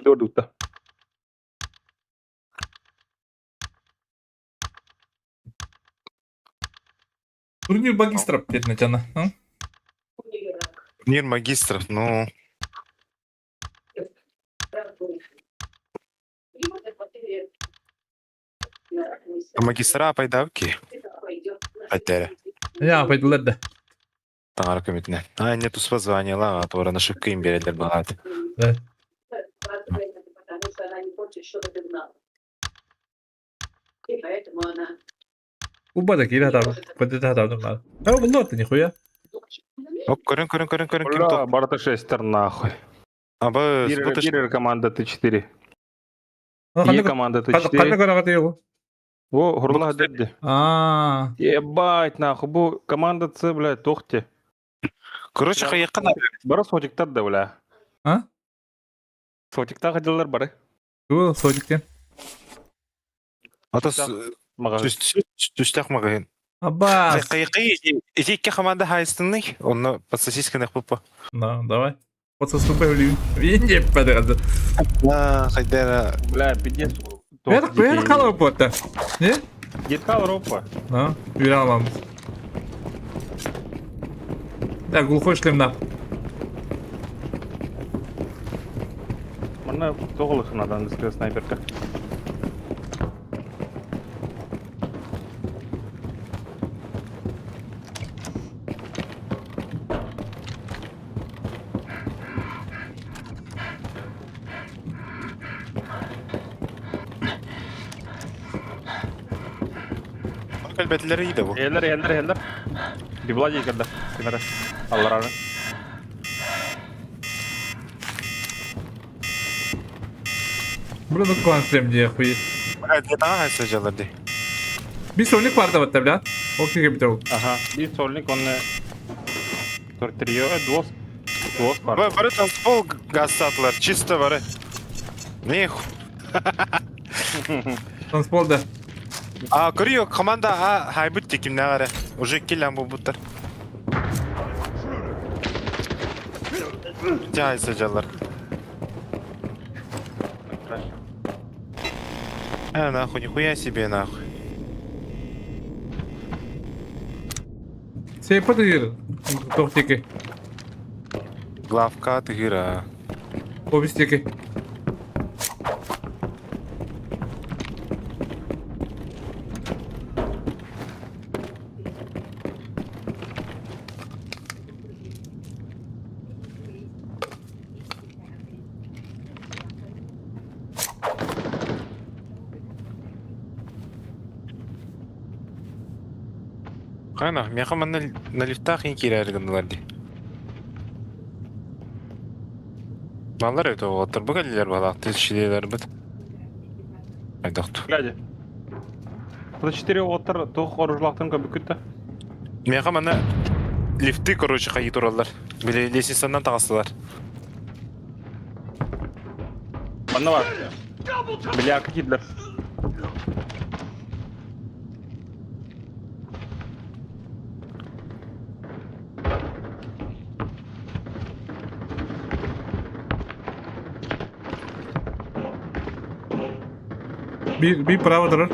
Дута. Турнир магистров теперь а? Турнир магистров, ну... Магистра пайдавки. Айтере. Я пойду да. Таҥара көмөтүнэн. А, не туспа званиела, а туора нашивка им берелер балаат. Да. Уба кире хатабы. Көтө хатабы мал. А буллар нихуя. Оп, көрөн, көрөн, көрөн, көрөн, ким Бля, топ. Барта шестер нахуй. Аба, Кирер, Кирер команда Т4. Е Кандай команда кандай Т4. карагаты его? О, Хурлах дедди. А, Ебать нахуй, бу команда С, бля, тохте. Короче, кайыккан Бары сотиктар да, бля. А? Сотикта ходилар бары. Бу содиктен. Ата Мага. түстэх магын. Аба. Кайыкы ити команда хайстынный, онно под сосисканы пупа. На, давай. Вот соступай в ливень. Винде падырады. А, хайдара. Бля, пиздец. Бер бер калып бота. Не? Детка Европа. На, юрэ аламыз. Да, глухой шлем на. Мана тоғылық надан снайперка. Кэлбэтилэр ииде бу. Эллер, эллер, эллер. Библа дии кэллэ. Кимэрэ. Аллараны. Бля, ну клан стрим дии, охуеть. Бля, где-то сылдьаллар дии. Bir сольник бар да батта, бля. Ол киһи битэ ол. Ага. Биир сольник онно трио, двос. Двос бар. Бары танцпол газсатылар, чисто бары. Не Танцпол да. А, көрүө, команда А хайбыт текимнәҕэ эрэ. Уже киллэн буолбуттар. Дьай сылдьаллар. А, нахуй, нихуя себе, нахуй. Сейпа тыгыр. Туох диэки. Главка тыгыра. Офис диэки. Хайна, миэхэ манна на лифтах иин киирээри гыннылар дии. Баллар эбит оҕолоттор бу кэллилэр балаахтыы чилиэлэрбит. Хайдахту. Глядя. 24 уолаттар туох оружлаахтарын көрбүккүт да? Миэхэ манна лифты, короче, хайыы тураллар. Били лестницанан таҕыстылар. Манна бар. Бля, киирдилэр. Bir, bir право турар.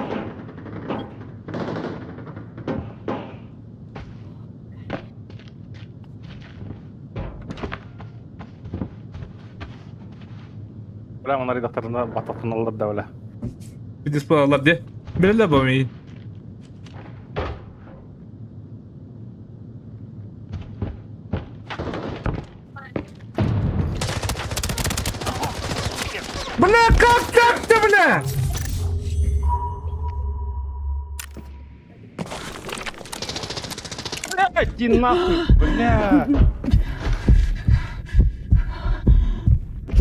Бля, манна редакторына бататыналлар да бля. Диспалалар де. Билэллэр бу миигин. Бля, как так-то, бля? Бля, иди нахуй, бля.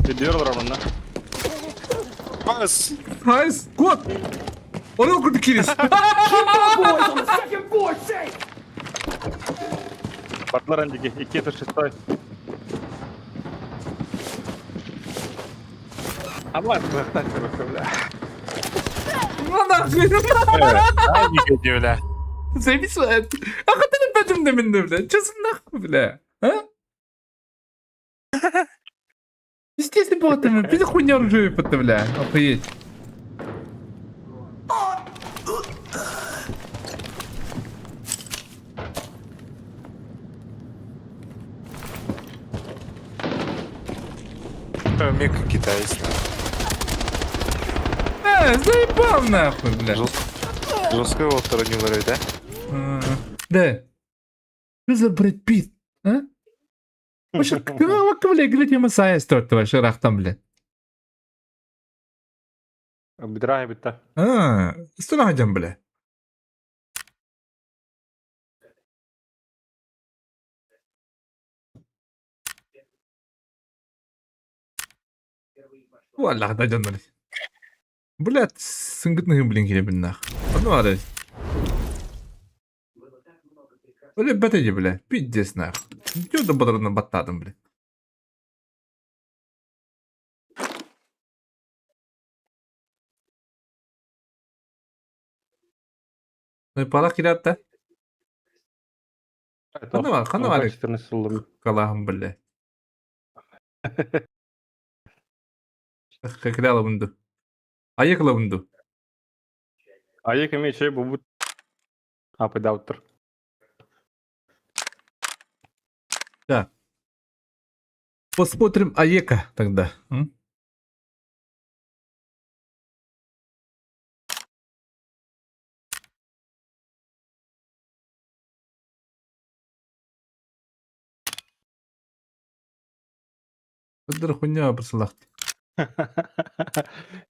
Ты манна. Бас! Хайс, кот! Орел курдук киирис. Boys on the second floor safe! Бардылар андиги, икки это шестой. А ладно, бля. Ну нахуй. Бля. Заебись, а хотя не пойдем на меня, бля. Че за нахуй, бля? А? Естественно, ботами. Пиздец хуйня оружие бля. Охуеть. Мега китайец. Заебал нахуй, бля. Жестко его второй да? Да. Что за Брэд Питт, а? Вообще, бля, глядя Масая стоит вообще рахтам, бля. Бедра битта. А, что бля. Валлах, да дьоннор. Блядь, сынгытныгын блин килебин нах. Ну ары. Бля, бәтәҗе, бля, пиздец нах. Чё да бадрана баттадым, бля. Ну пала киләтте. Хана бар, хана бар. 14 сылым. Калахым, бля. Кекряла бунду. Айыкла бунду. Айык эме чей бу Апыдауттыр. Да. Посмотрим Аека тогда. М? Өдөр хуйня бысылахты.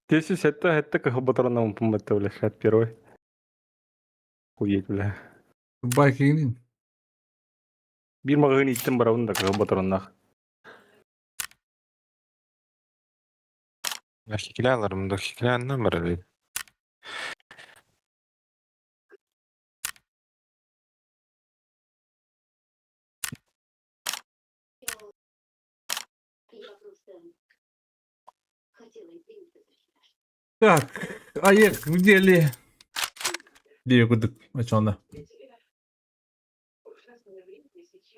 Теси сетте хетте кахы батырына умпумбатты бля, 61. Хуйет, бля. Байкиҥин. Биир маҕаһыын ииттэн барабын да кыһыл ботуруоннаах. Хикиляларым да хикиляннан барар. Так, Аек, где ли? Где кудык? Очона.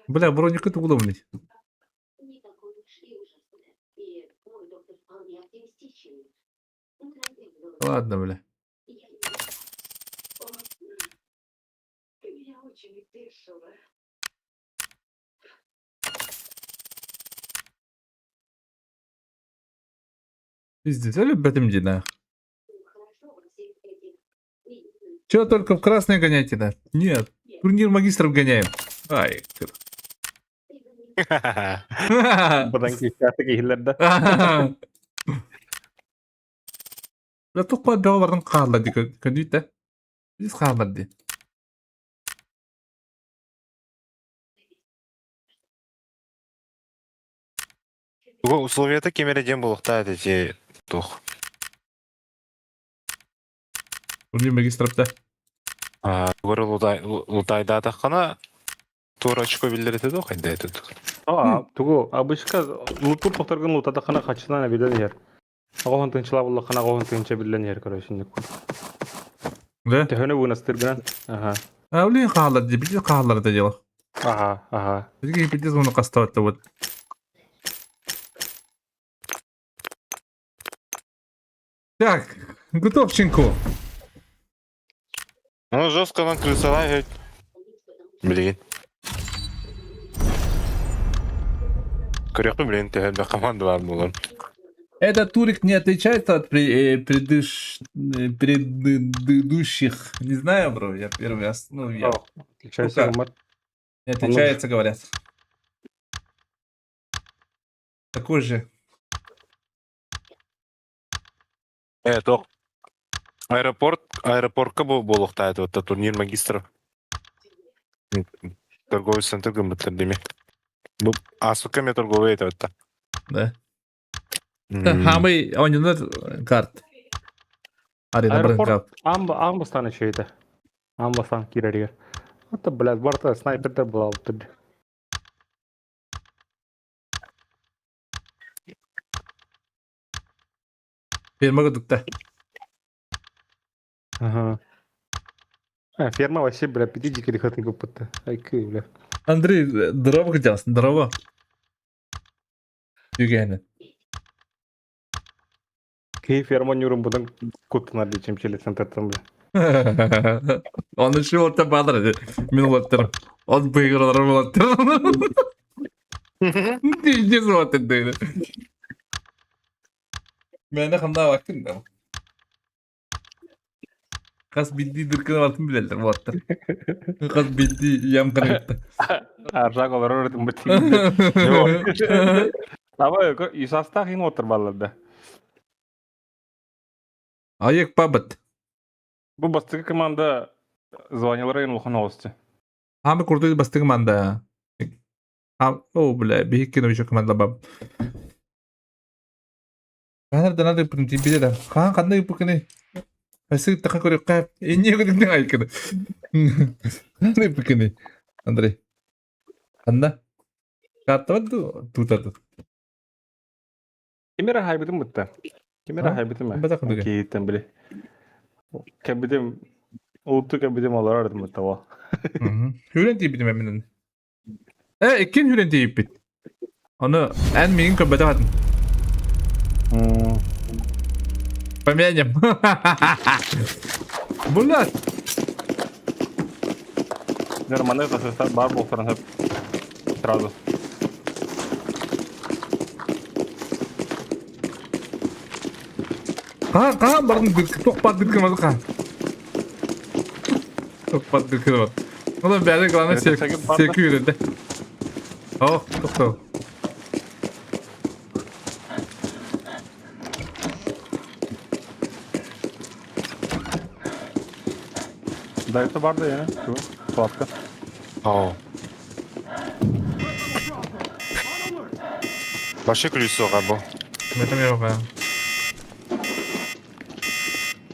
Бля, броника тугуда, блядь. Ладно, бля. Пиздец, я люблю этом дина. Чего только в красное гоняете, да? Нет, турнир магистров гоняем. Ай, Бадан киһи киһилэр да. Да тухпа бөҕө хаалла ди көндүүт да. Biz хаалла ди. Туга условията кемере дем булуктаа эти тух. Турнир магистров да. Тугары лутайдаатаххана туора очко биллэрэтэ доо хайда это Аа, тугу обычка лутур тохторгун лутатахана хачынан билен иһэр. Оҕоһун тынчылаа буллаххана оҕоһун тыынча биллэн иһэр короче инник. Да? Төһөнү вынастыргынан. Ага. А блин хаалла ди, биле хааллар это дело. Ага, ага. Бизге пиздец муну кастабат вот. Так, Гутовченко. Ну жестко нам крысовать. Блин. Көрөкпүн блин төһөн команда бар булан. Этот турик не отличается от предыдущих. Не знаю, бро, я первый раз. Ну, я Отличается Ну как? не отличается, говорят. Такой же. Э, тох. Аэропорт, аэропортка бу буолуохтаах это вот турнир магистров. Торговый центр гыммыттар деме. Бу асука ме торговый это вот. Да. Хамый ойнанар карт. Арена Аэропорт. Бренкап. Аан бастаан үчүгэй Аан бастаан киирэригэр. Это, блядь, барыта снайпердер буолабыт. Ферма кудукта. Ага. А, ферма вообще, бля, 50 хаты куппутта. Айкы, бля. Андрей, здорово хотел, здорово. Югена. Киһи ферма ньуурун бутан куттанар дии чемчили центртан, бля. Он еще вот бадыр. Мен олаттыр. Он выиграл олаттыр. Пиздец вот это. Мен ханда вактым да. Хас билди дыркын вартын билелер болаттыр. Хас билди ям кыргытты. Аржак олорор этим бит. Давай, исастах ин отыр баллар да. Аяк пабыт. Бу бастыкы команда звонилар ин улахан оҕусты. Хамы курдуй бастыгы манда. О, бля, бихиккин еще команда баб. Канар данады пүн тибиде да. Хан кандай пүкүнү. Асык така көрөк кап. Эмне көрүк айкыны. Кандай пүкүнү? Андрей. Анда. Каттабы тутады. Кимера хайбытым бутта. Кимера хайбытым. Бата кындыгы. Кейиттен биле. Кэбитим улутту кэбитим олорор этим бутта во. Хүрен тийбитим эминен. Э, иккин хүрен тийбит. Аны эн мигин көбөтө хатын. Поменяем. Блядь. Нормально это бар болсаран сразу. Kaan kaan бардын тохпат дыркын бар kaan. Тохпат дыркын бар. Ола бәрі главное секі үйренді. Ох, тоқтау. Дайта бар да яна. Сладко. О. Вообще ключ суоҕа бу. Это мелкая.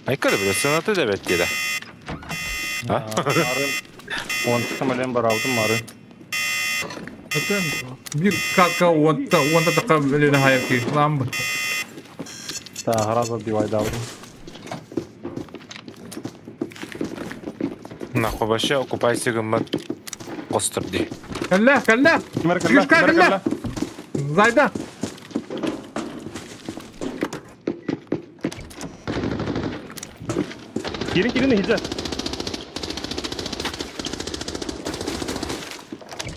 Айка да бile сыаната да бэт диэтэ. Ары. Он самолен бараутым мары. Это бир кака уонта уонта така өлүнэ хайа ламбы. Та хараза дивайдаабытым. Нахуй вообще окупайся гыммат костор дии. Кэллэ, кэллэ! Кимэр кэллэ? Кишка Кимэр кэллэ! кэллэ? Зайда! Киирин киирин иһдьэ.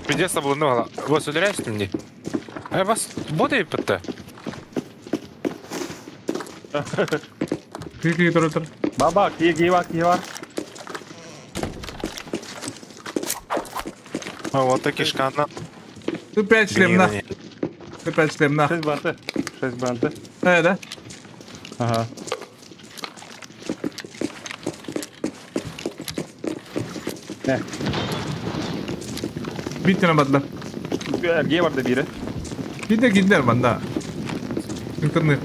Пиздец табылынным ала. Вас өлөрөөстүм дии. Э, бас бот эйппитте. Кики тур тур. Баба, кие кие бар, кие бар. А вот так кишкана. Ты пять шлем на. Ты пять шлем на. 6 БНТ. 6 БНТ. Э, да? Ага. Э, Биттен бадла. эргиэ барда биирэ. Киде киндер манда. Интернет.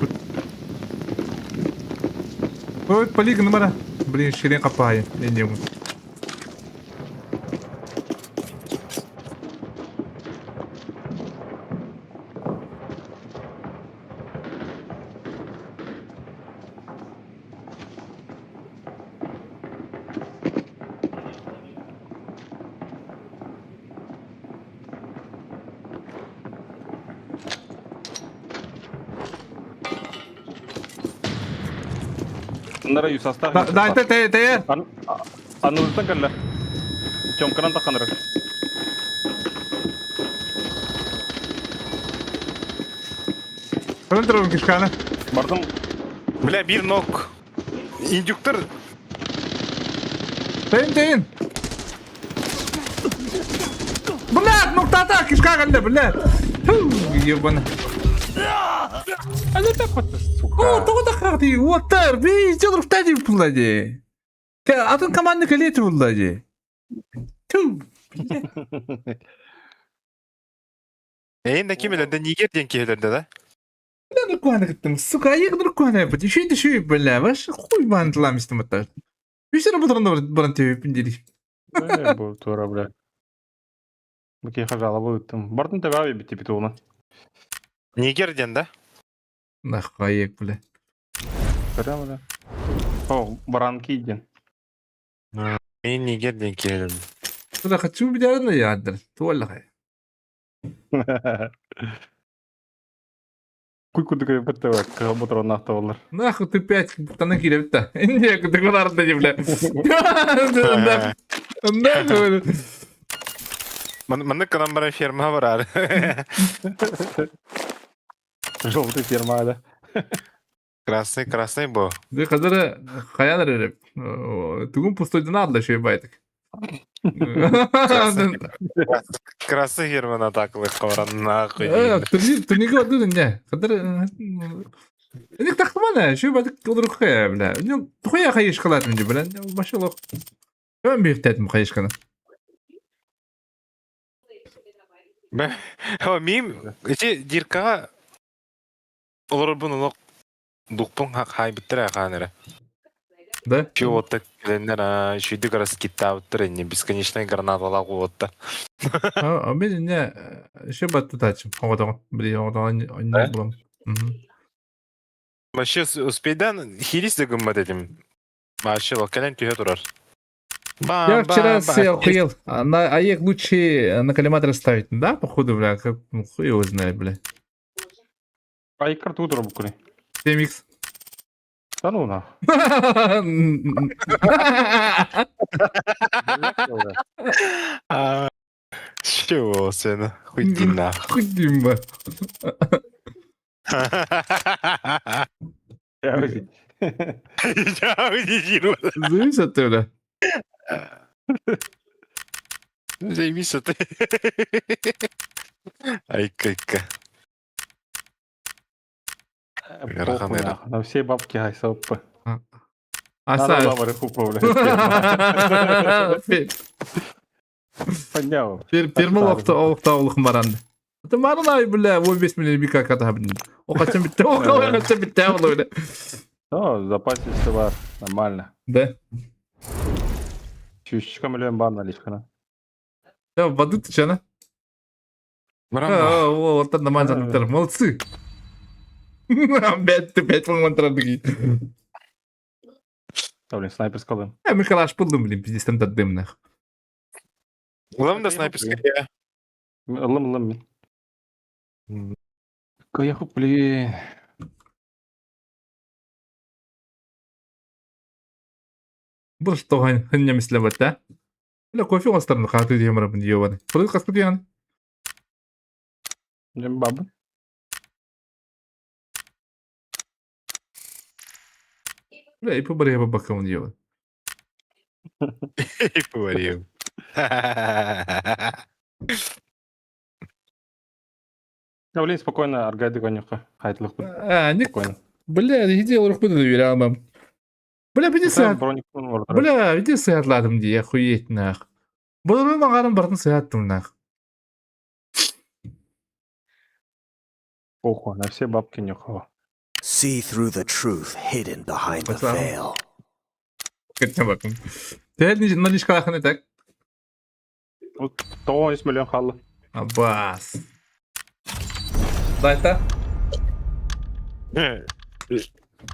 Ой, полиг номера. Блин, ширин капай. Не не. Нара юсастах. Да, да, это это это. Анылыттан кэллэ. Тёмканан тахханара. Контроль кишкана. Бардым. Бля, бир ног. Индюктор. Тын тын. Блядь, ну кто так кишка кэллэ, блядь. Фу, ебана. А это вот, сука. О, тоҕо таххахти, уоттар, би, чодор ди булла ди. Атын команда кэлиэти булла ди. Ту. Эйин да ким элерде Нигер диэн киһилерде да? Да ну куана кыттым, сука, а я куана, еще это еще, бля, ваш хуй бан тламистым это. Үс эрэ бутранда баран төбүппүн дири. Э, бу тура, бля. Бу хажала бу Бардым табави бити битуна. Нигер диэн да? Нахуй, бля. Көрө бля. О, баранки диэн. Эйин Нигер диэн киһилерде. Туда хочу бидярна ядр. Туолла. Куй кудук битте кыга бутрон болар. Нахуй ты пять тана кирепта. Не, ты куда не, бля. Нахуй. Маннык канан баран ферма барар. Желтый ферма да. Красный, красный бу. Ды хазара хаянар эреп. Тугун пустой надо еще байтак. Красный ферма на таклы баран нахуй. Турнига одну не. Хазар Эник тахмана, шо байтак кылдырык бля. Ну, хуя хайш калат минди, бля. Башылык. Мен биртетим хайш кана. О, мим, эти дирка олор бун олок дукпун хай биттер хаанера. Да? Чё вот так келеннер, шүйдүк арас киттабыттыр энне бесконечный гранаталар куотта. А мен не еще бат тачым. Огодон, бли, огодон, не булам. Вообще успейдан хирис де гыммат этим. Вообще локален түйе турар. Я вчера охуел. На АЕК лучше на коллиматор ставить. Да, походу, бля, как, ну, хуй его знает, бля. Ай карту тура букури. 7х. Да ну на. Чего сен? Хуй на. Хуй димба. Завис от бля. Займись ты. Айка-айка. На все бабки гайсоппы. Аса. Поднял. Пермал олохтоолух баран. Это марнай, бля, 15 миллион бика ката О, хотя бы о, хотя бы бля. О, в запасе все бар, нормально. Да. Чүчка миллион бар наличкана. Да, воды ты че, Баран Вот нормально, молодцы. Опять ты опять по-моему Да, блин, снайпер скалым. Я Михалаш пылдым, блин, пиздец, там дым нах. Улам да снайперская. Ылым, ылым мин. Каяху, блин. Бұл что ханнемислебет, да? Бля, кофе оңостарын хаты дием рабын ебаный. Продукт каспы диэн. Дем бабы. Бля, и побарыга бабакам ебаный. И поварил. Да, блин, спокойно, аргайды конюха. Хайтлых. А, не, Спокойно. бля, иди рухпы доверял мам. Бля, иди сыат. Броник, Бля, иди сыатладым ди, охуеть нах. Бұлар мағарым бартын сыаттым нах. Похуй, на все бабки нюхала. See through the truth hidden behind the What's that? veil. Кеттен бакым. Тәл наличкалахын так. Вот 9 миллион халлы. Абас. Дайта.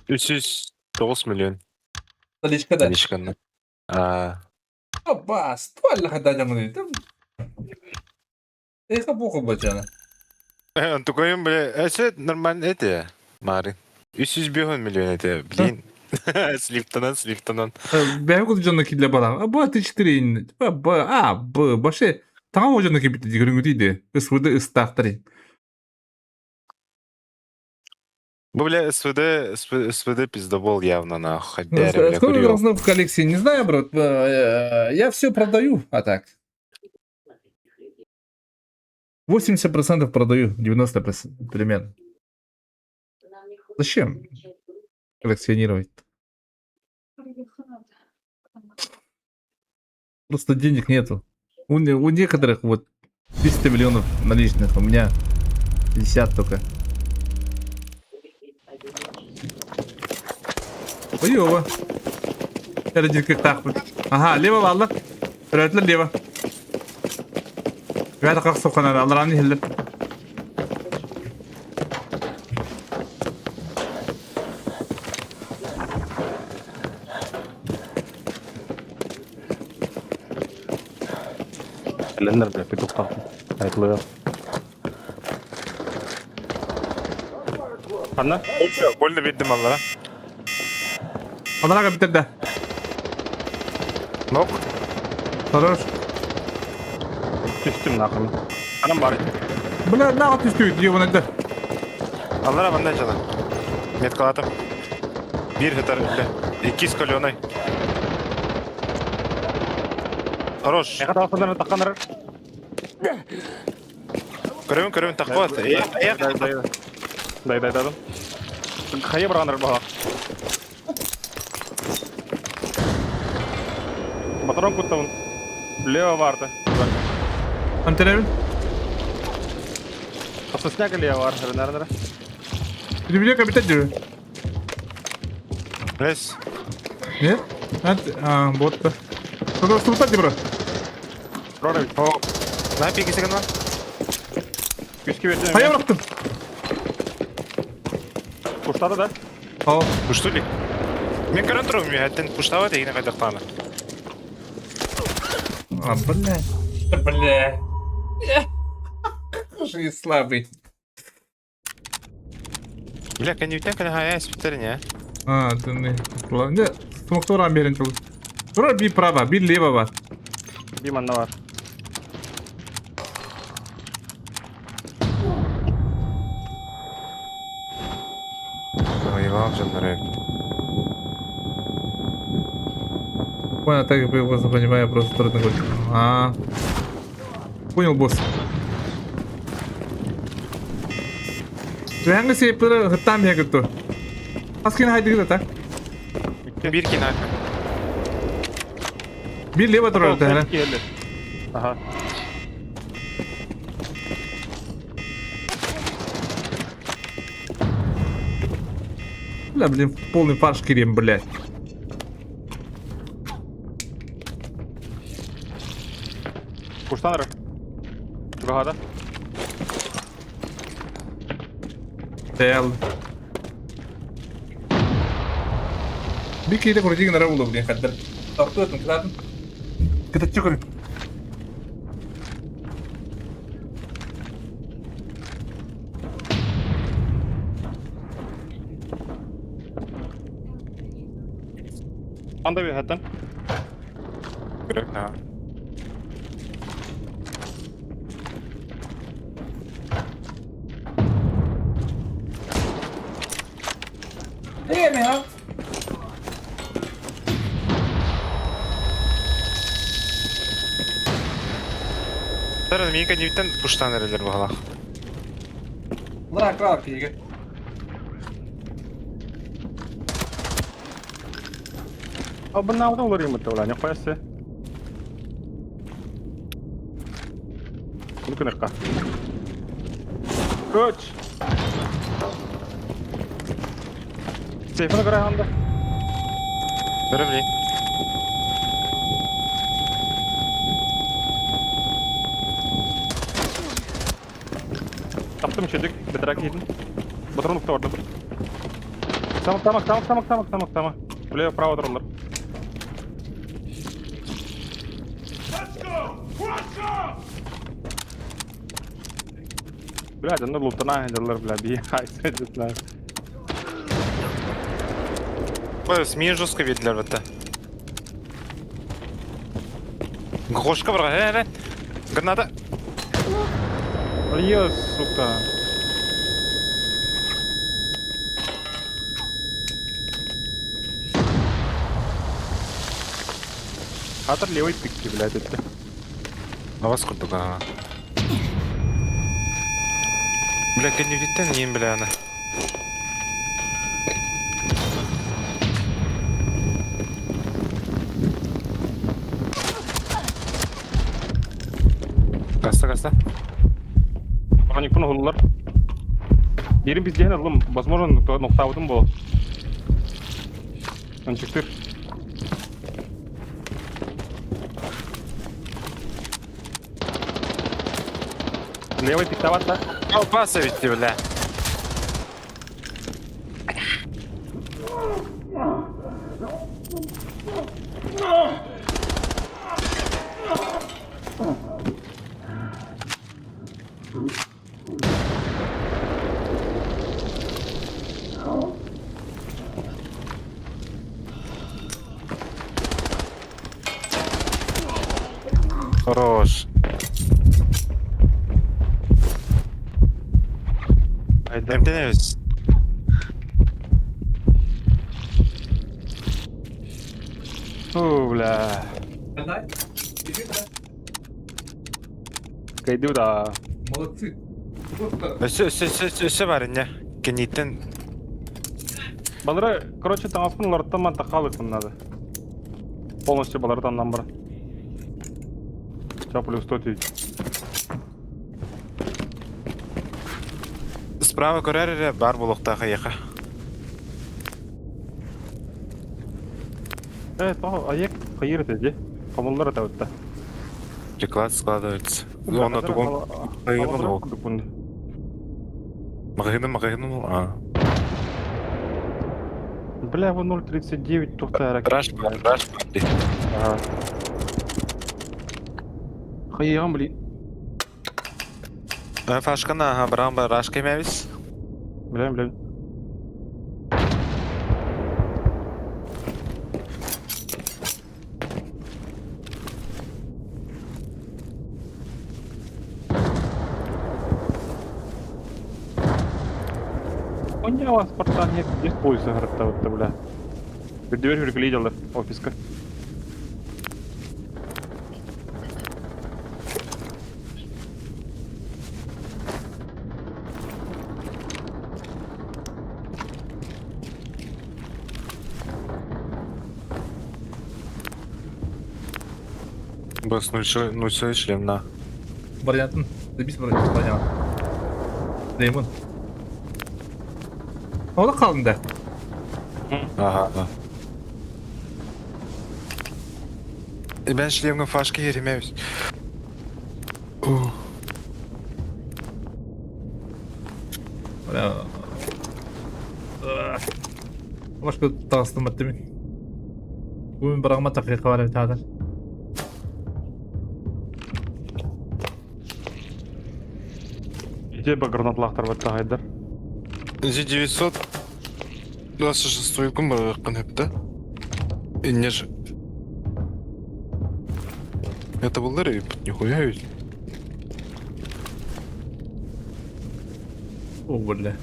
309 миллион. Наличка да. Наличканы. А, Абас, туалла хадажамын дейді. Эхо боху бачана. Он такой, бля, это нормально, это, Мары. 305 миллион это, блин. Слифтанан, слифтанан. Бэйм кут жонно килле бала. Б 4 Б Б А Б баше таҥа жонно кибитти дигөрүҥүтүйде. СВД ыстаахтары. Бу, бля, СВД, СВД пиздобол явно, нахуй. Деря, бля, Сколько курил. грознов в коллекции? Не знаю, брат. Я все продаю, а так. 80% продаю, 90% примерно. Зачем коллекционировать? Просто денег нету. У некоторых вот 300 миллионов наличных, у меня 50 только. Хуёво. Ага, лево валла. Рөтлер лево. Бәрі қақ соққан алараны хеллер. Леннер, бля, петух тахтым. Айтлы. Анна? Больно видно, аллара. Аларға бітірді. Нок. Хорош. Түстім нахуй. Анам бар. Бля, нағы түсті ебаный. Аллара банда жала. Меткалатым. Бир хытар, бля. Икки с каленой. Хорош. Эха таққанар, таққанар. Көрөмүн, көрөмүн, тақпа. Дай, дай, дай. Дай, дай, дай. Хайы барғандар бала. Патрон куттабын. Лево барда. Антеребин. Сосняк лево бар. Нара, нара. Бile капитан диyor. Рес. Нет? А, вот. Что что бро? Рора, О. На пике секунд. күшке бердім. Хайа бырақтым. Пуштады да? Ал. Пуштули. Мен көрөн турум, мен әттен пуштаба дегене кайдактаны. А, бля. Бля. Какой же я слабый. Бля, кәнеүтен кәне хая спитер не. А, ты не. Не, смоктора берин чул. Тура би право, би лево бар. Би манна бар. Воевал жанры. Понял, так я просто понимаю, просто трудно говорить. А. Понял, босс. Түһәңге сейпері там егітті. Аскин хайды так? Биир кино. Биир лево турар это. Ага. Бля, блин, полный фарш кирим, блядь. Куштан Чугада. Тэл. Бик киһитэ курдук гынара буолуо блин хаддар. Тохтуотун кытаатын. Кытаччы көрүн. Анда bir хаттан. Көрөк на. Тара миика дивтен пуштан эрелер баһалах. Лара крал киһигэ. Абыннаабыта уларыймыт да не қоясы. Bunu күнәкка. Көч. Сейфini kırayanda. Бері блин. Таптым чөдүк, бетерәк кидим. Батырын нукта бардым. Тамак, тамак, тамак, тамак, тамак, тамак, тамак. Влево, право тұрылыр. Let's go! Rush up! Блядь, аны лутана дилер, бля, би хайсыдытлар. Ой, смею жестко виделер бітті. Гошка бар, э, э, Граната. Ой, сука. Хатыр левый пикки, блядь, это. Авас курдук, ага. Бля, кенневиттен ем, бля, ана. Касса, касса. Броник пуну хуллар. Берин biz дehen алым, возможно, ноктабытым болот. Анчыктыр. Левый пиктоват, да? Алпаса ведь, бля. Хорош. Айда. МТН Фу, бля. Кайду да. Молодцы. Просто Өсө, өсө, өсө, өсө, өсө бар не. Кенеттен Балары, короче, таҥаспын уларыттан мантан хаалыахпын надо. Полностью балартан бар. Ча плюс 100 тысяч. справа көрөр эрэ бар булуктаах эйиэхэ. Э, то аяк хайыр ди. Комуллар это Приклад складывается. Он на тугом. Магазин, магазин, а. Бля, его 0.39 тухта ракета. Раш, раш, Ага. Хайырам, блин. Фашкана, ага, брам, раш кемевис. Бля, бля. У вас Спартан нет, где пояса говорит, бля. Дверь лидер офиска. Бас нуччалыы шлемна. Вариантын. Забись броня. Дэймон. Ола қалдың да. Ага. Ben шлемге фашка еремебиз. Башка тағыстым баттым. Бүгін барағыма тақиқа бар эбит Ити гранатлаахтар баттаҕайдар. Зи 926 күн барыаххын сөптө. Инне ж. Это был эбиппит нихуя ведь. О, бля.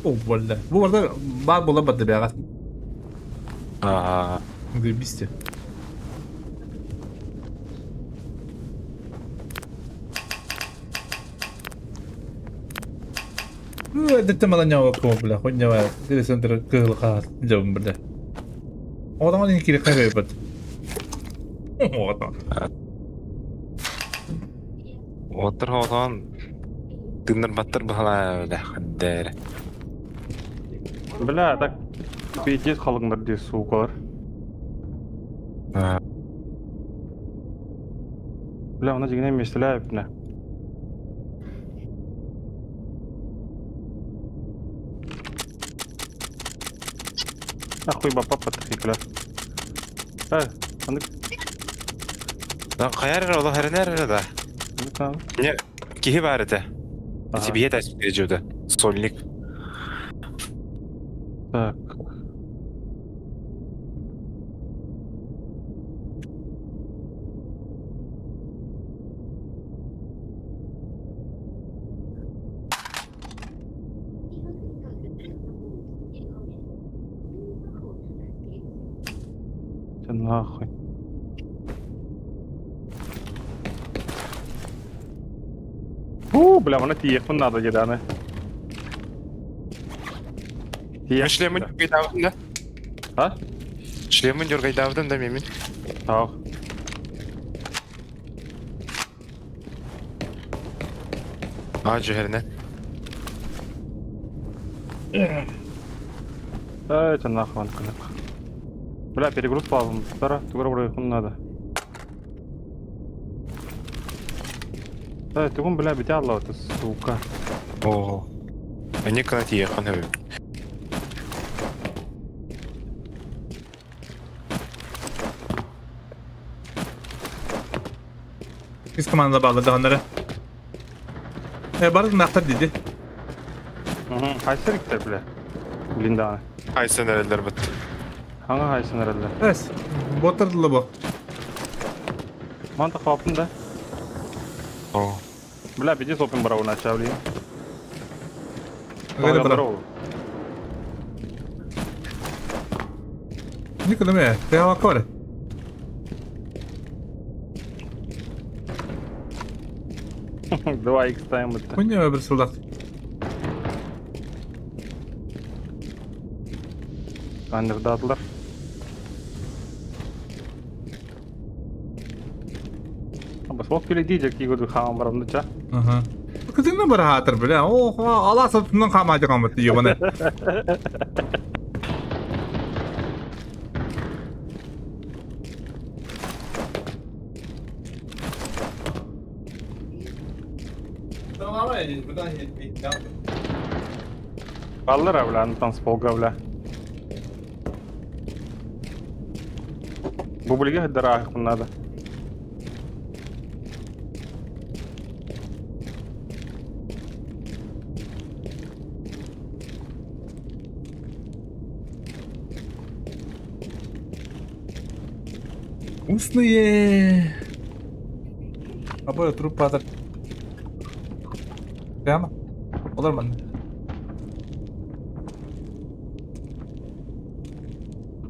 О, бля. Бу барда баар буола барда бэҕэ. Ага. Заебись. Ну, это маланьява бля, хоть не телецентр кыһыл хаас дьабын бля. Оҕотоҥон ини кири хайбайбат. Оҕотоҥ. Оттор хоотоон тыыннарбаттар баһалаа бля хаддээр. Бля, так пиздец халыҥнар дии суукалар. Бля, она дьиҥинэн миэстэлээ эбитинэ. Ахуй баппа тахикла. Э, аны Хайар эрэ олох эрэнэр эрэ да. Не, киһи баар этэ. Тебе тас перейдет. Сольник. Так. Ты нахуй. У, бля, маны тиийиэхпин наада деданы. Шлемын дюргайдаабытым да? А? Шлемын дюргайдаабытым да мемин. Таах. А, дьүһэринэн. Эй, ты нахуй, Бля, перегруз плазм. Тара, тугура надо. Эй, тугун, бля, битя ты, сука. Оо. Они кына тиийиэххин сөбүй. Үс команда баалар даҕаннара. Э, бары гыннаахтар диди. Хайсыр иктер, бля. Блин, даҕаны. Хайсан эрэллэр быт. Хаҥа хайсан эрэллэр. Эс, боттардылы бу. Манта хапын да. Оо. Бля, пиздец опен барау начал, блин. Гайда бара. Никуда Ты бар. Два икс тайм это. Хуйня бір сылдақ. Андердатлар. Бас ол келе дейді кигуду хаам барамды ча. Ага. Кызыңны бар хатыр бля. Охо, ала сатынан камайды камыт ебаны. Баллар бля, антан сполга бля. Бу билге дараах надо. Вкусные. Абы труп падар. Прямо? Олар манна.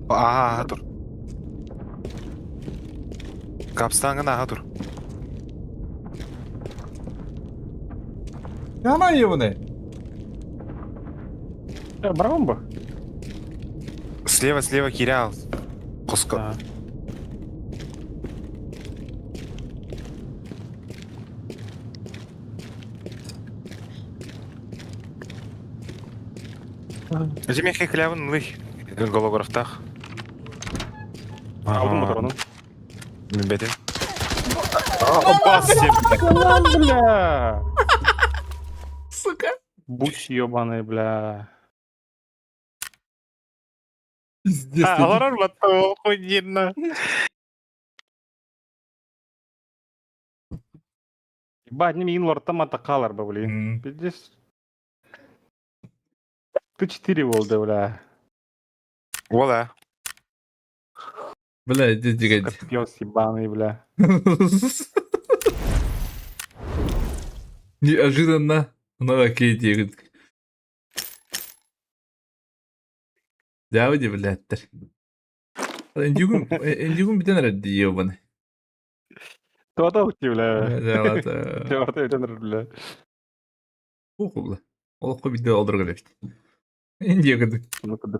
Ааха тур. Капстаңын аха тур. Прямо ебаный. Э, барамын ба? Слева, слева кирял. Куска. Эти клявын ылый. Голографтаах. Алдым моторону. Билбэтим. Опа, Бля! Сука. Буч ебаный, бля. Пиздец. А, Аларар батта охуенно. Ебать, не мин лорта матакалар, блин. Пиздец. Ты 4 волда, бля. Ола. Бля, иди дигать. Пёс ебаный, бля. Неожиданно. Ну окей, диэбит. Дьаабы блядь. Индюгум, индюгум бүтэн эрэр дии ебаный. Туата ути, бля. Дьаалата. Туата өтөн бля. Ух, бля. Олоххо биирдэ олорго эбит. Индия курдук. Ну куда?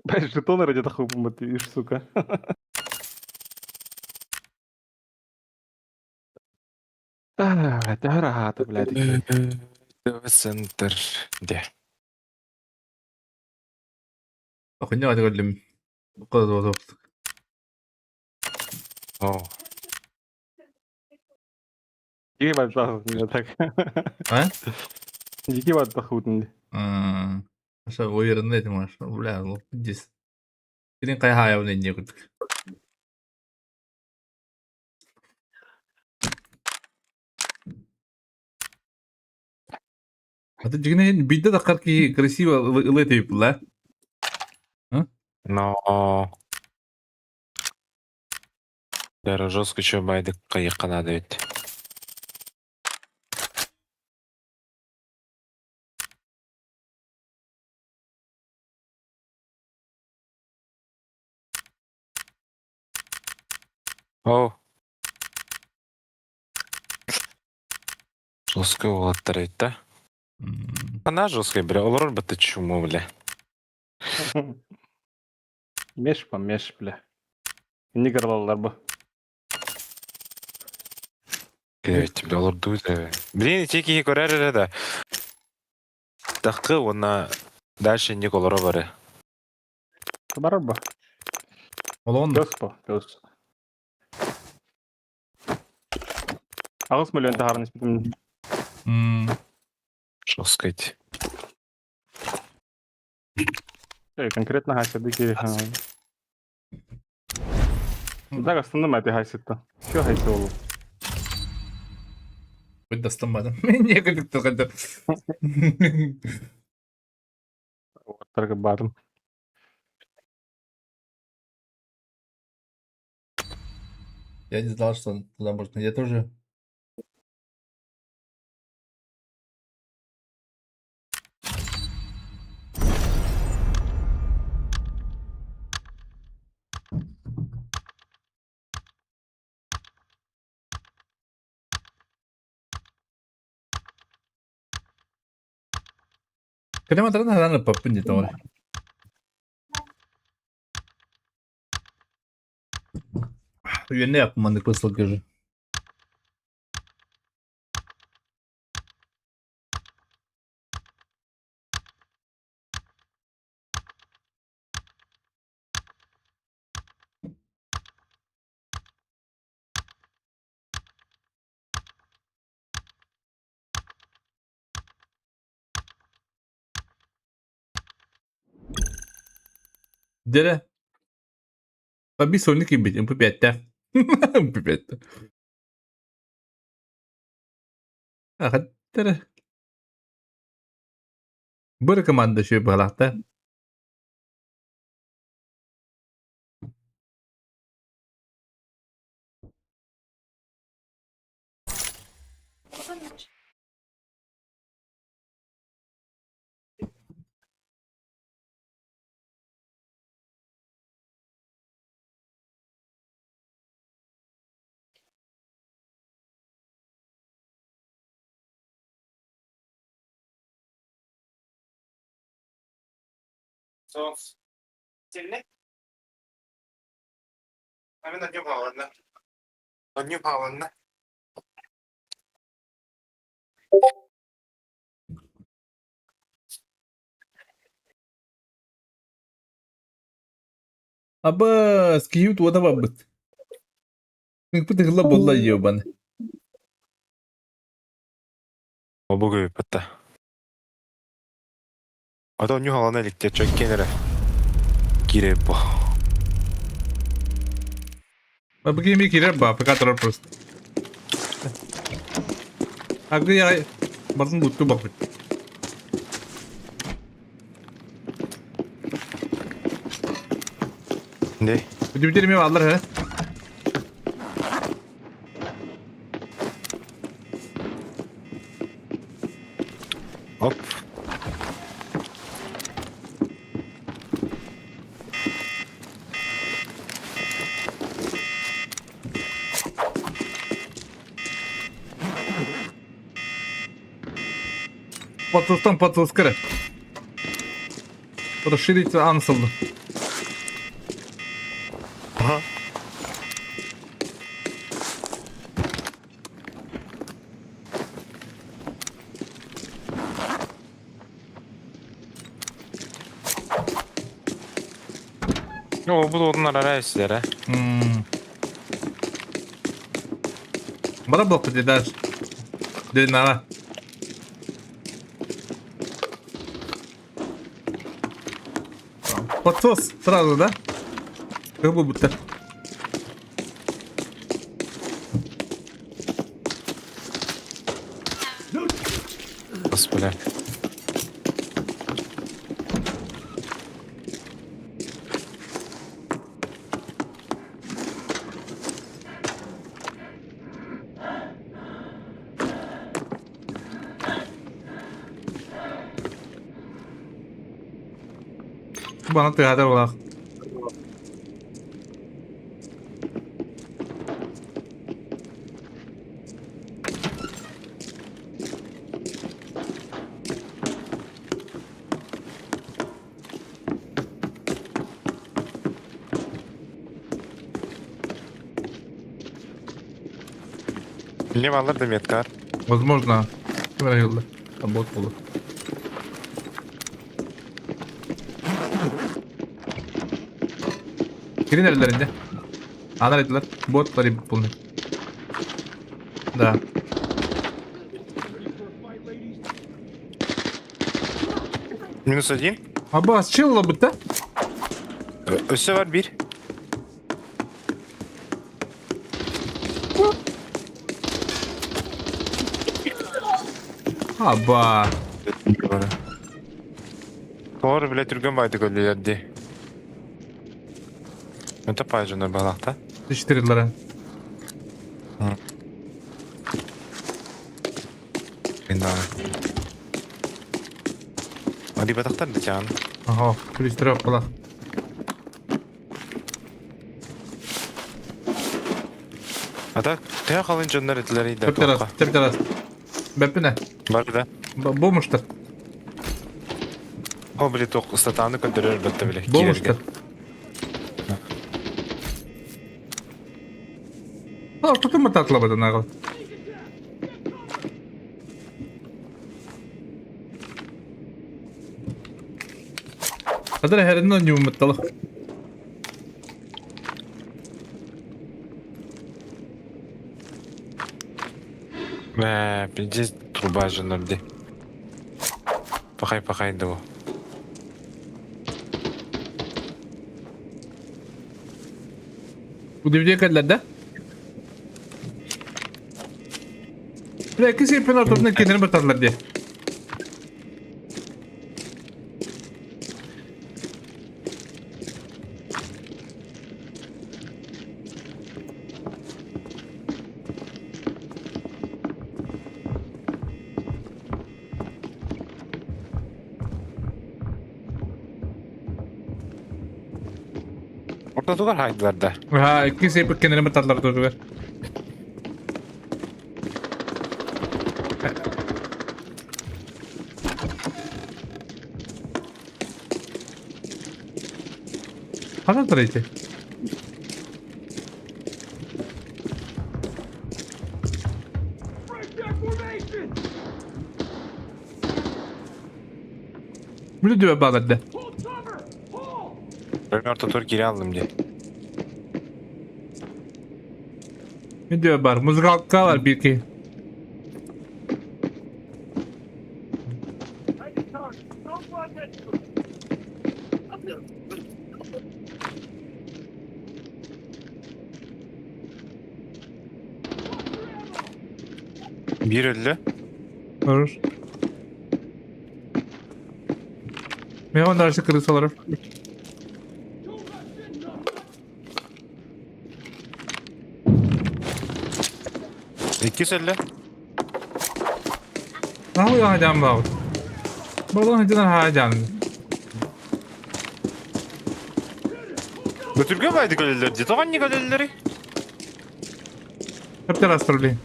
Жетон ради такой ты, сука. Блядь, рахата, блядь. ТВ-центр. Де? Охуня көрдүм. О. Дикий баттах, так. А? Дикий баттах утын. Аша уверен этим, аша, бля, ну здесь. Кирин кайхая блин не курдук. А ты дьиҥинэн биирдэ таххар киһи красиво ылыа этибит Но... Даже жестко еще байдык кайыкка надо ведь. О. Жестко уолаттар эбит да? Она жесткая, бля, олорор бата чуму, бля. Меш по меш, бля. Не горлалар бы. Кэбит, бля, олордуу Блин, ити киһи көрөр эрэ да. Тахкы уонна дальше не олоро бары. Барар бы. Олоҕун Пёс по, пёс. Аҕыс миллион таһааран испитим. Жестко эти. Конкретно хайсады кири. Так, астынным эти хайсытта. Все хайсы олу. Хоть достамматым. Не курдук тухайда. Тарга бардым. Я не знал, что туда можно. Я тоже. Кэлэн баран ыппаппын дии тоҕо эрэ. Үөннэ маннык сылгыжы. Дьэ Побис оннук киирбит МП5-тээх. МП5 Ахаттара. Бары команда үчүгэй быһалаахта. Абас, киһибит уота барбыт. Тыҥпыт ыһылла буолла ебаны. Обу көйүппэттэ. Ото ньуһалана иликтэ чөккен эрэ. Киирэ бу. Бабыгими киирэр ба, пока турар просто. Агы я бардын бутту бакпыт. Не? Бүдүбүтэр эми бааллар хэ. Оп. Подсостан подсоскара. Расширить ансалды. Ага. О, бу одун арара силер, э. Бара блокка дедаш. Длина. Подсос сразу, да? Как будто. Господи. Бана тыата булах. Билем алыр да меткар. Возможно. Ким эрэ Бот болur. Кирин эрэллэринде. Анар этилер. Бот лари полный. Да. Минус один. Абас, чилла бут да? Өссө бар бир. Аба. Doğru bile түргөн байды көлүлөрдү. Өтө пайжыныр балакта. Четырелere. Али батактар да жан. Ага, плюс трех была. Ата тая калын жоннор этилер иде. Төп тарас, төп тарас. Бәппине. Бар да. Бомуштар. О, били ток статаны көтөрөр бетте биле. Бомуштар. А, тутума татлабады нагыл. Kadar herinin oynuyor Мә, пиздец труба жоннорди. Пахай пахай да. Bu DVD kadar da. Бля, кisi penaltısını kendini batarlar diye. Ортотугар хайдылар да. Ha, ikisi hep kendini batarlar durdular. Хана третий. Break their formation! Bunu diyor bağladı. Hold cover! Hold! Бөлмө ортотугар киирэ алдым дии. Видео бар, музыкалка бар биир киһи. Биир өллө. Хорош. Мен дальше крысалар. Иккис өллө. Нахуй хаджан баҕыт. Балон хадьан хаджан. Көтүргэ байды көлөллөр дии. Тоҕо анньык өлөллөрүй? Хептер астырли.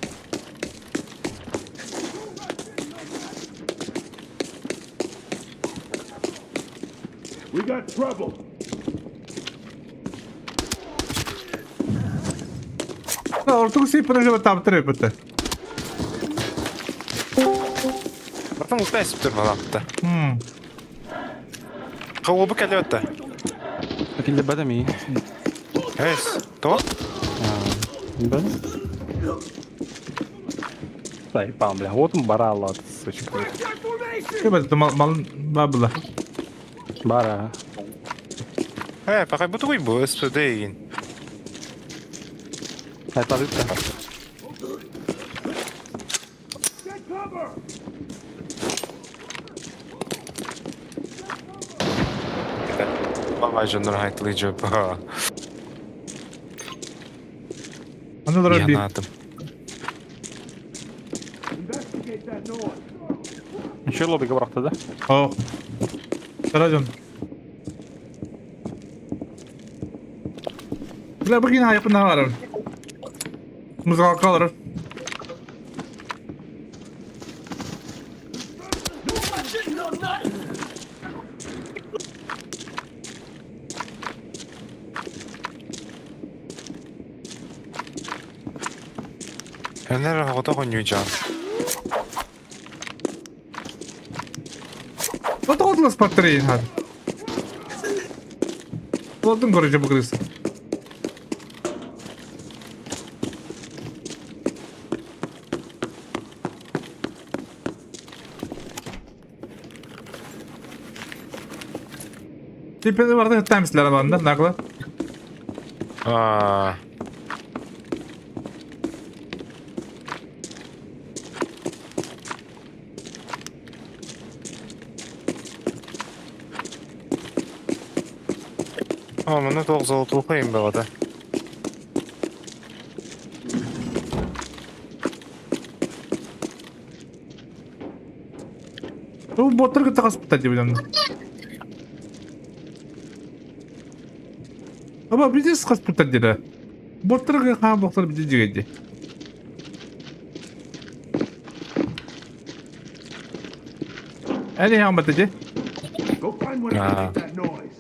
We got trouble. Ортук сиппин уже таптыр өпөттө. Братан утаа эсиптер балаапта. Хм. Хауыбы кэлэбэтта. Килде бадами. Эс, то? Да? Сайпам, бля, вот он барала, сучка. Кебет мал мал бабла. Бара. Э, пахай бутугуй бу, СПД егин. Айталыпта. Бабай жоннор хайтылы жөп. Аны би. Янатым. Investigate that noise. Ничего лобби барахта, да? О. Саражон. Бля, бүгін айқын барар. Музыкалка алар. Өнөр хото хоньюжан. Вот отлас батареи хад. Болдун короче бу крыса. Теперь барда таймслер банда нагла. Аа. О, маны тоқ золотухайым балада. Бу боттар кытта каспыта деп ойландым. Аба биздес каспыта деді. Боттар ха боттар биде дегенде. Әне ямбаты де. Go find whatever Ah. made that noise.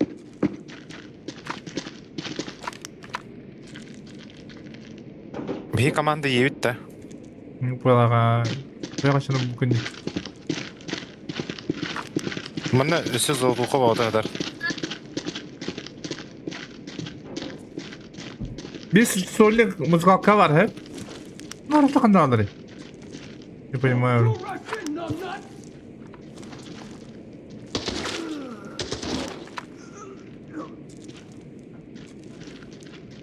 Бихи команда ебит да. Балаға. Баяға шыны бүгін. Мына өсө золотуха балада кадар. Бес сольник музыкалка бар, хэ? Ну, арасында қандай алыр? Не понимаю. Don't rush in, numbnut.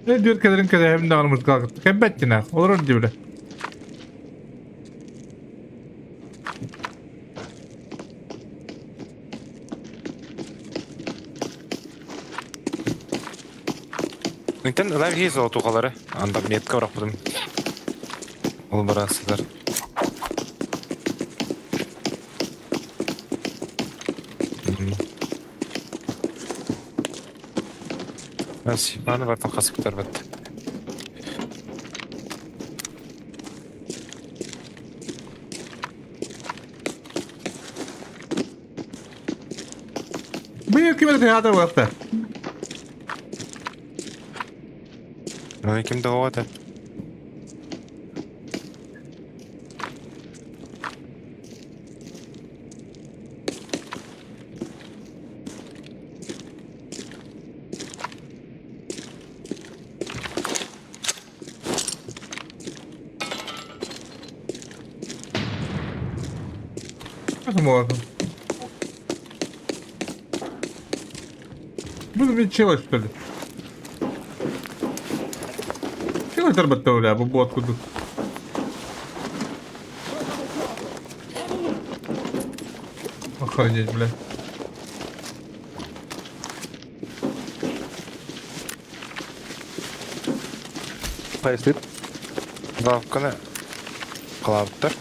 Ne diyor kederin keder hem de muzıkalka. Kebettin ha. Olur öyle diyor. Нектен ылар хи золотухалары. Анда метка барак будым. Ол барасыздар. Бас, маны бартан қасыптар бат. Быйыл ким театр болыпты. Ну, ким де ода. Возможно. Буду мне челлендж, что ли? Челлендж зарабатывали, а бу откуда? Охренеть, бля. Пояснит. Лавканы халаабыттар.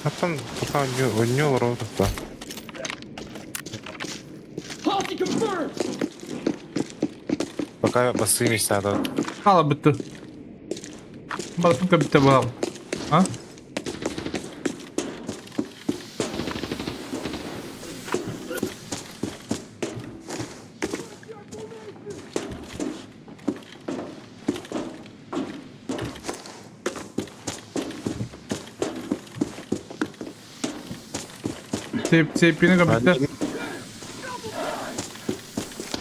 Оттон пока онньуу олоробут да. Posse confirmed! Пока басыы мечтаатабыт. Хаала бүттү. Барытын көбүттэ буолал. А? Сейпини көбүттэ.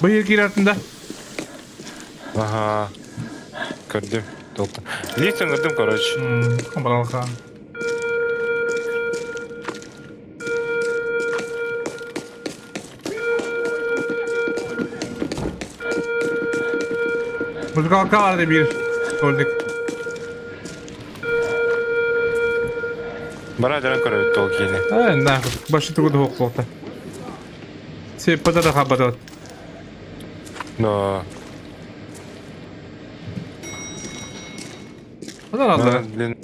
Быйыл киирэртин да. Аха. Көрдүм. Толта. Лифт көрдүм, короче. Баралхан. Музыкалка бар биир стольник. Бара дьон көрөбүт ол киини. Э, нахуй, башы тугу да хуохта. Сеппата да хабатат. Но... Аллар. Блин.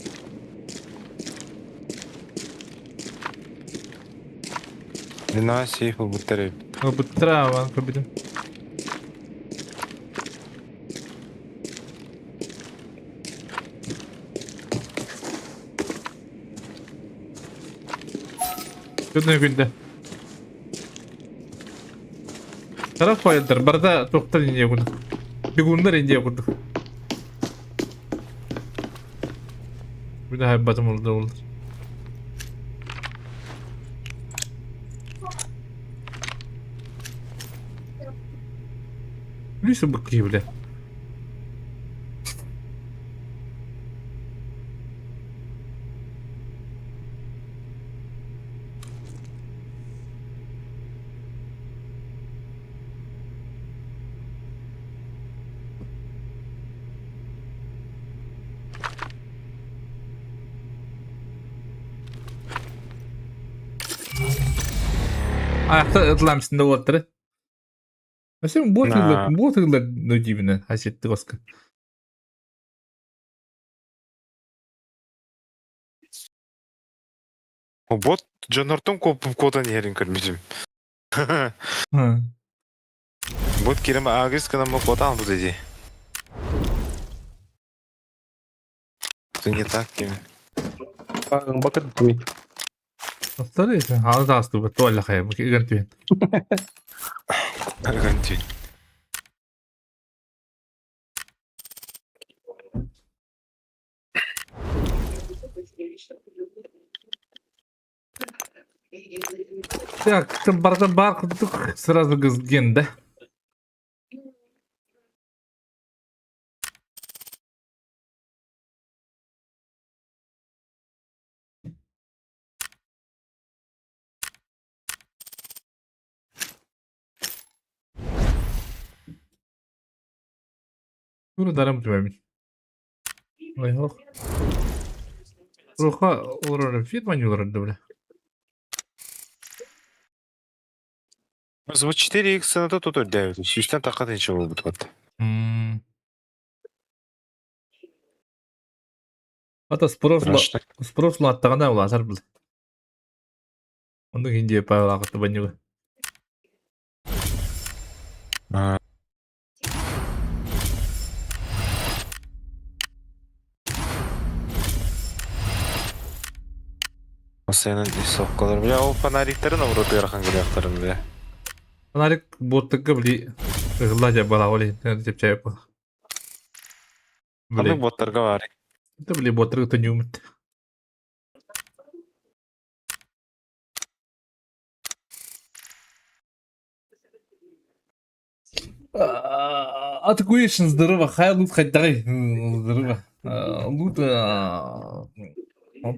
Лина сейф ылбыттар эбит. Ылбыттара аван көрбүтүм. Күнү күндэ. Тарaf файлдар барда тоқтар индия курдук. Бегундар индия курдук. Bir daha batım oldu oldu. Lüsü быки, бля. Ayakta ытламсында уоттары. Сен бот бот ну дивно, асетті қосқа. Бот дьоннортон куотан иһэрин көрбүтүм. Бот кирем агрес гынан куотаан бут иди. Ты не так ким. Бакыт тumi. Осталось, халы тасты бу туалла хая, бу иган түен. Гарантия. Так, там барда бар курдук сразу гызген, да? Тура дарам түбәмин. Ой, ох. Руха олорор фит манюлар бля. Бу 4x сыната тут өрдөөбүт. Сүүстэн тахха тынча буолбут вот. Ата спрос аттагана уласар был. Онда хинде Павел агыты банюга. Сенин сокколор. Бля, ол фонариктарын оброту ярахан көрөктөрүм бля. Фонарик боттыкка били ыгылла жа бала оли деп чай бу. Ханнык боттарга бар. Это били боттырга түнүмүт. Атакуешн здорово, хай лут хоть давай. Здорово. Лут.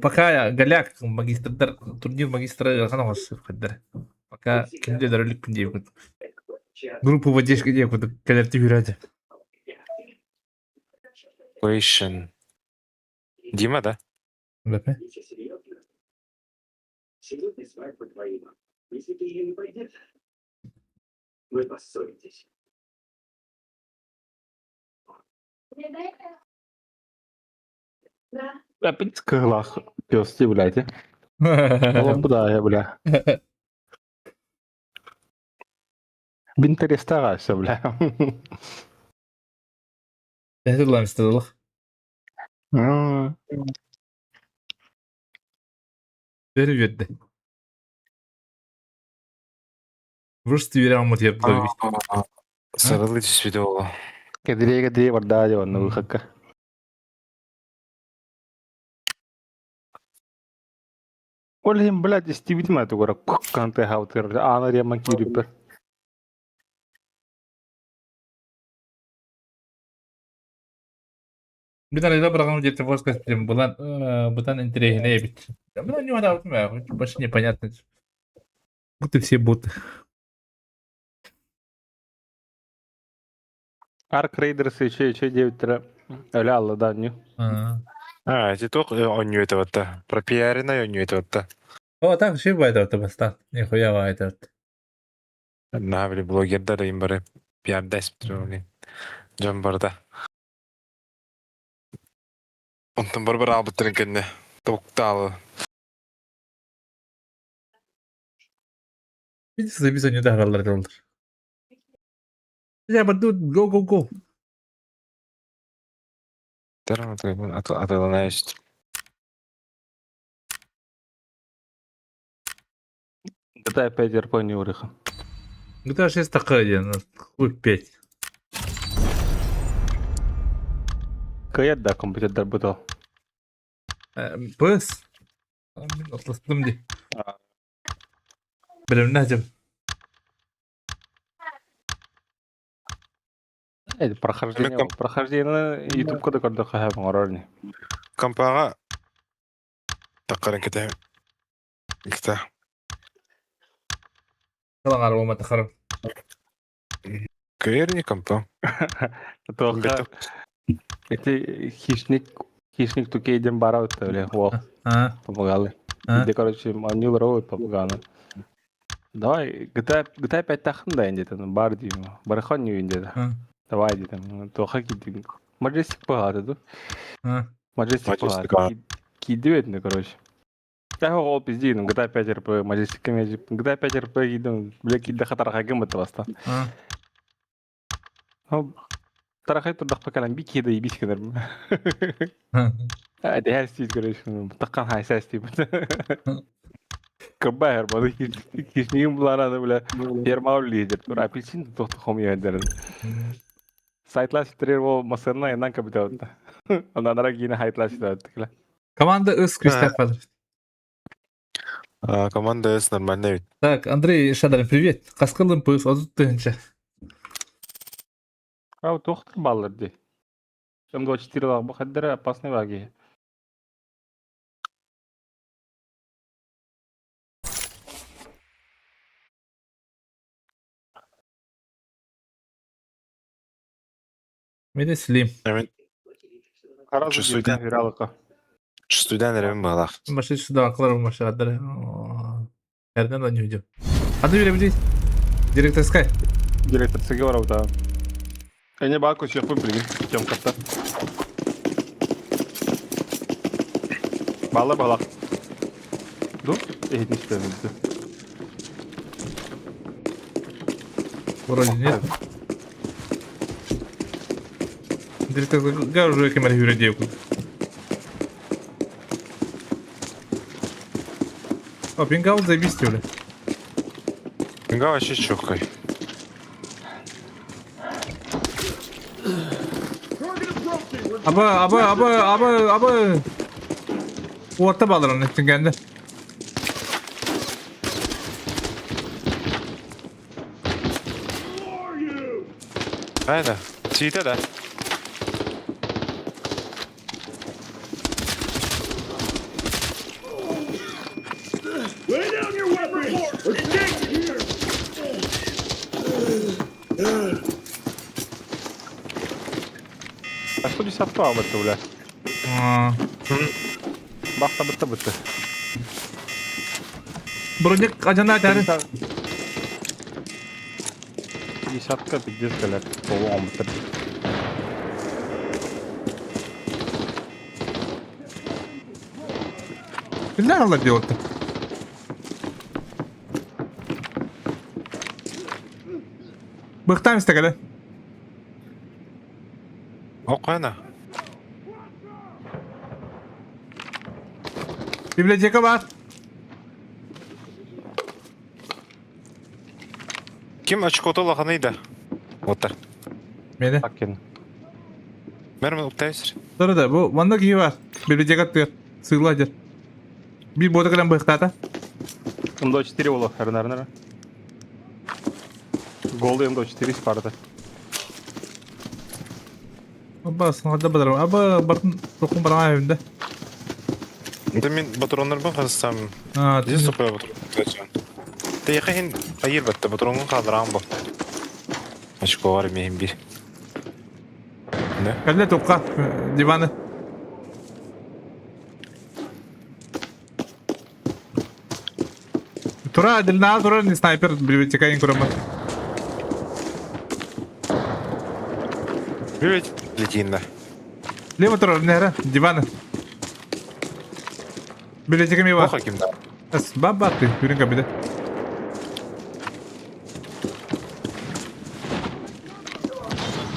Пока голяк магистрдар турнир магистра ыарахан оҥорсуоххайдар. Пока кинилэр өлөрүлүкпүн диэбит. Группа поддержки диэн курдук кэлэр түһүрээти. Question. Дима, да? Бэпэ. Опять кыһылаах пёс дии, блядь. Ол бу бля. Бинтерестаҕа все, бля. Төһө тыллаан Бери үөрдэ. Вырсты үөрэ алмат Сарылы түспүтэ ол. Кэдириэ кэдириэ бардаа дьэ онно выхакка. Ол иһин, блядь, истибитим ээ тугура куккан тыаһаабытыгар аана риаман киирбиппэр. Мин арыйда быраҕан диэти көстүм булан бытан интэриэһинэй эбит. Мин ньуодаабытым ээ, больше непонятно. Будто все боты. Ark Raiders үчү үчү диэбиттэрэ өлө алла да нью. А, эти туох оонньуу этэ батта. Пропиаренай оонньуу этэ батта. О, так вообще бывает это баста. Нихуя бывает это. Наһаа били блогердар им бары пиардаспыт дьон барыта. Онтон бар бар аалбыттарын кэннэ тобуктаалы. Видите, записывание да олор. Я буду go go go. Атылана есть. GTA 5 РП не урыха. GTA 6 такая, диэн, хуй 5. Кыйар да компьютердар бутал. PS. Атластым ди. Билимнәһ Прохождение, прохождение YouTube када көрдө хаһа оҥорор ини. Компаға таққарын кете. Икта. Калаңар болма тахарым. Кыйыр не компа. Тоха эти хищник хищник тукей дем бара өттө О, помогали. Где, короче, манил робот помогали. Давай, GTA, GTA 5 тахын да инде бар дейм. Барахон не инде. Давай дейм. Тоха кидим. Majestic багаты ду. Majestic багаты. Киди этне, короче. Я ол пиздейдим, GTA 5 РП, Majestic GTA 5 РП кидим, бля кидде хатараха кем бітті баста. Тарахай турдах пакалан би киде ибис кенер. Дэхэр стит, короче, таккан хайса стит. Кабайр, бады кишнигим буларады, бля, фермау лидер. Тур апельсин тохту хом ядер. Сайтлаш трер ол масырна энан капитал. Ананара кийин хайтлаш тикла. Команда С Кристофер. Команда С нормальная ведь. Так, Андрей Шадрин, привет. Каскалым ПС, отут тыһынча. Ау, тохтур баллар ди. М24 лаг бу хаддара опасный ваги. Мени Слим. Чувствуйте. Чувствуйдан эребин баалаах. Машина сюда, акылар машина. Эрден да не уйдем. А ты верим Директорская. Директорская барабыта. Эне баа көчүөхпүн билигин тем катта. Баала балак. Ду, эхитин истемизди. Вроде нет. Директорская уже кемер хүрэ О, пингал заебись, бля. Пингал вообще чёткой. Аба, аба, аба, аба, аба. Уорта балырын эттин кэнде. Айда. Сиите да. Десятка аҕабыт бля. Бахта бытта бытты. Броник ажана тәрі. Десятка пиздец кэлэр. Толу оҥмуттар. Киллер алар диотта. Быктаан истэ кэлэ. Окана. Библиотека бар. Ким очкото улаханый да? Оттар. Мені. Такин. Мэр уктайсыр. Dur да, бу манна киһи бар. Библиотека тыгар. Сыгла дер. Бир бота кэлэн быһыктаата. МД-4 боло, эрнарнара. Голый МД-4 Спарта. Аба, саҥарда бадарым. Аба, бартын тохун бараҥа эбинде. Да мин патроннарбын хастам. А, Здесь сопой патрон. Тейхин хин айыр батта патронун калдыран бу. Очко бар мехин бир. Да? Кэллэ тукка диваны. Тура, дильна тура, не снайпер, библиотека ин көрөмөр. Привет, летинда. Лево тура, нера, диваны. Библиотека ми бар. Оха ким да. Ас, баба ты, үрін кабиде.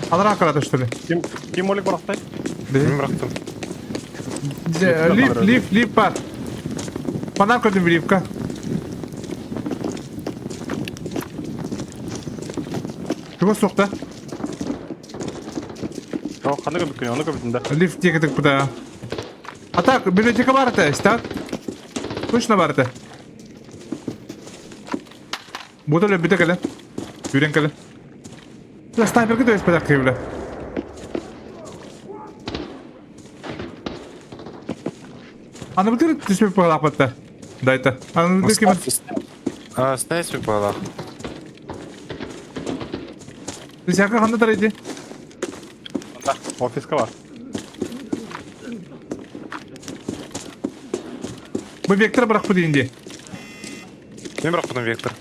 Алара карата, что ли? Ким ким олик барахтай? Мен бырақтым. Лиф, лиф, лиф бар. Панар көрдім лифка. Чего соқты? О, ханы көбүт оны көбүтүн да. Лифт дегедік бұда. А так, библиотека бар это, так? Точно бар это. Буду любить кэлэ. Үрен кэлэ. Бля, снайперка то есть подак бля. Аны бутыр түспек палапатта. Дайта. Аны бутыр ким? А, снайпер пала. Десяка ханда тарайды. Офиска бар. Бу вектор бирок бу дейинде. Мен бірақ бұдан вектор.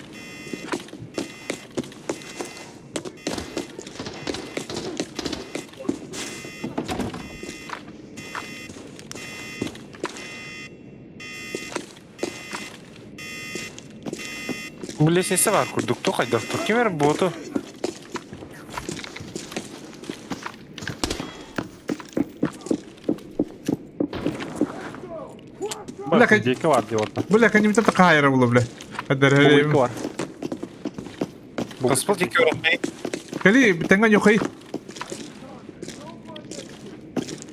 Бу лестница бар курдук то кайдактыр. Ким эр боту? Бля, Библиотека бар деп отыр. Бля, кәнемте кайра булы бля. Бублика бар. Коспол теке орахмай. Кали, тәңгән юхай.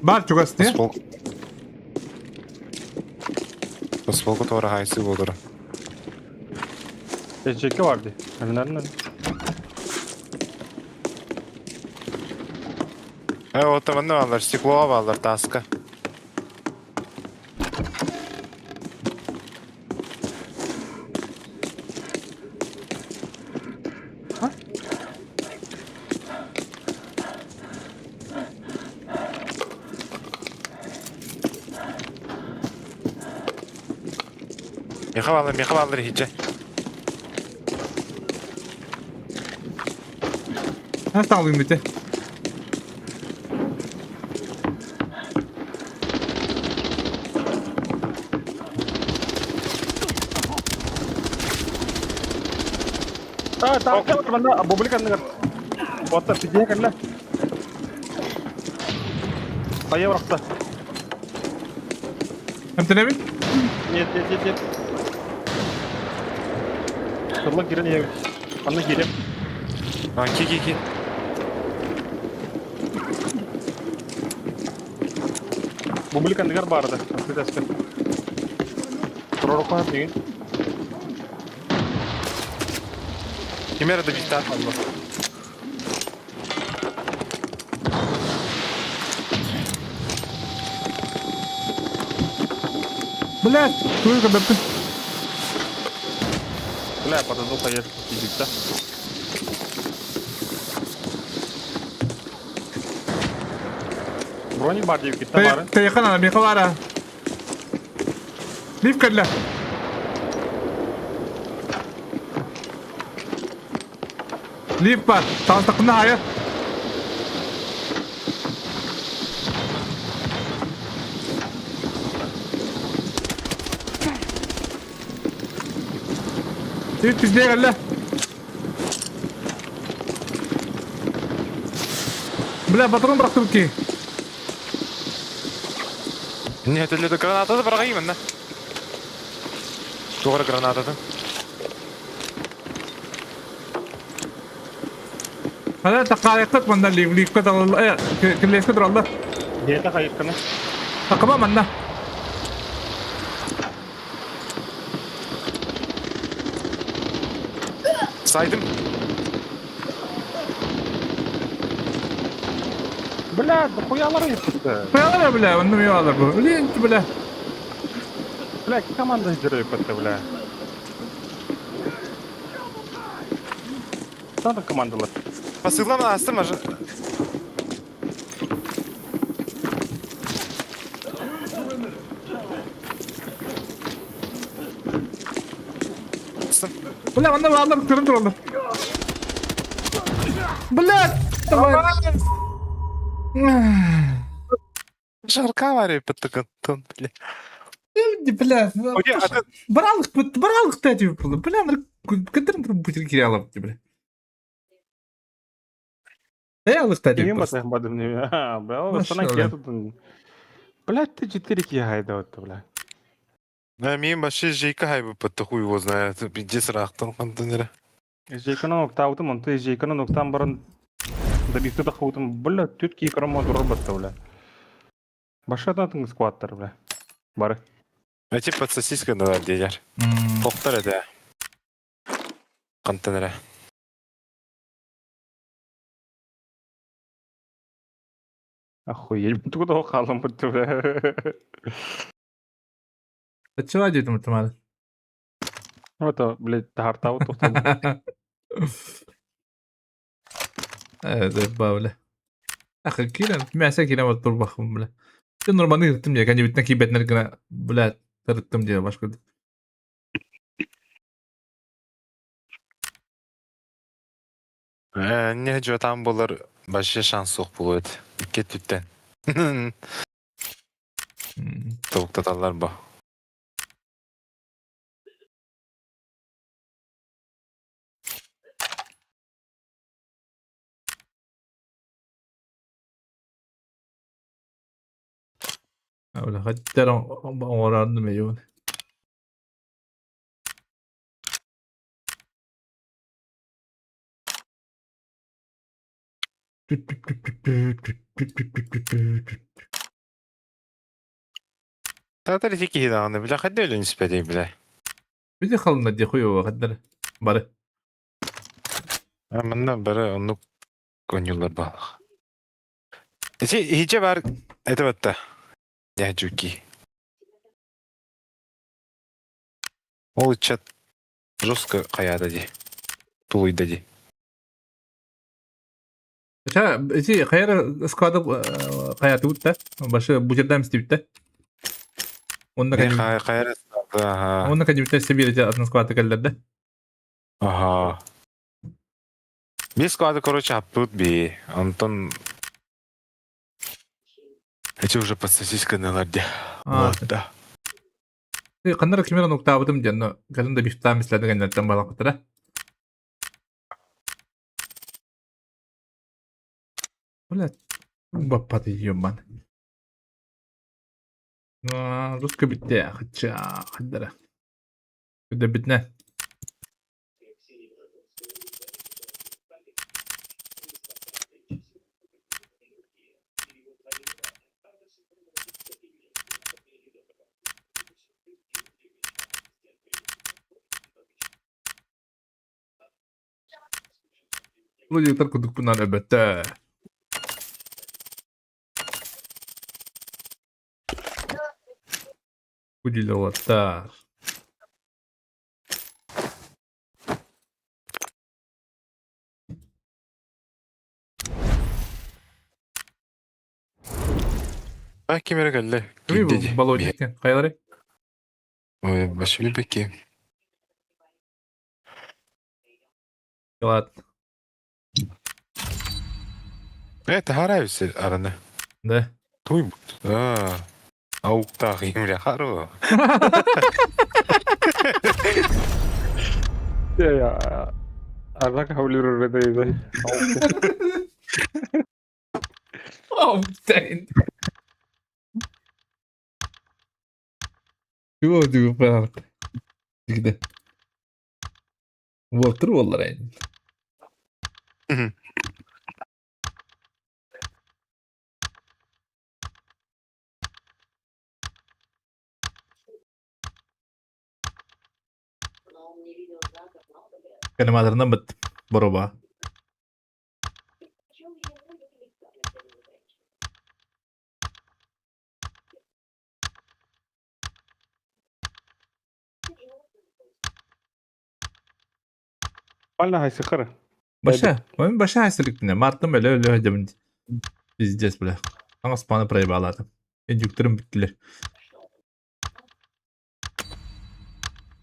Бар чугас, не? Коспол. Косполку тора хайсы болдура. Библиотека бар ди. Эрнарнара. Э, вот там алар, стекло алар, таска. Меха балар, меха балар хиче. Nasıl alayım бите? А, таска бар мында бублика андыгар. Отта пиздец кэллэ. Хайа барахта. Әмтенеби? Нет, нет, нет, нет. Кырлык кирен я. Аны кирем. А, ки ки ки. Бублика андыгар барды. Таска. Пророкка деген. Кимер да бита. Блядь, только бәппін. Бля, подозрил поездку да? Броник бар диэбиккиттэн баарын. Тайхан ана, миэхэ баара. Лифт кэллэ. Лифт бар. Таҕыстаххына хайа. Лифт пиздее кэллэ. Бля, патрон бырахтыбыт киһи. Не, это граната быраҕайым манна. Туох эрэ гранататын. Хана такаайыккыт манна ливкэ талылла, киллиэскэ тураллар. Диэтэ хайыкканы. Такыма манна. Сайдым. Бля, дохуялар ыйыппыт. Хуялар бля, онно миялар бу. Блин, бля. Бля, команда ыйыппыт, бля. Надо командалар. Посылам астым аж. Бля, манна бааллар көрөн тураллар. Бля, давай. Жарка var ыппыттыкын бля. Бля, баралык баралык та дип булды. Бля, кыдырын турып бутер кире алам бля. Э, Кимин батах бадым не. Бля, астана кетудун. Блядь, ты 4 киһи хайда бля. Мин вообще жейка хайбыппыт хуй его знает. Пиздец рахтан хантан Жейканы октаутым, онто жейканы октан баран добивты да хаутым. Бля, түт киһи көрөм турар батта, бля. Башататын скваттар, бля. Бары. Эти под сосиска надо диэлэр. Тохтор этэ. Хантан эрэ. Охуеть, туда халым бля. Чего диэтим тамара? Это, блядь, тахартау тохтол. Э, бля. Ахы кирен, мясо кирен вот турбахым, бля. Ты нормально ырыттым дия, кәне битнә кибәтнәр генә, бля, ырыттым дия башка. Не там булар вообще шанс суох буолуо Икки өттүттэн. Тобуктаталлар бу. Бля, хотя оҥорордум эйуун. Татар ити киһи даҕаны бля хайда өлөн испэтий бля. Биди халына ди хуйова хаддар. Бары. Манна бары оннук конюлар баалах. Ити иһиче бар это батта. Я жуки. Ол ыччат жестко хайаата ди. Тулуйда ди. Ча, ити хайара склады хайаты да? Башы бучердам истибит Онна Хайара ага. Онна кадибитте себир атын склады келлер да. Ага. Биз склады, короче, аппут би. Антон Эти уже под сосиской на ларде. Вот, да. Каннара кимера нуктаабытым диэн, но кэлин да бифтаам ислэдин гэннэртэн балакытара. Бля, баппат ийёмман. Русска битте, хача, хаддара. Күдэ битне. Лудиктар кудукпунан эбэтэ. Кудиловаттар. А ким эрэ кэллэ. Кими Киирдэ дии. Володя хайалары? Ой, Василий Бекки. Ладно. Таһаарай араны. Да. Туй А, ауктаах имре харо. Арнака хавлиру рыдай. Офтейн. Чего ты правда? Всегда. Вот троллер. Кэнэмадарынан быт боруба. Пальна хайсыхара. Баша, мен баша хайсылыкпына. Мартым өлө өлө дебин. Пиздец, бля. Аңас паны проебалатым. Индюкторым бүттүлер.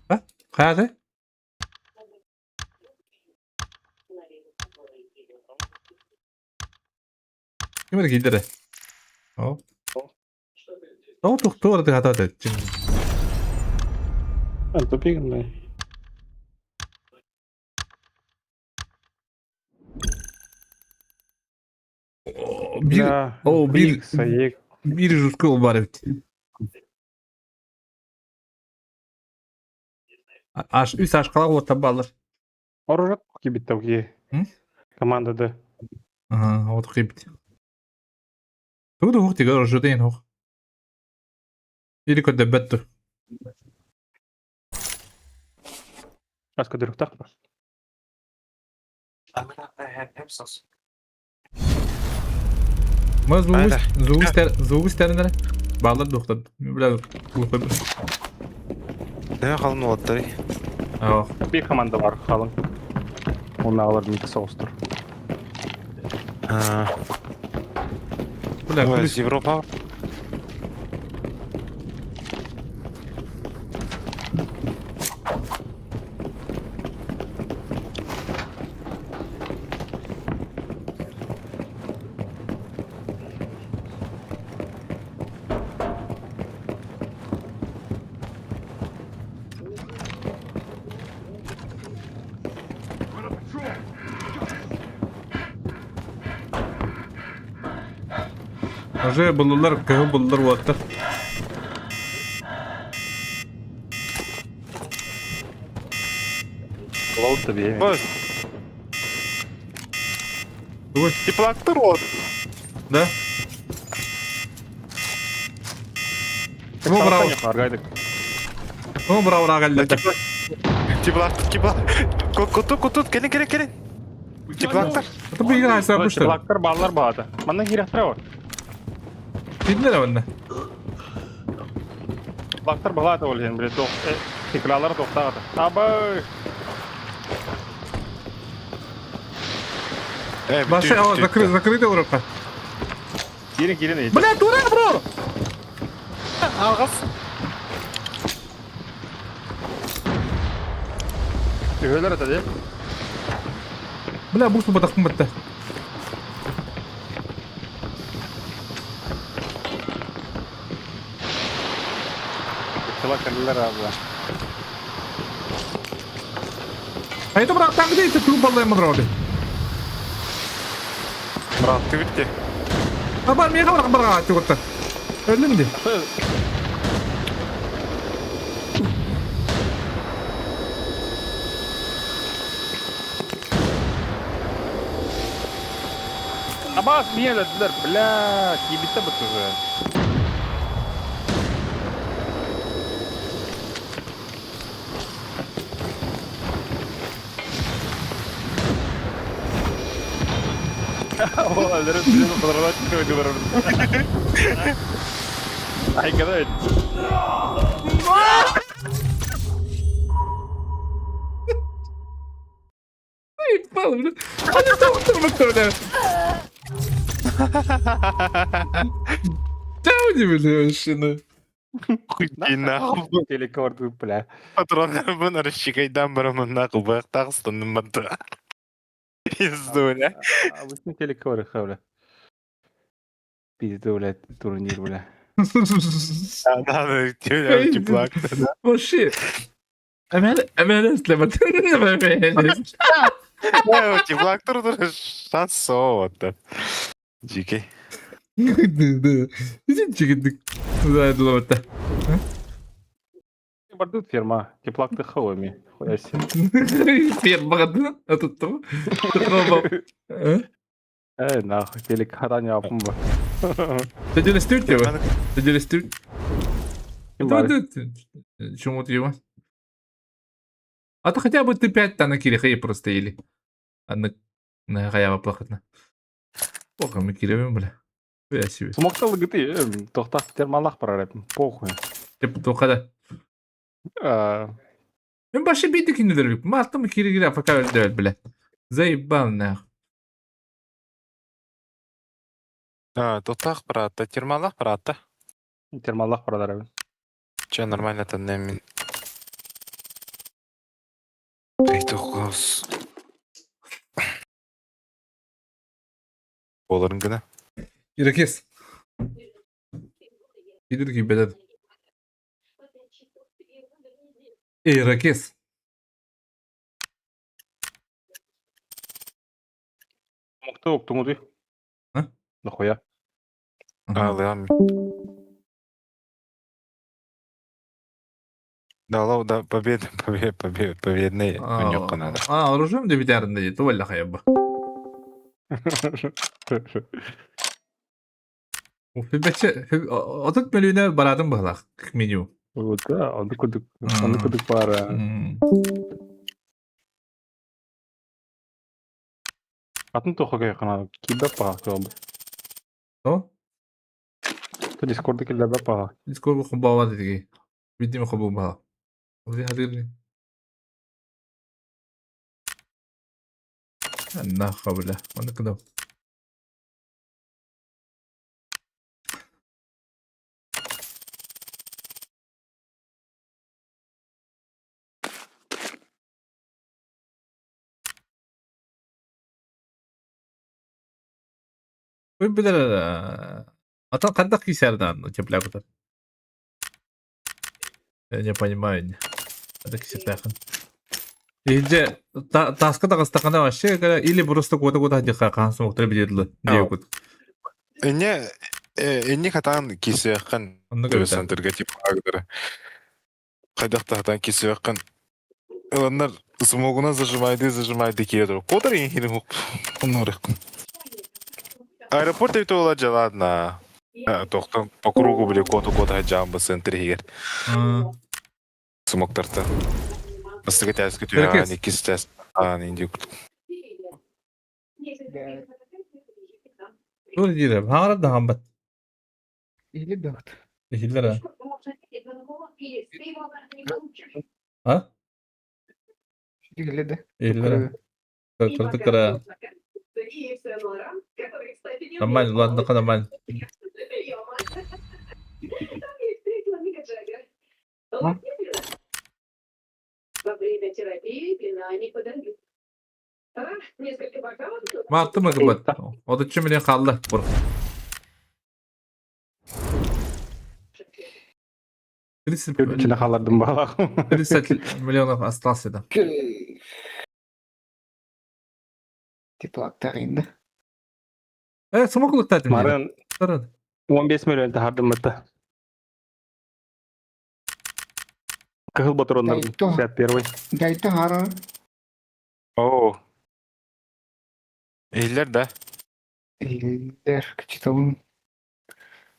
А? Хайады? Ким эрэ киирдэ эрэ? Оо. Тоҕо тохтуу барытыгар хатаата Тупик. Биир о биир биир жутко ол бар эбит. Аш үс ашкалах уоттан баалар. Оружат кибиттав ки. Командада. Ага, вот кибит. Тугу да хух тигэ оружутын хух. Или көдөбөттү. Аска дөрүктак ба. Ма звугу стернere. Баалар духтар. Бля, глухой. Не халын уоттары? Ах. Бир команда бар халын. Оны алар микс соустур. Бля, Ой, Европа. Уже буллар, көһү буллар уоттар. Лоута бе. Бос, Тугуй. теплактыр вот. Да? Кому браво? Аргайдык. Кому браво рагаллы? Теплактыр, теплак. Кутут, кутут, келин, келин, келин. Теплактыр. Это бы игра сабышты. Теплактыр баллар баата. Манна кирехтер бар. Кимдер онна? Теплактыр балаата ол хен биле тох. Теклалар тохтаата. Абай. Баша, о, закры, закрытая урока. Кирин, кирин. Бля, дурак, бро! Алғас. Түһөлөр ата де. Бля, бусу батақтың бітті. Теплак каллар абла. А это брат, там где это труп баллай мадроби? Брат, ты битте. А бар мега бар бар чугурта. Өлдүм ди. Абас миеледилер, бля, кибитте бит уже. О, әлдері бізден қыдырғана түкіріп өтіп. Ай, когда Ай, бля. Они там там бля. Они, бля, вообще, ну. Нахуй. Телекорду, бля. Патроннарбын расчекайдан барамын кылбыахтаах станным барда. Пизду, бля. Обычно телекоры, бля. Пизду, блядь, турнир, бля. Да, да, теплак. Вообще. Эмэлэслэбэт. Теплак турдур шанс соотта. Дикий. Чигидик. Бардут ферма. Теплак ты хавами. Хуя себе. Ферма, а тут то. Э, нахуй, телек хатаня апымба. Тэдэлэстүүт ява. Тэдэлэстүүт. Чему ты его? А то хотя бы ты 5 на кирихай просто или. А на на хаява плохотно. Плохо мы киревим, бля. Я себе. Смоктал гыты, тохтах термалах прореп. Похуй. Типа тоқада. Мен башы бейді киндер. Маттым кире пока өлдө, бля. Заебал нах. А, тотах брата, термалах брата. Термалах прореп. Че, нормально там не Эй, тоқос. Боларын гына. Иракес. Идерги бедет. Иракес. Мокты октуңуды. А? Нахуя? Алам. Да, лау, да, победа, победа, победа, победный у надо. А, оружием дебитярында дейді, валла хаяба. Отут мөлүүнө баратын быһылаах меню. Вот, да, онды кудук, онды кудук бара. Атын тохо кана кибе па кылбы. О? То Дискорд килбе па. Дискорд хубава деги. Видимо хубава. Ози хадир. Нахуй, бля. Он куда? Ой, бля, а там когда кисердан, тепля куда? Я не понимаю. Это кисердахан. Иже таска тагыстакана вообще или просто куда-куда дика кансы муктар бидедлы. Диокут. Эне эне хатан кисеяққан центрге тип агдыр. Кайдакта хатан кисеяққан. Олар смогуна зажимайды, зажимайды киеді. Кодыр ең Онор. Аэропорт это ола ладно. Тоқтан по кругу били коту кота жамбы центр егер. Смоктарта. Бастыга тәскі түйә, некис тәс. А, инди Тур дире, хаңара да хамбат. Или бөхт. Ихилер. А? Или да. Ихилер. Турды кара. Нормально, ладно, нормально. Мааттым ыкыбат. Отуччу миллион хаалла. Бур. Ичине халардым бала. 30 миллионов остался да. Теплак инде. Э, смог лыктать Марын 15 миллион тахардым это. Кыһыл патроннар 51. Дайта хара. О. Эйлер да. Эйлер кчитабын.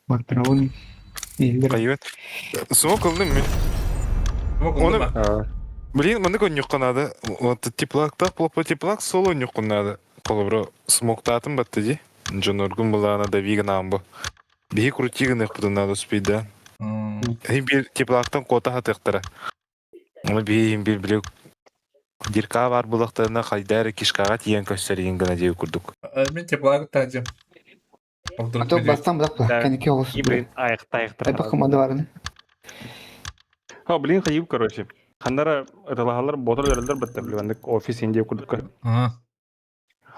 Патронун. Эйлер. Кайбет. Смог кылдым мен. Оны Блин, маны көн надо. Вот теплак плопа теплак соло нюккан надо. Колобро смоктатын батты ди. Джоноргун была на давига намбо. Биһи крутигын ыппытын надо успеть, да. Хин бир теплактан кота хатыктара. Оны биһи хин бир биле дирка бар булактарына хайдары кишкага тиен көстөрген гына дии курдук. Мен теплак тажым. А то бастан быдак була. Кэники оҕус. Блин, айык-тайыктар. Элбэх команда барын. Ха, блин, хайып, короче. Ханнара ыталаһалар ботор өрөлдөр бытта билбендик офис индия курдукка.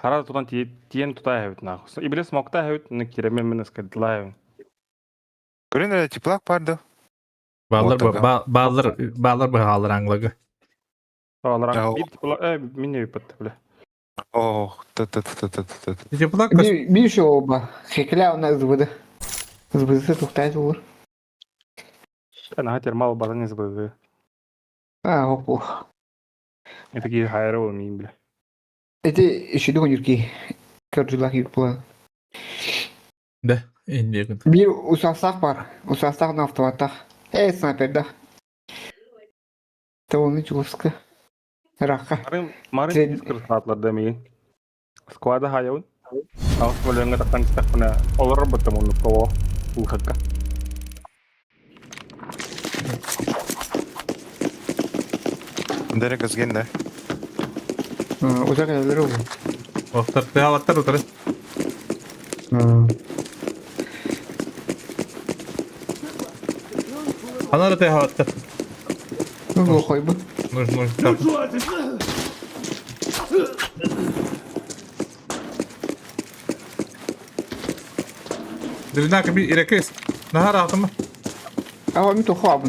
Хара тутан тиен тута эбит нахуй. И биле смокта эбит, ну киремен мен ыскадылаабын. Көрүн эрэ теплак бар да. Баалар баалар баалар быһаалар англага. Баалар бир типла мин не бит бля. Ох, та та та та та та. Теплак Бир шо оба. Хекля она СБД. СБД тухтайт olur. Ана термал базан СБД. А, опу. Это такие хайры мин бля. Эти еще думаю, юрки. Көрдүлах юркула. Да, индия. Бир усасах бар. Усасах на автоматах. Эй, снайпердах. Тоны чуска. Раха. Марын марын скырсатлар демейин. Склада хайын. Аус бөлөңгө тактан тахпына олор быттым оны кого улхакка. Дere кызген да. Узак элер ол. Охтар тыалаттар утары. Анара тыалаттар. Ну, хойбу. Нужно, нужно. Дрина кби ирекес. Нахар атым. А ми то хаб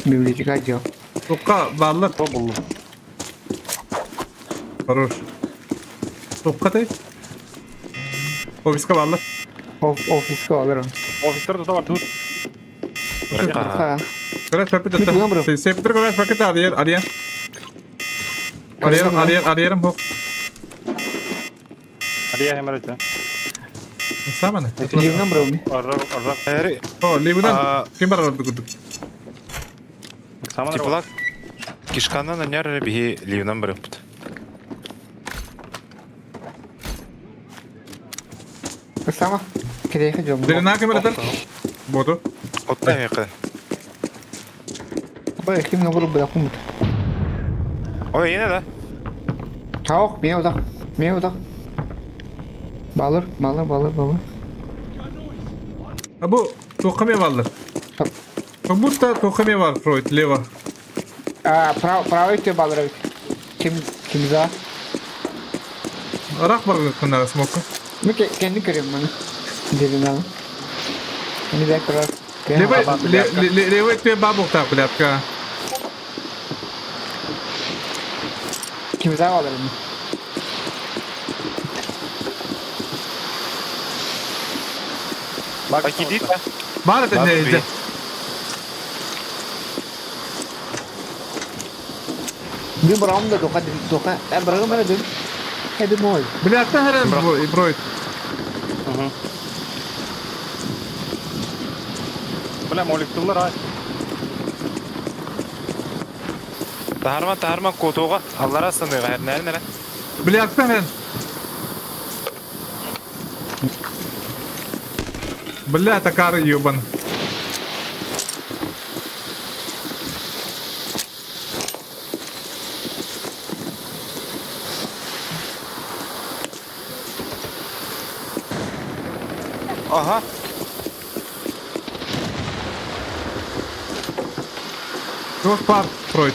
библиотека дел. Тукка баллар. Тобулу. Хорош. Тукка ты? Офиска баллар. Офиска алыр. Офистер тута бар тут. Ха. Көрәс пакет Септер көрәс пакет алыр, алыр. Алыр, алыр, алырым хок. Алия хемерете. Саманы. Ливнан броми. Арра арра. Эри. О, ливнан. Ким бар орды кудук. Саманы. Теплак кишканан аняр биһи ливнан барыппыт. Сама. Кереха жом. Дрина кем бар Боту. Отта меқы. Бай, ким набор бра кумут. Ой, ене да. Таук, мен удак. Мен удак. Балыр, балыр, балыр, балыр. А бу токаме баллар. Как будто токаме бар Фройд, лево. А, прав, правый те балыр. Ким, ким за? Рак бар кынара смока. Мен kendi көрөм маны. Дерина. Мени бек көрөр. Левый, левый тебе бабук так, блядка. Ким за алырым? Акидит. Бар это не иди. Мен барамын да тоқа тоқа. Ә барамын бара дым. Ә дым ой. Блядка хәрәм Фройд. Бля, молик тыллар ай. Тахарма тахарма котуга. Аллара сыныга хәр нәр нәр. Блядка хәрәм. Бля, такары ебан. Ага. Двух пар, Фройд.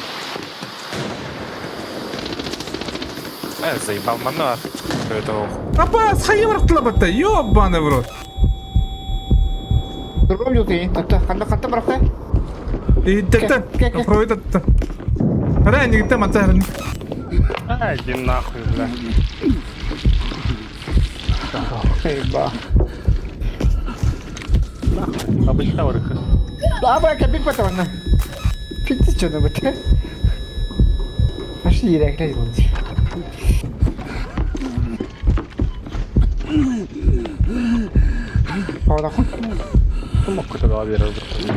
Э, заебал манна. Это ох. Апа, схайвар тлабата, ёбаный в рот. Тургом жолты, тотта, канда канда баракта. И тетте, Фройд атта. Рай, не там атта. Ай, иди нахуй, бля. Эй, ба. Обычно вырыха. Аба, кабик батавана. Фикти чоно бата. Аши ирек жолты. Ора. Мог это голове разбрать.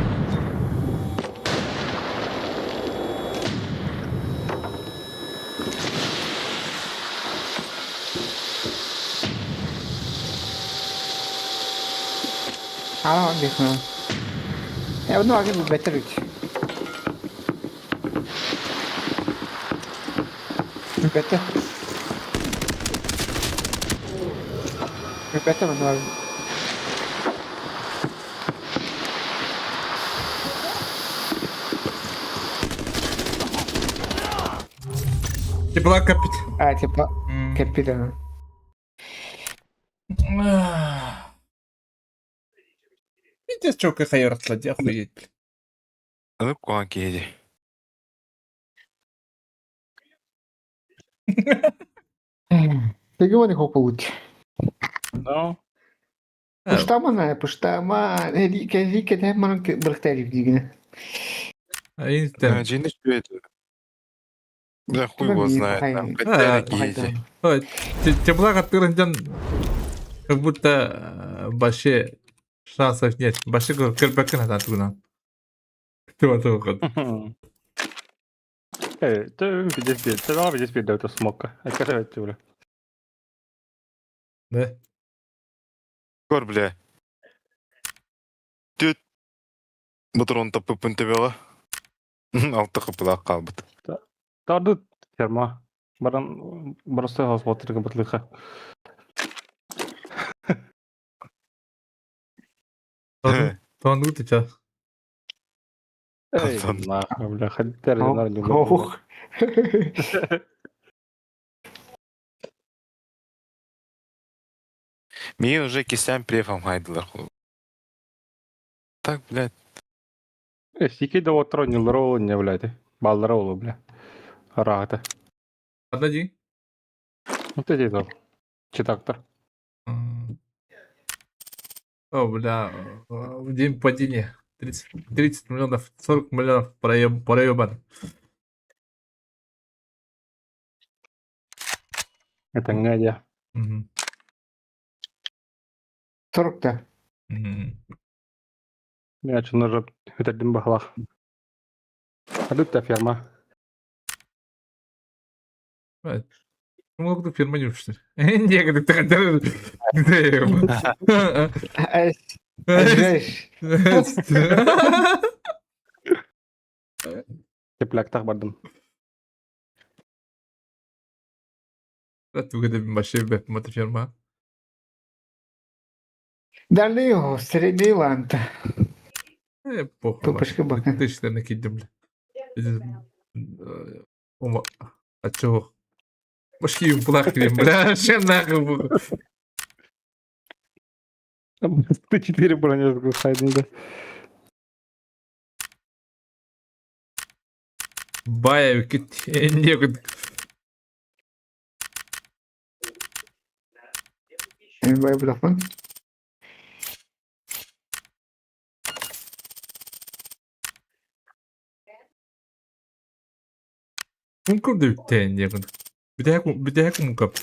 Ала бихна. Я одну аги бетер үч. Бетер. Бетер одну аги. Тепла капит. А, типа, капитан. Пиздец, чё, какая росла, охуеть, блин. Аны куһаҕан киһи дии. Ты говори, хопалуть. Ну, Пуштамана, пуштама, кэлии кэтэһэн баран бырахтар диигинэ. Инстэн. Дьиҥэ үчүгэй этэ. Бля, хуй Тыга его биир знает, хай там, хотя киһи дии. Тепла каттырынтан как будто вообще шансов нет. Вообще кырбакын атан тугунан. Туга Э, ты видишь, ты дал видишь, это смока. А когда это, бля? Да? Көр, бля. Түт. Ботурун таппыппын төбөҕө. Алта хапылаах хаалбыт. Тарды ферма. Баран просто хосмотрга батлыха. Тонгу ты чё? Эй, нахуй, бля, хотя не Ох. Миигин уже кисээн префом хайдылар. Так, блядь. Э, сики да отро не лрол не, блядь. Балрол, бля. Рата. Одна Ну ты дедал. Читактор. О, бля, в день падения 30, 30 миллионов, 40 миллионов проеб, проебан. Это гадя. Мгм. 40-та. Мгм. Я что нужно это бахлах. А тут та ферма. Много фирма не что ли? Не, ты хотел... Знаешь, Тепляктах бардым. Тугада вообще мотоферма. Дали его, средний ланта. Э, похуй. Тупочка бака. Ты что накидим, бля. А чего? Башки им плакали, бля, вообще нахуй. Ты четыре броню да. Бая, некуда. Бай бұлақпын. Мумкин да үттэн некуда. Бүтэһик мумкап.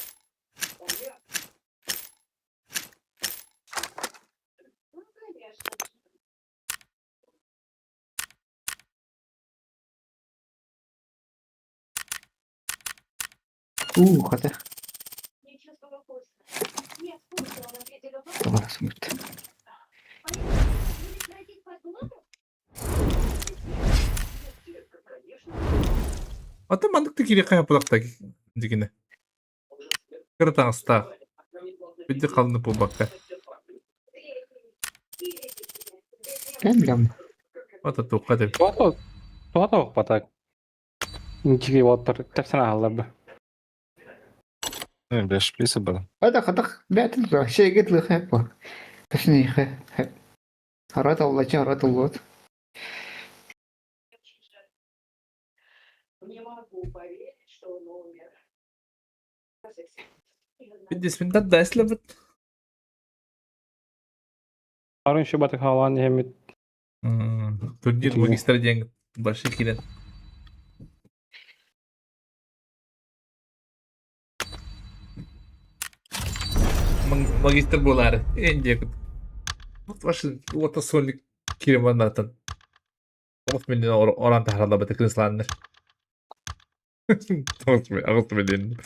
У, хата. Табара суммут. Ата мандыкты кире кая булакта дигине. Кыратаңста. Бидди калны бу бакка. Кем билем. Ата тука деп. Туата туата патак. Ничего вот тепсена аллар. Э, бля, шплисы было. Хата хата бәтін шей гет лыхэ по. Точнее, хэ. Харат аллача, харат аллот. Бидди свинда дайслабыт. Арын шибаты халан хемит. Турнир магистра денег. Большие кирен. Магистр булар. Энди. Вот ваши вот сольник киреманатан. Тоғыз миллион оран тахарала бата кырысланнар. 9 миллион.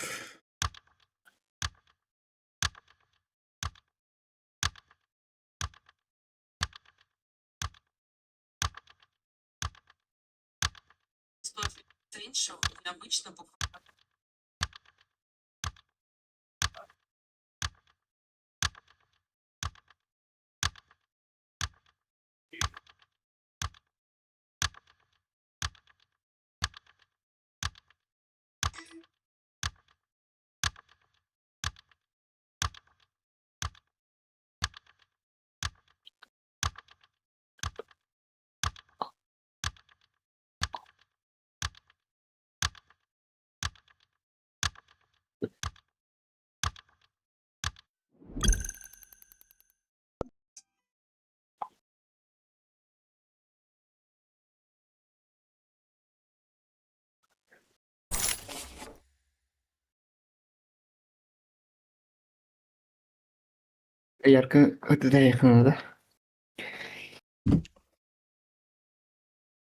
Яркы ытыта якынада.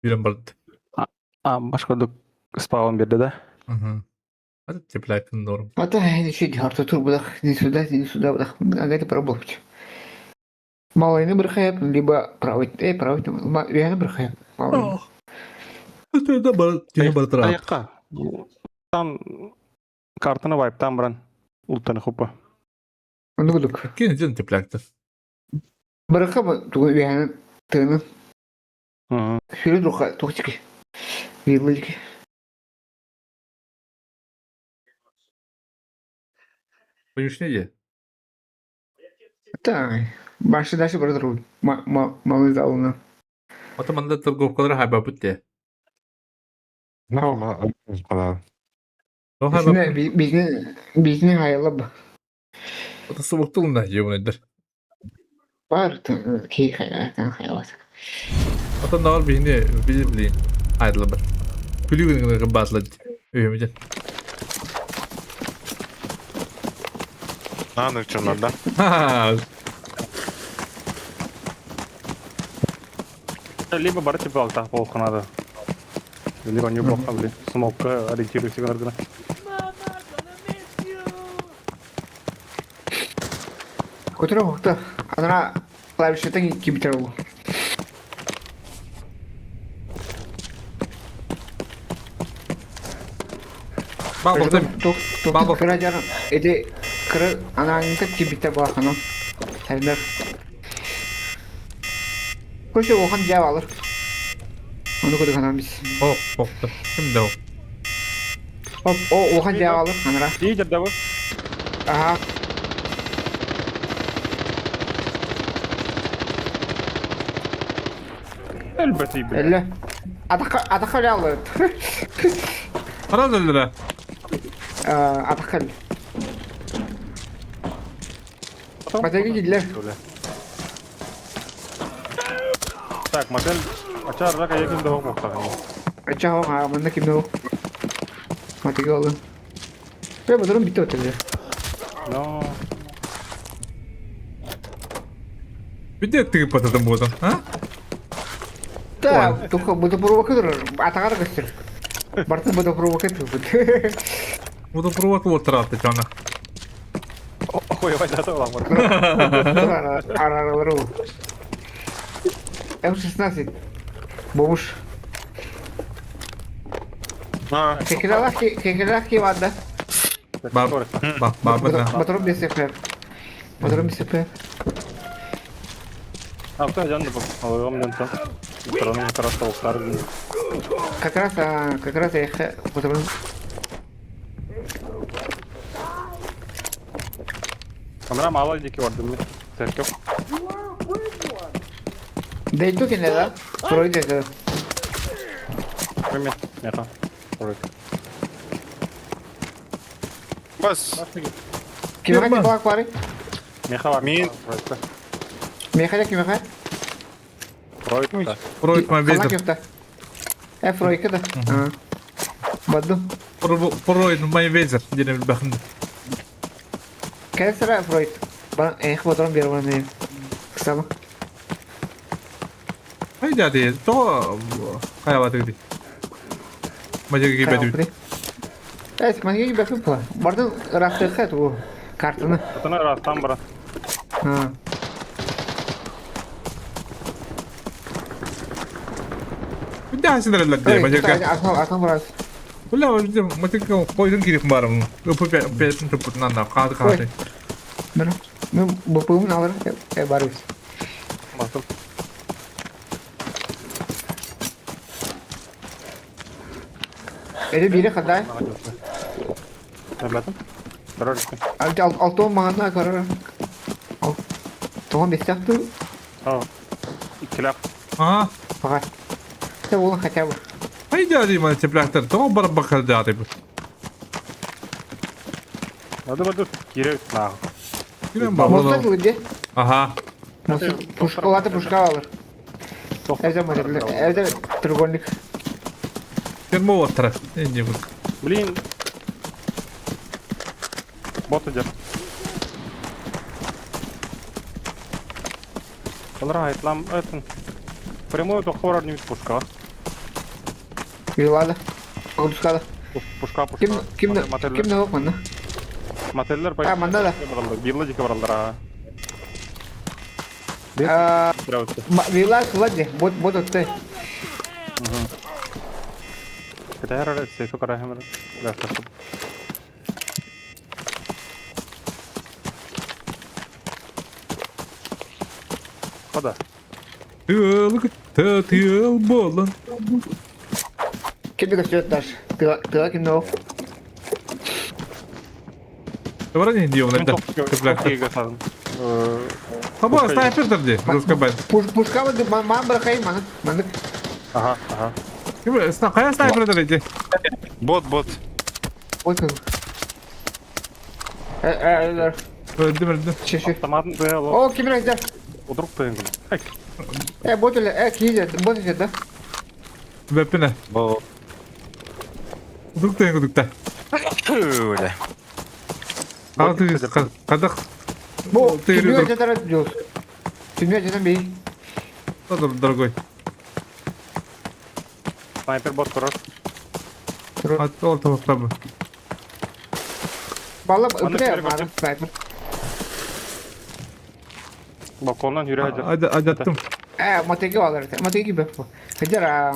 Билэн барда. А, башка курдук спаун берді да? Угу. Это тепляк норм. А то еще харта тур будах ни сюда, ни сюда будах. Ага, это пробовать. Малайны бырхаяп, либо правый, правый, реально бырхаяп. Малайны. Это бар, тебе бар трап. Аяққа. Там картаны вайптан баран. Ултаны хупа. Ону кудук. Кин ден тепляктер. Бырха тугу реально тыны. Сүрү духа тухчики. Виллыки. Понимаешь, не Так. Башы дальше бар друг. Малый залына. Ата манда торговкалар хайба бутте. Бизне бизне хайалаб. Ата субуктулна жебунайдар. Бар ки хайа хайалас. Ата навар бихне били блин. Айдылабар. Күлүгүн батлад. Өймөден. Нааны чоннор да. Либо бар типа алта полханада. Либо не бог бли. Смокка ориентируйся гына. Көтөрө хокта. Анара клавишетен кибитер ол. Бабл. Кыра жар. Эти кыра анаңты кибитер бахана. Сәрдер. Көшө охан жап алыр. Оны көрдік анам біз. Оқ, оқты. Кім де ол? Оп, о, охан жап алыр, анара. Лидер да bu. Ага. Элбэт ибе. Элле. Атака, атака алыр. Қара өлдірі. Атака. Матеги кидлер. Так, модель. Ачар рака якин да хокмукта. Ача хоға, мында кимде ол? Матеги олы. Бе, бұдырым бітті өтілді. Но. Бите тыгып бататым болдың, а? Да, только буду провокатор, атағар көстір. Барты буду провокатор. Буду провокатор отырады жана. Ой, ой, да, да, Араралар ол. М16. Бомж. Кекелах вада. Баб, баб, баб, Мотором без ФП. Мотором без ФП. А, кто жан да алгам жан Стороны как раз толықтар. Как раз, как раз я мотором. Камера мало дики барды Церковь. Да и тут не да? Пройдет. Кроме меха. Бас. Кимха типа бары? Меха бар. Мин. Меха кимха? Пройд. Пройд мобильдер. Фройка да. Баду. Пройд мобильдер. Дерем бахында. Кәсіра Фройд. Бана эх бодром бер бана. Кысама. Хайда де, то хайва дегди. Мажеге беди. Эс, мажеге беди пла. Бардын рахты хат бу картаны. Картаны растан бара. Ha. Да, сендер де, мажеге. Атам, атам брат. Бля, мажеге койдун керек барым. Өпө петин тупутунан да кады кады. Мен мен бупум алыр, барыбыз. Басып. Эде бири кандай? Ребята. Ал алтон мағана карар. Тоғын бестяқты. А. Иккилап. А. Ага. Это было хотя бы. Хайда дейм тепляктар. Тоҕо бар бакар деп. Надо баду кире нах. Кирен бар. Моста где? Ага. Пушка, ладно, пушка алыр. Эвде, эвде треугольник. Термо оттара. Не буд. Блин. Бот идет. Олор хайтлам этин. Прямой тохха барар ньүт пушка. Вилада. Пушкада. Пушка, пушка. Ким ким ким да манна? Мотеллер А, манна да. Вилла дике бараллар а. Вилла Влади, бот бот отты. Кытайар эрэ сейфи карахамыр. Хода. Тыал тыал буолан. Ким да көстүөт даш. Тыа тыа ким да Добро не идем на Хаба, снайпер дии, русскабай. Пушка ман бырахай маны. Маны. Ага, ага. Хайа снайпер дии? Бот, бот. Ой, как. Э, Өлдүм, өлдүм. Автомат О, ким да? Удрук тыгын. Э, бот эле, э, киде, бот эле, да? Бэппинэ. Бот. Удрук тыгын кудукта. Бля. Кадах. Бу, кимге жатар жол. Кимге жатар бей. Дорогой. Снайпер бот көрөр. Ол тамақтабы. Бала, үпре, мары, снайпер. Балконнан yürü hadi. Адаттым. Э, мотеги алар, мотеги беп. Хадера.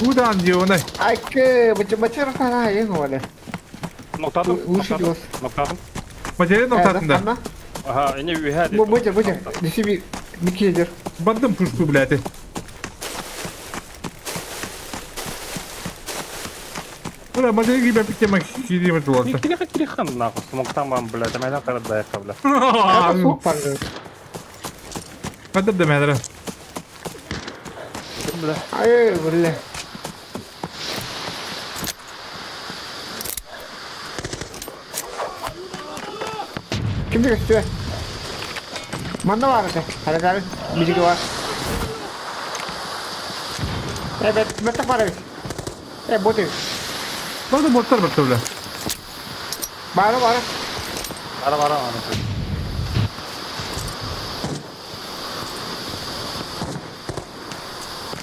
Удан дионай. Айке, бача бача рахана, ең оле. Ноктадым. Лучше делос. Ноктадым. Материал ноктадым да. Ага, эне үйе Бу буча буча. Диси би микидер. Бардым пушку, блядь. Бля, материал беп тема кидеме тулата. Кире кире хан нахуй, смоктан блядь, амайдан карат да бля. Кадыр да мәдәрә. Бля. Ай, бля. Ким көстүө? Манна бар этэ. Харагар билиги бар. Э, бет бет бар эбит. Э, боты. Барды боттар бар бля. Бары бары. Бара бара аны.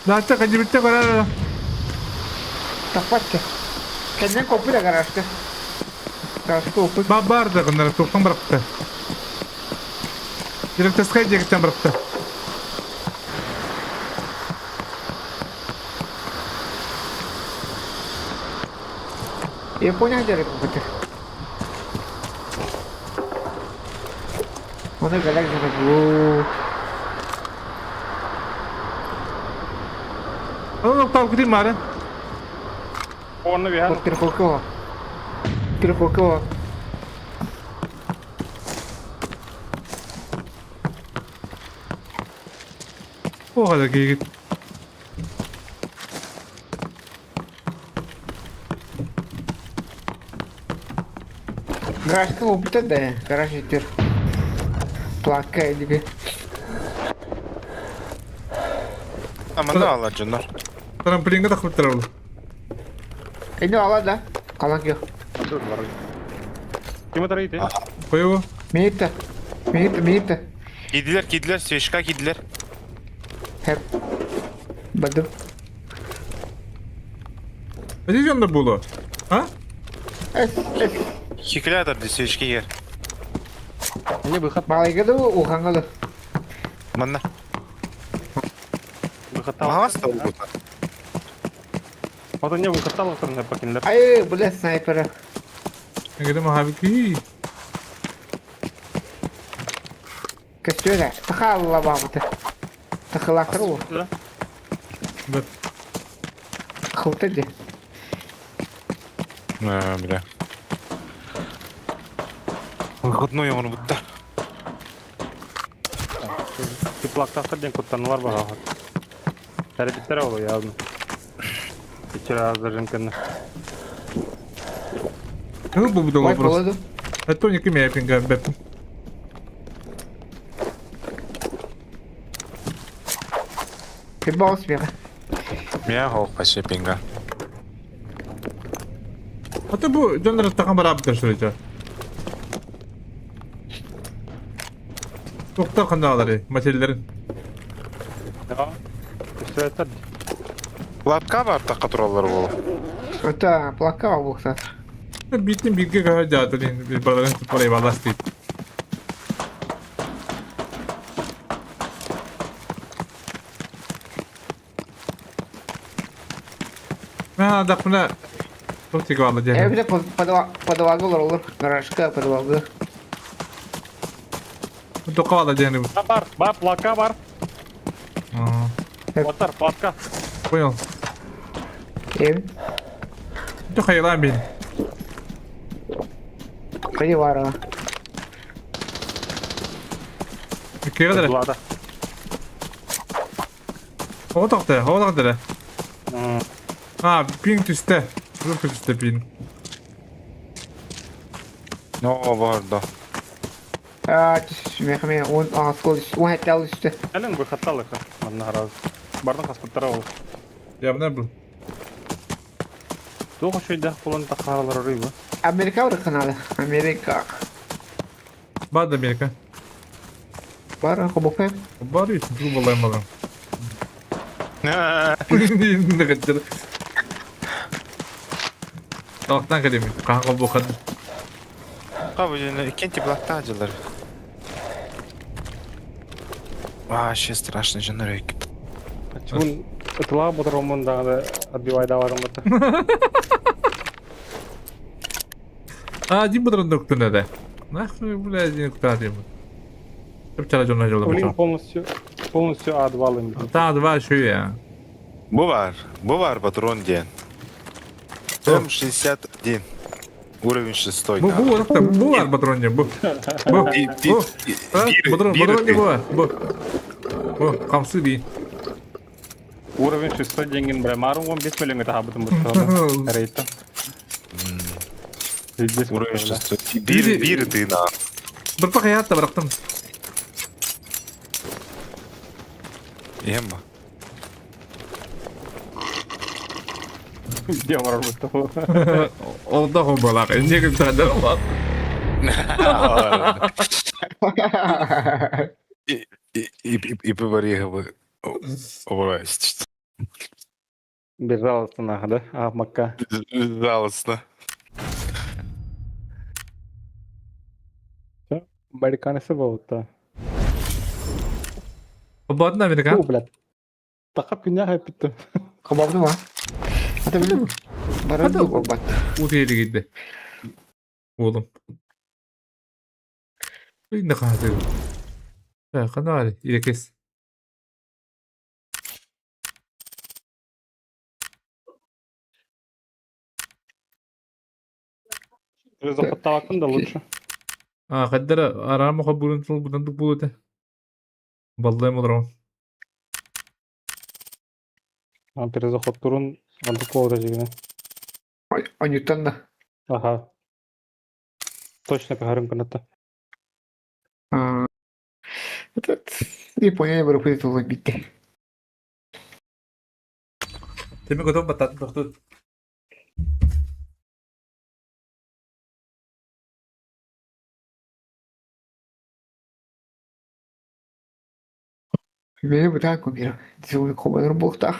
Дача кадибитте карара. Таппатчы. Кеннен копу да гаражка. Гаражка опу. Ба бар да гыннар токтон барыпты. Директорская дегеттен барыпты. Япония дерек бу. Оны галак жана бу. Оны токтап кидим бары. Оны бия. Кирхокова. Кирхокова. О, хада кигит. Гаражка опыта да, гараж етер. Плака диби. Аманда алар жоннор. Трамплинга да хыптыр ол. Эне ала да. Калан кё. Ким атар ити? Коюу. Минутта. Минутта, минутта. Кидилер, кидилер, свечка кидилер. Хеп. Бадым. Здесь жонда було? А? Эс, эс. Хикилер атар ди свечка егер. Эне выход. Малайга да уханга да. Манна. Выход Мага стал бу. Вот эне выход тал отыр покинлер. Ай, бля, снайпера. Эгеде махабики. Көстүө Тахалла бабыты. Тахалактыр ол. Бет. Хылты де. А, бля. Выходной он будто. Теплактахтар ден куттаналар бага. Тәрбиттер ол явно. Вчера зажимканы. Ну, бу Ой, вопрос. болады. Это не кимя пинга бет. Пибал смеха. Я хох пинга. А то бу дьоннор тахан бараабыттар что ли? Тоқтар ханнаалары, материалларын. Да. Пистолеттер. Лапка бар таққа тураллар буолу. Это плака буолуохтаах. Бииртэн бииргэ көһө дьаатын bir бараларын туппар балас дейт. Мә дақпына туох тиги баалла диэн. Эбэтэр подвалга олороллор. Гаражка, подвалга. Туохха баалла диэн. Бар, бар, плака бар. Отар, платка. Понял. Эм, Туох хайалаан бин. хайа баара. Киэҕэ дэрэ. Влада. Оҕо тохто, оҕо дэрэ. А, пинг түстэ. Звук түстэ пинг. Ноо бордо. Аа, мехме, он аскол, он хотел үстэ. Әлен выхатталыха. Манна раз. Бардын хаспыттара ол. Явно был. Туох үчүйдэх булан тахааралар оройбу. Америка барыхханаада. Америка. Бар Америка. Бар, хобокпай. Бар үчүн тугу болайын балам. Не Талактан кэлимин. Хаһан холбуохха Кабы иккенти блокта дьылар. Вообще страшно жонор өйкүп. Чун ытылаа боторомун даҕаны отбивайдаабатым батта. А, дим будран доктор да. Нахуй, блядь, не куда дим. Чап жона жолда Блин, полностью полностью А2 лым. Та два шуя. Бу бар, бу бар патрон диэн. М61. Уровень 6. Бу бу орта бу бар патрон бу. Бу. Бу. Патрон патрон бу. Бу. Бу камсы би. Уровень 6 деньгин бля, марун 15 миллион таһабытым бутта. Рейта. Уровень 6. Бир бир ты на. Бір пақаятта бірақтым. Емба. Где барар бутта. Олда хомбалақ. Неге тағдар олақ. И и и побарихабы. Обрайст. Безжалостно нах, да? А, мака. Жалостно. Американцы болта. Обладна Америка. О, блядь. Тахап күнә хайпитте. Хобобну ма? Ата билем. Баран бу бат. Утейді кетті. Oğlum. Ne kadar. Қана ирекес. Захаттавакын да лучше. А, қаддара арама хабурын тул бутандык болута. Балдай молрон. А перезаход турун андык болду жигине. Анютан да. Ага. Точно кахарым канатта. А, этот Япония барып тулы битте. Теме готов батат тохтут. Мени бутан компьютер. Дизель хобаныр буохтаах.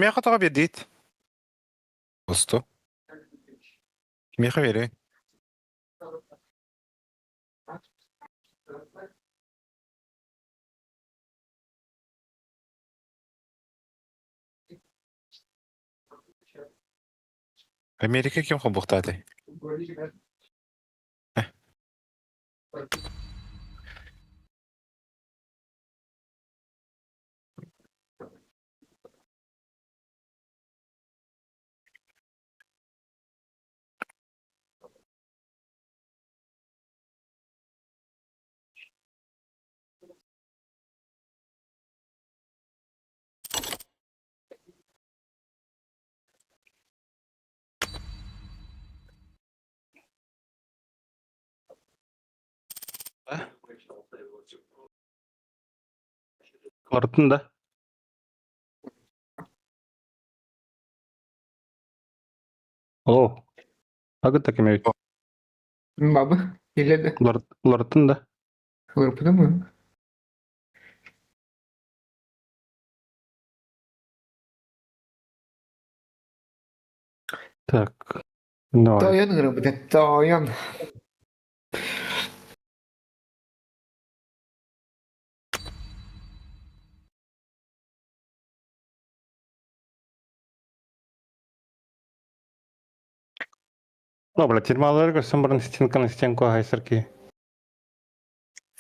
Миэхэ тоҕо биэрдиит? Усту. Миэхэ биэриҥ. Америка ким холбуохтаатай? Барытын да. О, агыта кемебит. Бабы, иледі. Уларытын да. Уларыппыта мы. Так. Давай. Тойон ырыбыта, тойон. Ну, блядь, термалары көрсөн бұрын стенка на стенку хайсырки.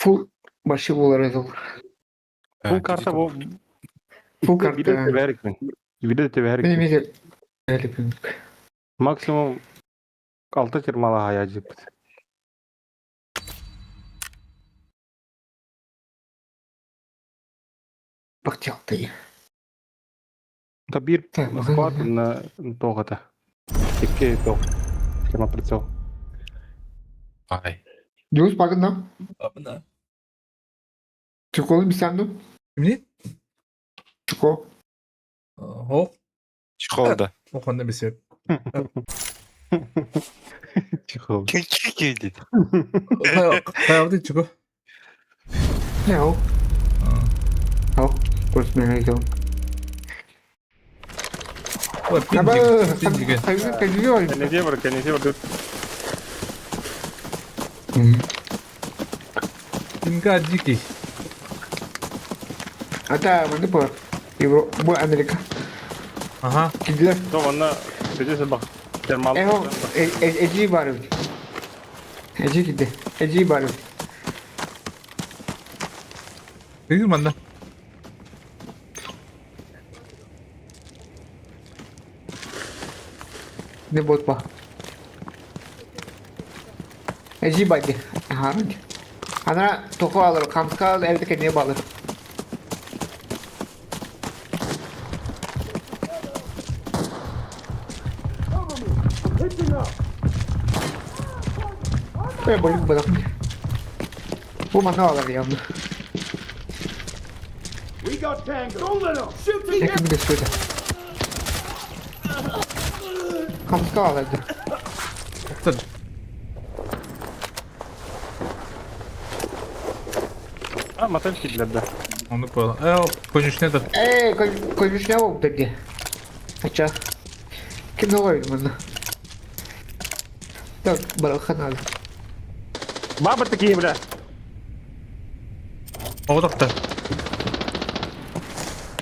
Фул башы болар еді ол. Фул карта бу. Фул карта. Видео тебе Мен эмесе әліпім. Максимум алты термала хая жиппит. Бақтиялты. Да бир склад на тоғата. Икки тоқ. Терма прицел. Ай. Дюс багында. Абына. Чуколы бисанду. Кимни? Чуко. Хо. Чехол да. Охонда бисеп. Чехол. Кики дейді. Хайалды чего? Яу. Ау. Көрсмен екен. Ой, пиндик. Пиндик. Кенезе бар, кенезе бар. Пинга дикий. Ата, маны бар. Евро, бу Америка. Ага. Кидлер. То ванна бежесе бак. Термал. Эho, эжи бар. Эжи киде. Эжи бар. Ты манна. Не бот ба. Эжи бар. Ага. Ана току алыр, камска алыр, evde kendine bağlı. Ben böyle bırak. Bu mana alır ya. We got tango. Don't let up. Shoot to Yakın bir de şurada. Kamska alırdı. Оттан. А, мотель кидлер да. Оны понял. Э, конюшня да. Ey, konuşma oldu dedi. Aça. Kim ne koydu bunu? Так, bırakın abi. Бабы такие, бля. Оғдақта.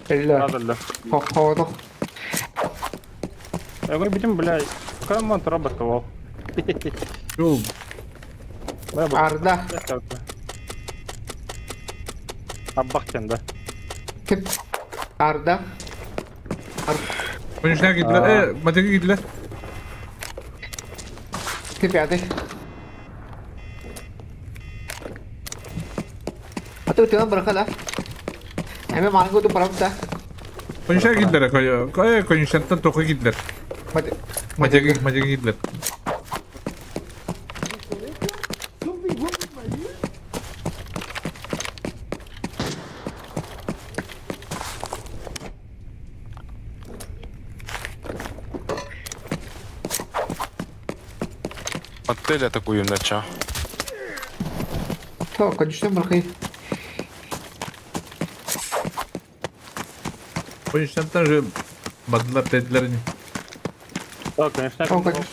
Eller. Надо, Havada. Я говорю, будем, бля, команд работал. Жол. Arda. Аббахтен, да. Kim? Arda. Конюшня кидлер. Э, мотелге кидлер. Kim geldi? Atı ötüden bırakın ha. Hemen mango da bırakın da. Конюшня кидлер. Э, конюшняттан тоқы кидлер. Hadi. Мотелге, мотелге кидлер. Отель атакуем начало. Tamam konuştum bırakayım. Конечноттан же бардылар dediler. Да, конечно. О, конечно.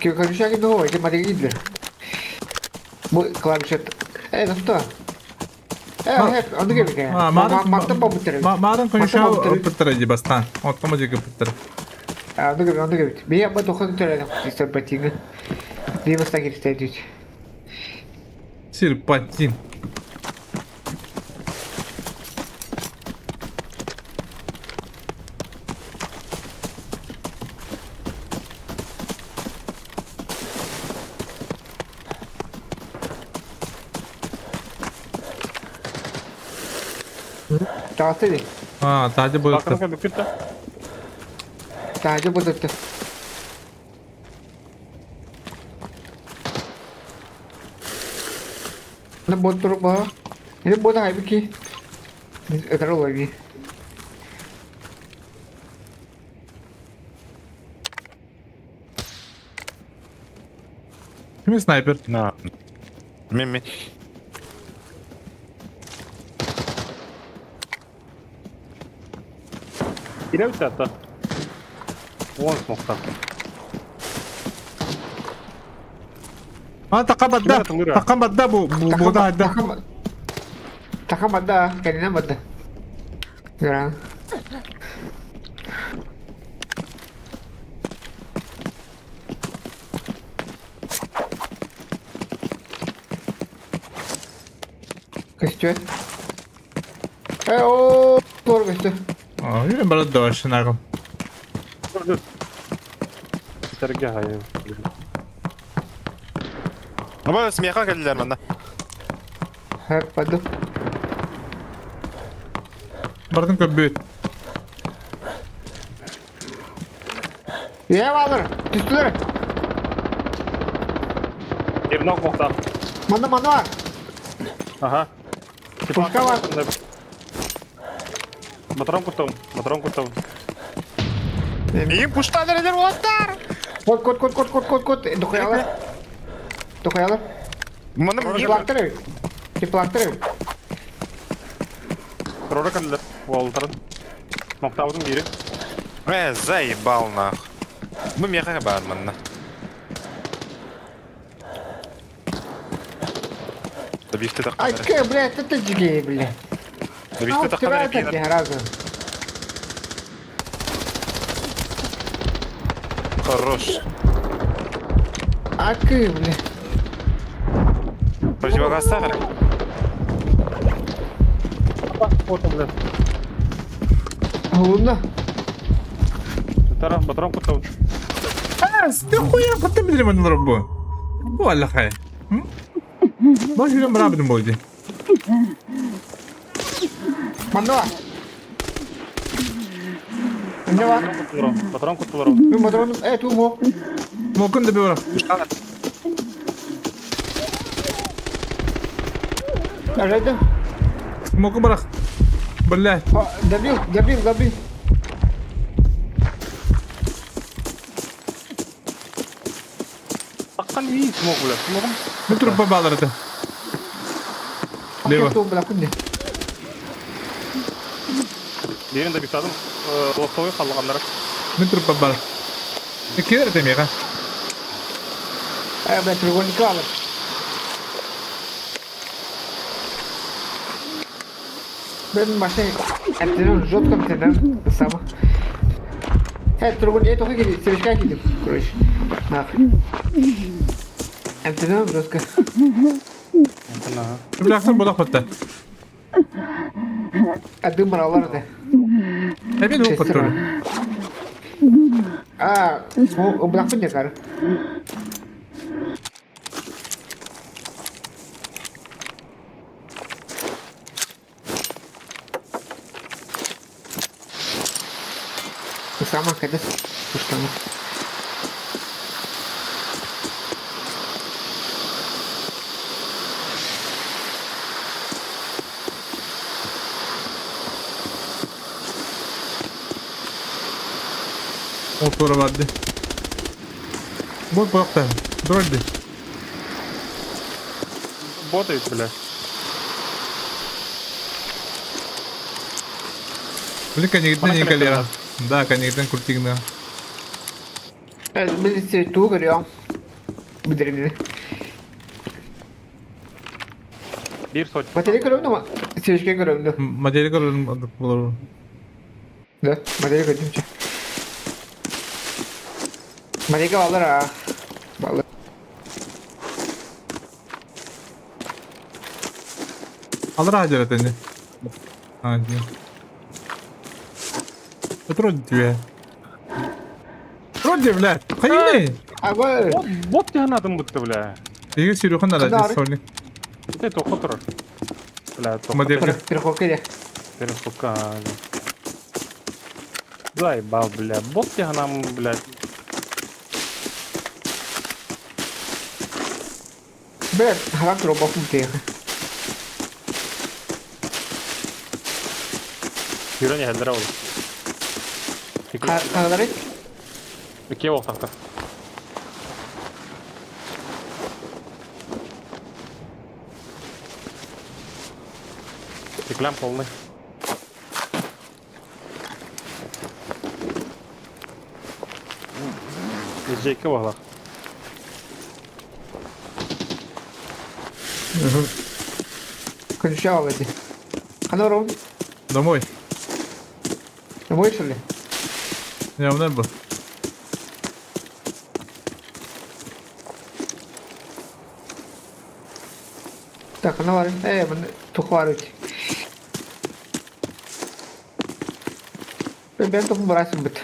Конечняк ну, эти маленькие. Бу клавиша. Э, ну что? Э, э, ону кебике. Мактан побуттар. Марын конечняк ыппыттар ди бастан. Оттомо диги ыппыттар. Ону кебит, ону кебит. Бия ба тохан төрәне серпантин. Бия баста кирсте дүйт. Серпантин. Тааты ди. А, тади буолта. Бакырга бүкүттэ. Таажы бодотты. На бот турук ба. Ini bot хайбики. Это лови. Кими снайпер? На. Мими. Кире бүтэ Вон смохта. А, така бадда. Така бадда бу бу да да. Така бадда, кэнинэ бадда. Гран. Көстүө. Э, о, туор көстү. А, мен барат да машинагым. Сәрге хайы. Аба смеха келдилер манда. Хэп, паду. Бардын көбүт. Е, балыр, түстүлөр. Ернок мохта. Манда, манда бар. Ага. Пушка бар. Батарам кутам, батарам кутам. Мигин пушталар эдер уаттар. Кот, кот, кот, кот, кот, кот, кот. Духаялар. Духаялар. Маны мигин Теплактыр. Теплактыр. Рора келдилер. Уолтарын. Мохтабытын бири. Э, заебал нах. Бу меха бар манна. Добихте Ай, таққанар. ке, блядь, это жигей, блядь. Добихте таққанар. это разу. Хорош. Акы, блядь. Противогаз сахар. Вот он, блядь. Луна. Тара, батарам кутам. А, ты хуя, кutta билем мен рабу. Бу алла хай. Баш билем рабдым болди. Манда бар. Манда бар. Батарам кутулар. Мен батарам, э, ту мо. Мокун да бера. Ажайды. Мокун барах. Бля. Добил, добил, добил. Таккан и смог, блядь. Смогом. Мен трупа балар это. Лево. Ту, бля, күнде. Бирин да бисадым. Лостовой қалғандар. Мен трупа бар. Кедер это мега. Э, блядь, треугольник алыр. Мен машина әптенен жёстко әптенен сама. Э, треугольник, я только кидим, сережка кидим, короче. Нахуй. Әптенен жёстко. Бляхтан болақ батта. А дым баралар да. Ә мен ол патруль. А, о, бля, күнде кар. Сама когда пуштана. Ол тура барды. Бот болақта. Дрольды. Ботает, бля. Блин, кэннигиттэн Мана иһин кэлиэҕэ. кэлиэхтэрэ. Да, кэннигиттэн крутигна. Мин тугу көрүөм? Билэрим. Биир сотня. Модели көрөм да Сечке көрөм да. Модели көрөрүм болор. Да, модели көрдүм че. Модельге балар а. Балар. Алар ажар этени. А, дии. Это вроде тебе. Вроде, блядь. Хайны. Ага. Бот, бот тиһэн бутта, бля. Иге сүүрүхэн Ханна надо ары? соли. Ты тоққа тұрар. Бля, тоққа Моделька. Переходка де. Переходка. Заебал, бля. Бот тиһэн блядь. Бля, характер оба функции. Юрани хәлдерә ул. Ханалары? Ике вакытта. Реклам полный. Езжейка вагла. Кончал эти. Ханаром. Домой. Домой что ли? Я в небо. Так, ханалары. Э, тухварыть. Ben topu bıraksın bit.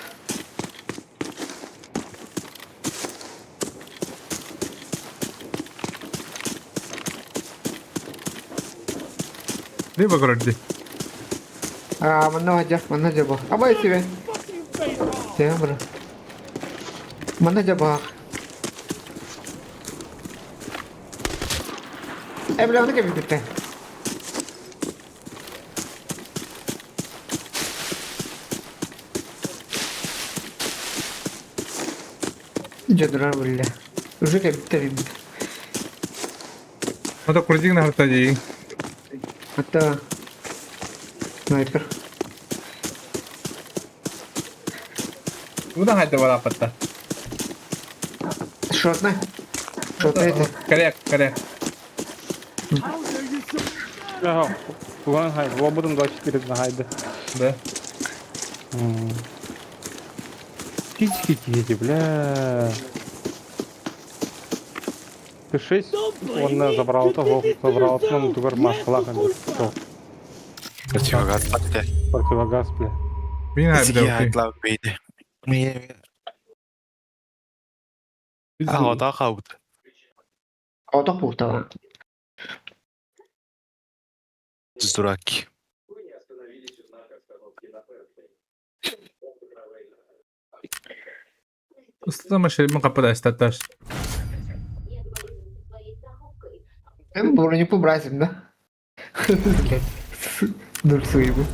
Либо вроде. А, манна хажа, манна жаба. Абай себе. Тембр. Манна жаба. Э, бля, оны кем битте? Жадырар бля. Уже кем битте бит. Это крутигна хартади. Это снайпер. Куда хайда бара патта? Шотна. Шотна это. Коррект, коррект. Ага, Вон хай, лободом 24 на гайде. Да. Птички эти, бля. Ты 6, он забрал того, забрал, ну, тугар маскалах, Противогаз баттı. противогаз, бля. Мин Сиги хайда. хайтлап бейdi. Aa, kaldı. Ото пухтала. Дурак. Устата машина капада статаш. Броню побрасим, да? Блядь. Дурь своему.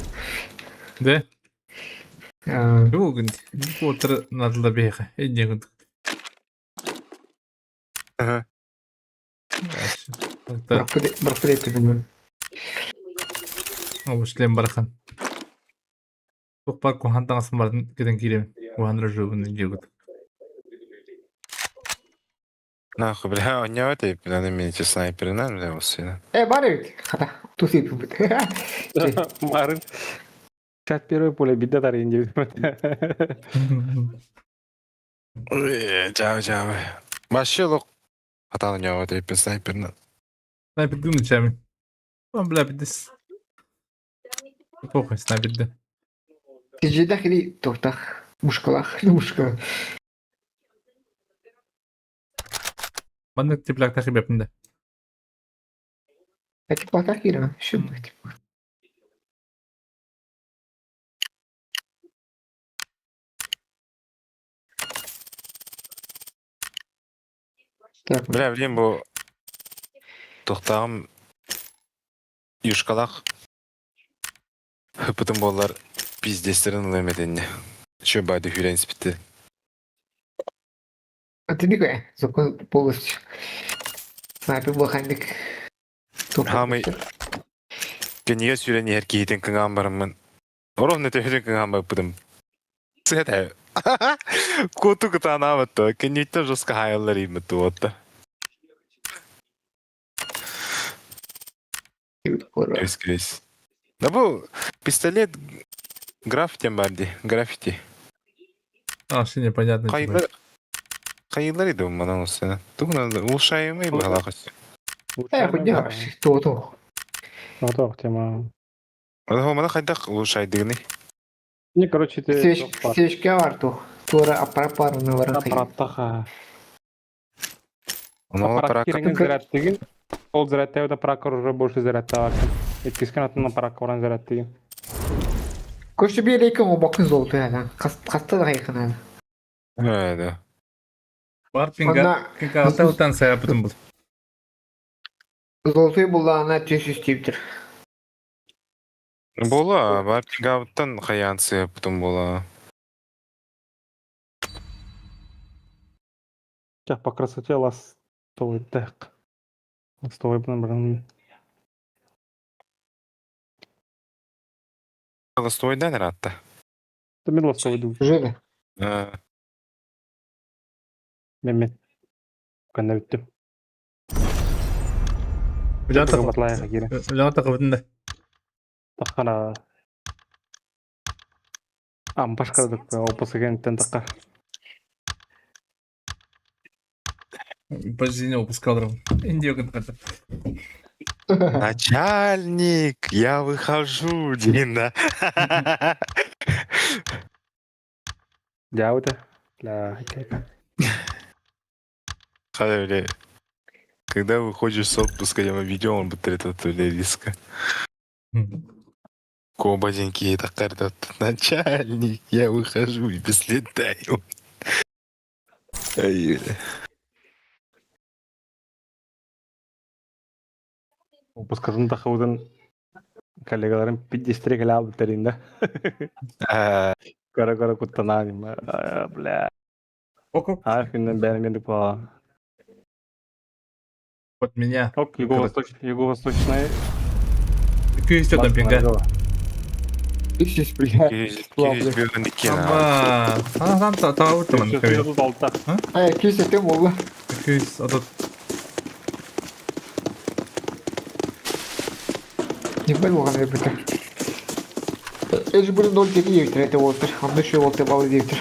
Да? А, Бүгін отыр надылда бейхе. Эдне Ага. Бракуде ты Шлем барахан. Туқпар кухан таңасын бардын кеден кирем. Куханра жугун жегут. Нахуй, бля, он не в этой, надо иметь снайперы, на, бля, вот сюда. Э, бар ведь. Хата. Тусы будет. Марын. 61 поле беда тарин деп. Чао, чао. Вообще лук. Атан у него вот этой снайпер. Снайпер дымны чами. Вам, бля, пидес. Похуй, снайпер да. Тижидах или тохтах. Мушкалах. Мушкала. Маннык теплак тахи бепінде. А теплота кира. Еще быть. Так, Бля, блин, бу тохтағым юшкалақ хыпытын болар пиздестерин ылымеденне. Чё байды хүрен спитти. А ты не Закон полностью. Снайпер был хандик. Хамый. Кениге сүрен ер кейтен кыңан барымын. Ровно төһөнү кыһаммаппытым. Сыһа Куоту кытаанаабатта, кэнниттэн жестко хаайаллар ииммит уотта. Крис, крис. Да бу пистолет граффити бар ди, граффити. А, все непонятно. Хайылар хайылар иди манан усена. Тугунан улучшаемый быһалаах. Э, хуйня, то-то. Готов тема. Мана хайдах улучшайдыгыный? Не, короче, ты... Свечка бар ту. Тура аппарат барыны баран Аппараттаха. Ону Аппарат кириҥин зарядтыгын. Ол зарядтайбыт аппараккар уже больше зарядтаабаккын. Иккискин атын аппаракка баран зарядтыгын. Көстө биэрейкен обакын золото яна. Хаста да хайканана. Да. Бар пинга пинга утан саяпытым был. Золотой буллаана түс үстүүптүр. Була, бар пингабыттан хайаан сыаппытым була. Сейчас по красоте ластовый тех. Ластовый блин, Ластовойдан ыраатта. Это мен ластовый дуу. Жили. Мен мен. Кэннэ бүттүм. Үлэҕэ тахабытын да. Таххана. Ам башкардык опусыгенттен тахха. По жизни опускал Индия кытта. Начальник, я выхожу, Дина. Дьаабыта. Ла Когда выходишь с отпуска, я видел, он будет этот риска. Кобазенький, это карта. Начальник, я выхожу и без летаю. Опускатын тахыбытын коллегаларым 53 кэлээбиттэрин да. Көрө-көрө куттанаан бля. Аа күннэн бэйэм мендик буолаҕа. От меня. Ок, юго-восточный, юго-восточный. Күйістер пинга. Ищешь, бля. Аба. А, там та утман. А, күйіс этем болла. Күйіс атат. Не бил болған ребята. Эж бір 0-7 девтер, это болтыр. Анда еще болты балы девтер.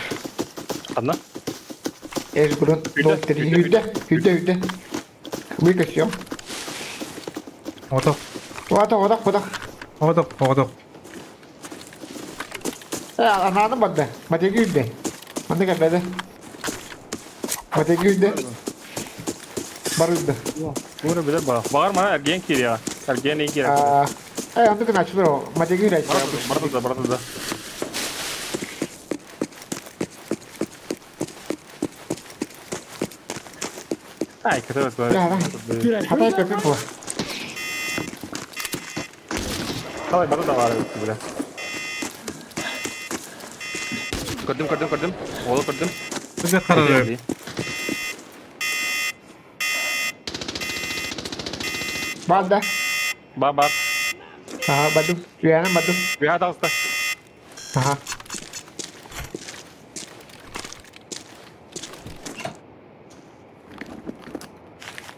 Одна? Эж бір 0-3 хүдде, хүдде, хүдде. Выкосил. Отох. Отох, отох, отох. Отох, отох. Ананы барды. Матеги хүдде. Манда кәбәді. Матеги хүдде. Бар хүдде. Бура билер бар. Багар мана эрген кириya. Эрген ин кириya. Эй, анда кына ачылыр о. Матеги хүдде. Барды да, барды да. Ай, который Да, Хатай көпін бұл. Давай, барды да бар, бля. Көрдüm, көрдüm, көрдüm. Оğlu көрдüm. Bize karar Барда. Бар, бар. Ага, бардым. Үйәнім бардым. Үйә дағыста. Ага.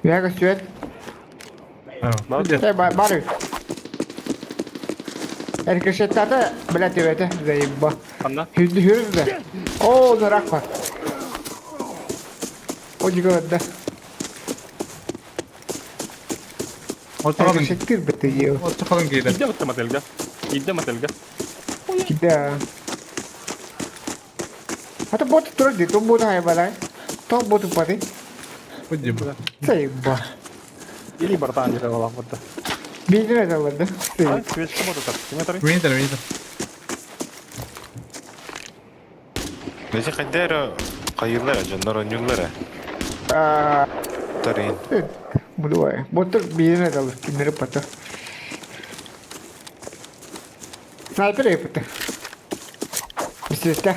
Үйә көстүет. Э, бар. Эркешеттарды, блядь, өте, заебба. Қанда? Хүнді хүрді. О, нұрақ бар. О, жігерді. Отуралын. Эркешеттер бітті еу. Отуралын кейде. Идде бітті мотельге. Идде мотельге. Киде. Ата бот турар ди, том бот хайбалай. Том бот упады. Ходи. Заебба. Или братан десе балақ бітті. Бейдіне заларды. Ай, свечка бот атар. Ким атар? Минитер, минитер. Нече хайдера хайыллара, жоннор онюллара. Тарин. Мудуай. Боттар бейдіне залар, кимдері паты. Снайпер епіті. Бісті.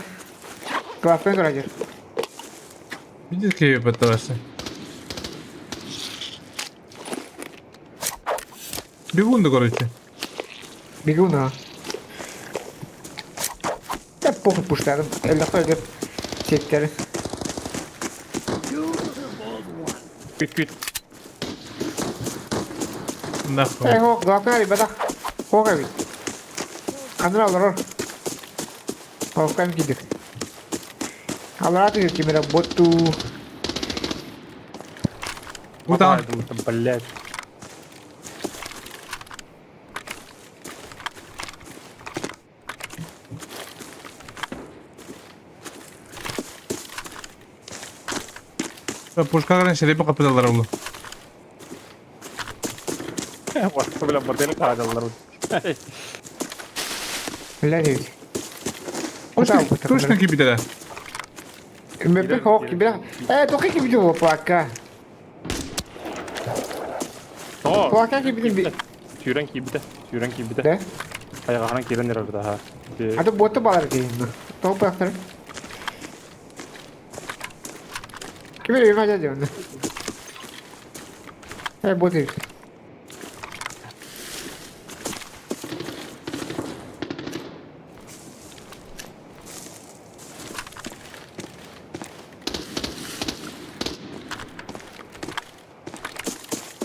Класпен көрәжер. Видит, какие подтавасы. Бегун, да, короче. Бегун, а. Похуй пуштарым. Эллэххэ өлөр сиэттэри. Күт күт. Нахуй. Э, хоқ, главкар ребята. Хоқ эбит. Ханна олорор. Хоқкан кидик. Аллара түгер кимера ботту. Куда? Блять. Пушка шерепи капиталлар oldu. Бля, модель хаадаллар. Бля эбит. Точно, точно кибитера. Мепе хоқ кибера. Э, тоқи кибити бу плака. Плака кибити. Сүүрэн киирбитэ. Сүүрэн киирбитэ. Да? Айҕаһынан киирэн эрэр да. А то боты балар дейін. Тоқ плактар. Кибер үйме деді оны. Э, боты.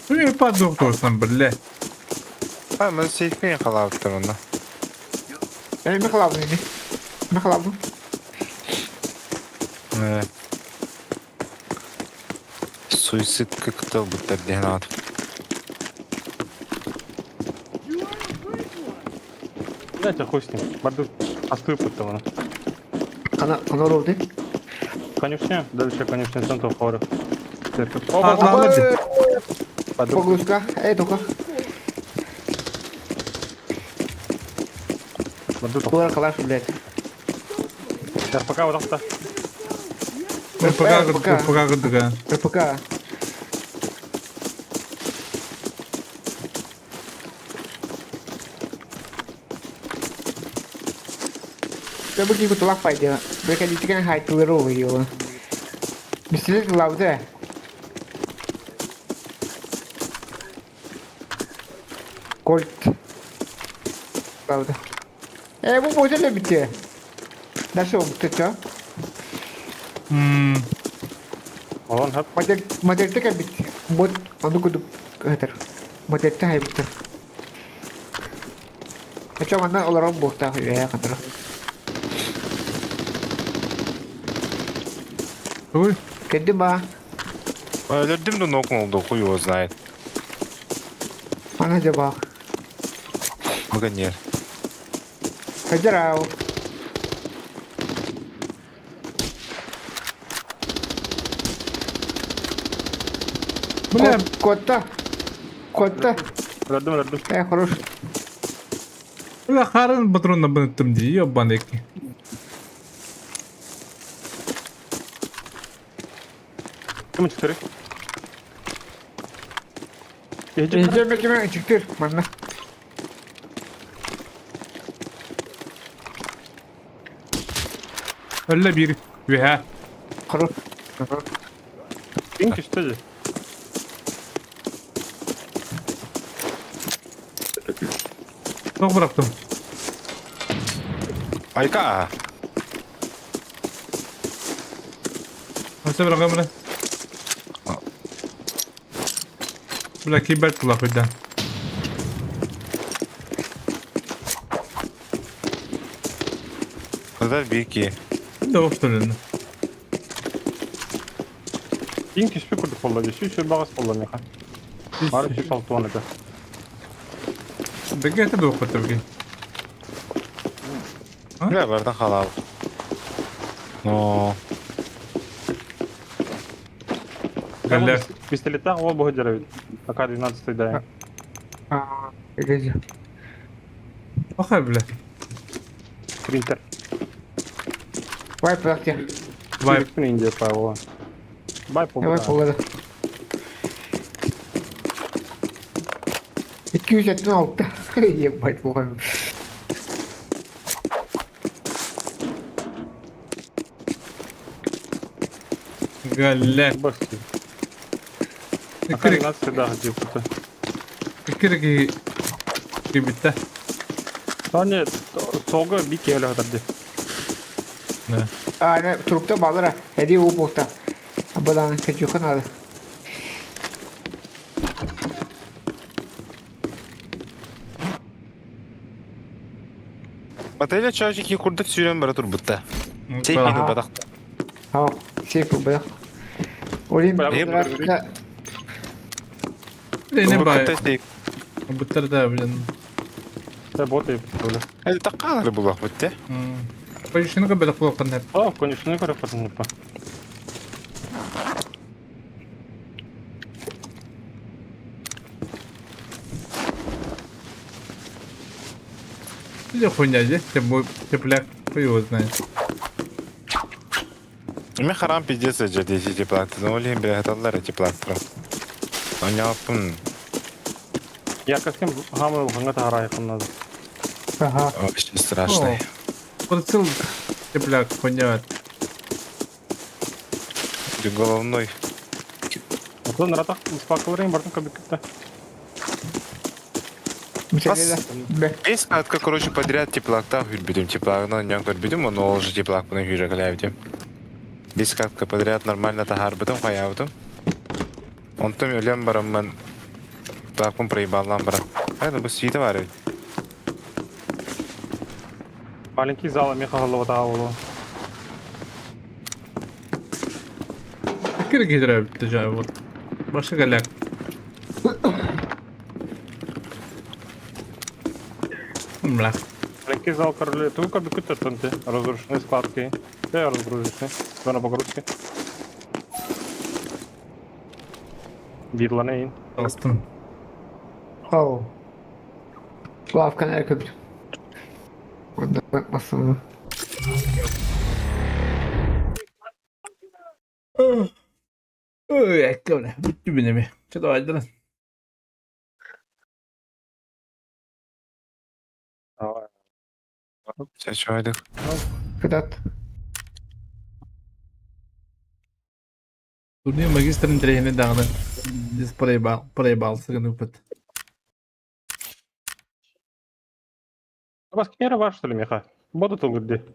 Ну подох туорсан, бля. А, мен сейфпен қалабыттыр онда. Э, мен қалабын не? Мен қалабын. Э. Суицидка кытыл буттар диэн аат. Знаете, хуй с ним. Барду астыы путтавана. Қана, қана оролды. Конюшня, дальше конюшня центр хоры. Ладно. Погрузка. Э, тоқа. Барду Олар қалаш, блядь. РПК вот РПК, РПК кырдыга. РПК. Я бы кибу тулак пайда. Бека диткен хай тулеру его. Пистолет лауде. Кольт. Лауде. Э, бу боза не битте. Дальше он ты чё? Он хап. Модель модель така бит. Бот ану куду хатар. Модель та хай бит. А чё манна олорон буохта я хатар. Ой. Кеди ба. Өлөрдүм да нок oldu, хуй его знает. Ана жаба. Маганер. Хажарау. Бля, Котта. Котта. Өлөрдүм, өлөрдүм. Э, хорош. бля, харын патрон набыныттым ди, ёбаный. Ким чыктыры? Ежеме кеме чиктир манна. Өллө бир. Веха. Хорош. Ким түстө же? Тоқ бырактым. Айка. Осы бырагам бля. Бля, кибер тулак үйден. Кыздар бики. Да оқтырын. Ким түспү курдук болду же. Сүүсө багас болду меха. Бары сүүс алтуан это. Беге это да оқтырын. Бля, бардан халал. Но. Бля. Пистолеттах ол бу жарабит. Пока 12 да. А, эге. Охай, бля. Принтер. Вай плакте. Вай. Индия Павла. Бай Давай полгода. полгода. 276. Ебать, болған. Галя. Баски. Пока 12 да, где-то. Кирки кибитте. Та не, солга би келе хатарды. Да. А, не, трупта баллара. Эди уу буолта. Абадааны кэдьүөххэ наада. Отеля чаачики курдук сүүрэн бара турбутта. Сейф ылбатах. Ау, сейф ылбатах. Олин Не бай. Буттар да, блин. Да, боты были. Это такая была хоть те. Конюшнага бэлэх буолуоххун О, конюшнага көрө па. Где хуйня здесь? Тепляк, хуй его знает. Мен харам пиздец эжэ дези теплакты. Ну, олин бэхэталлар теплактыр. Оняппын. Я костюм гамы ханга тарай ханнады. Ага. Вообще страшный. Процил тепляк, хуйня. Головной. Отон ратах спакалырын бартын кабикетте. Бес катка, короче, подряд теплакта хүрбүтүм. Теплагынан нян көрбүтүм, оны ол же теплакпына хүрэ калябитим. Бес катка подряд нормально тахарбытым, хаябытым. Онтон өлем бараммын. Теплакпын проебаллан барам. Хайда, бу свита бар ведь. Маленький зал меха голова болу. Кир кидереп вот. Башы галяк. Бля. Маленький зал короля. Ту кабикетте тонте. Разрушенные складки. Я разгрузишься. Зона погрузки. Бидланейн. Астын. Ау. Лавканы эркөбүт. Онда басымы. Ой, әккә Бүттү бинеме. Чыда айдырын. Чачайдык. Кыдат. Турнир магистрын тренері дағыны. Здесь проебал, проебался гын опыт. Бас кемера бар, что ли, меха? Боду толгырды.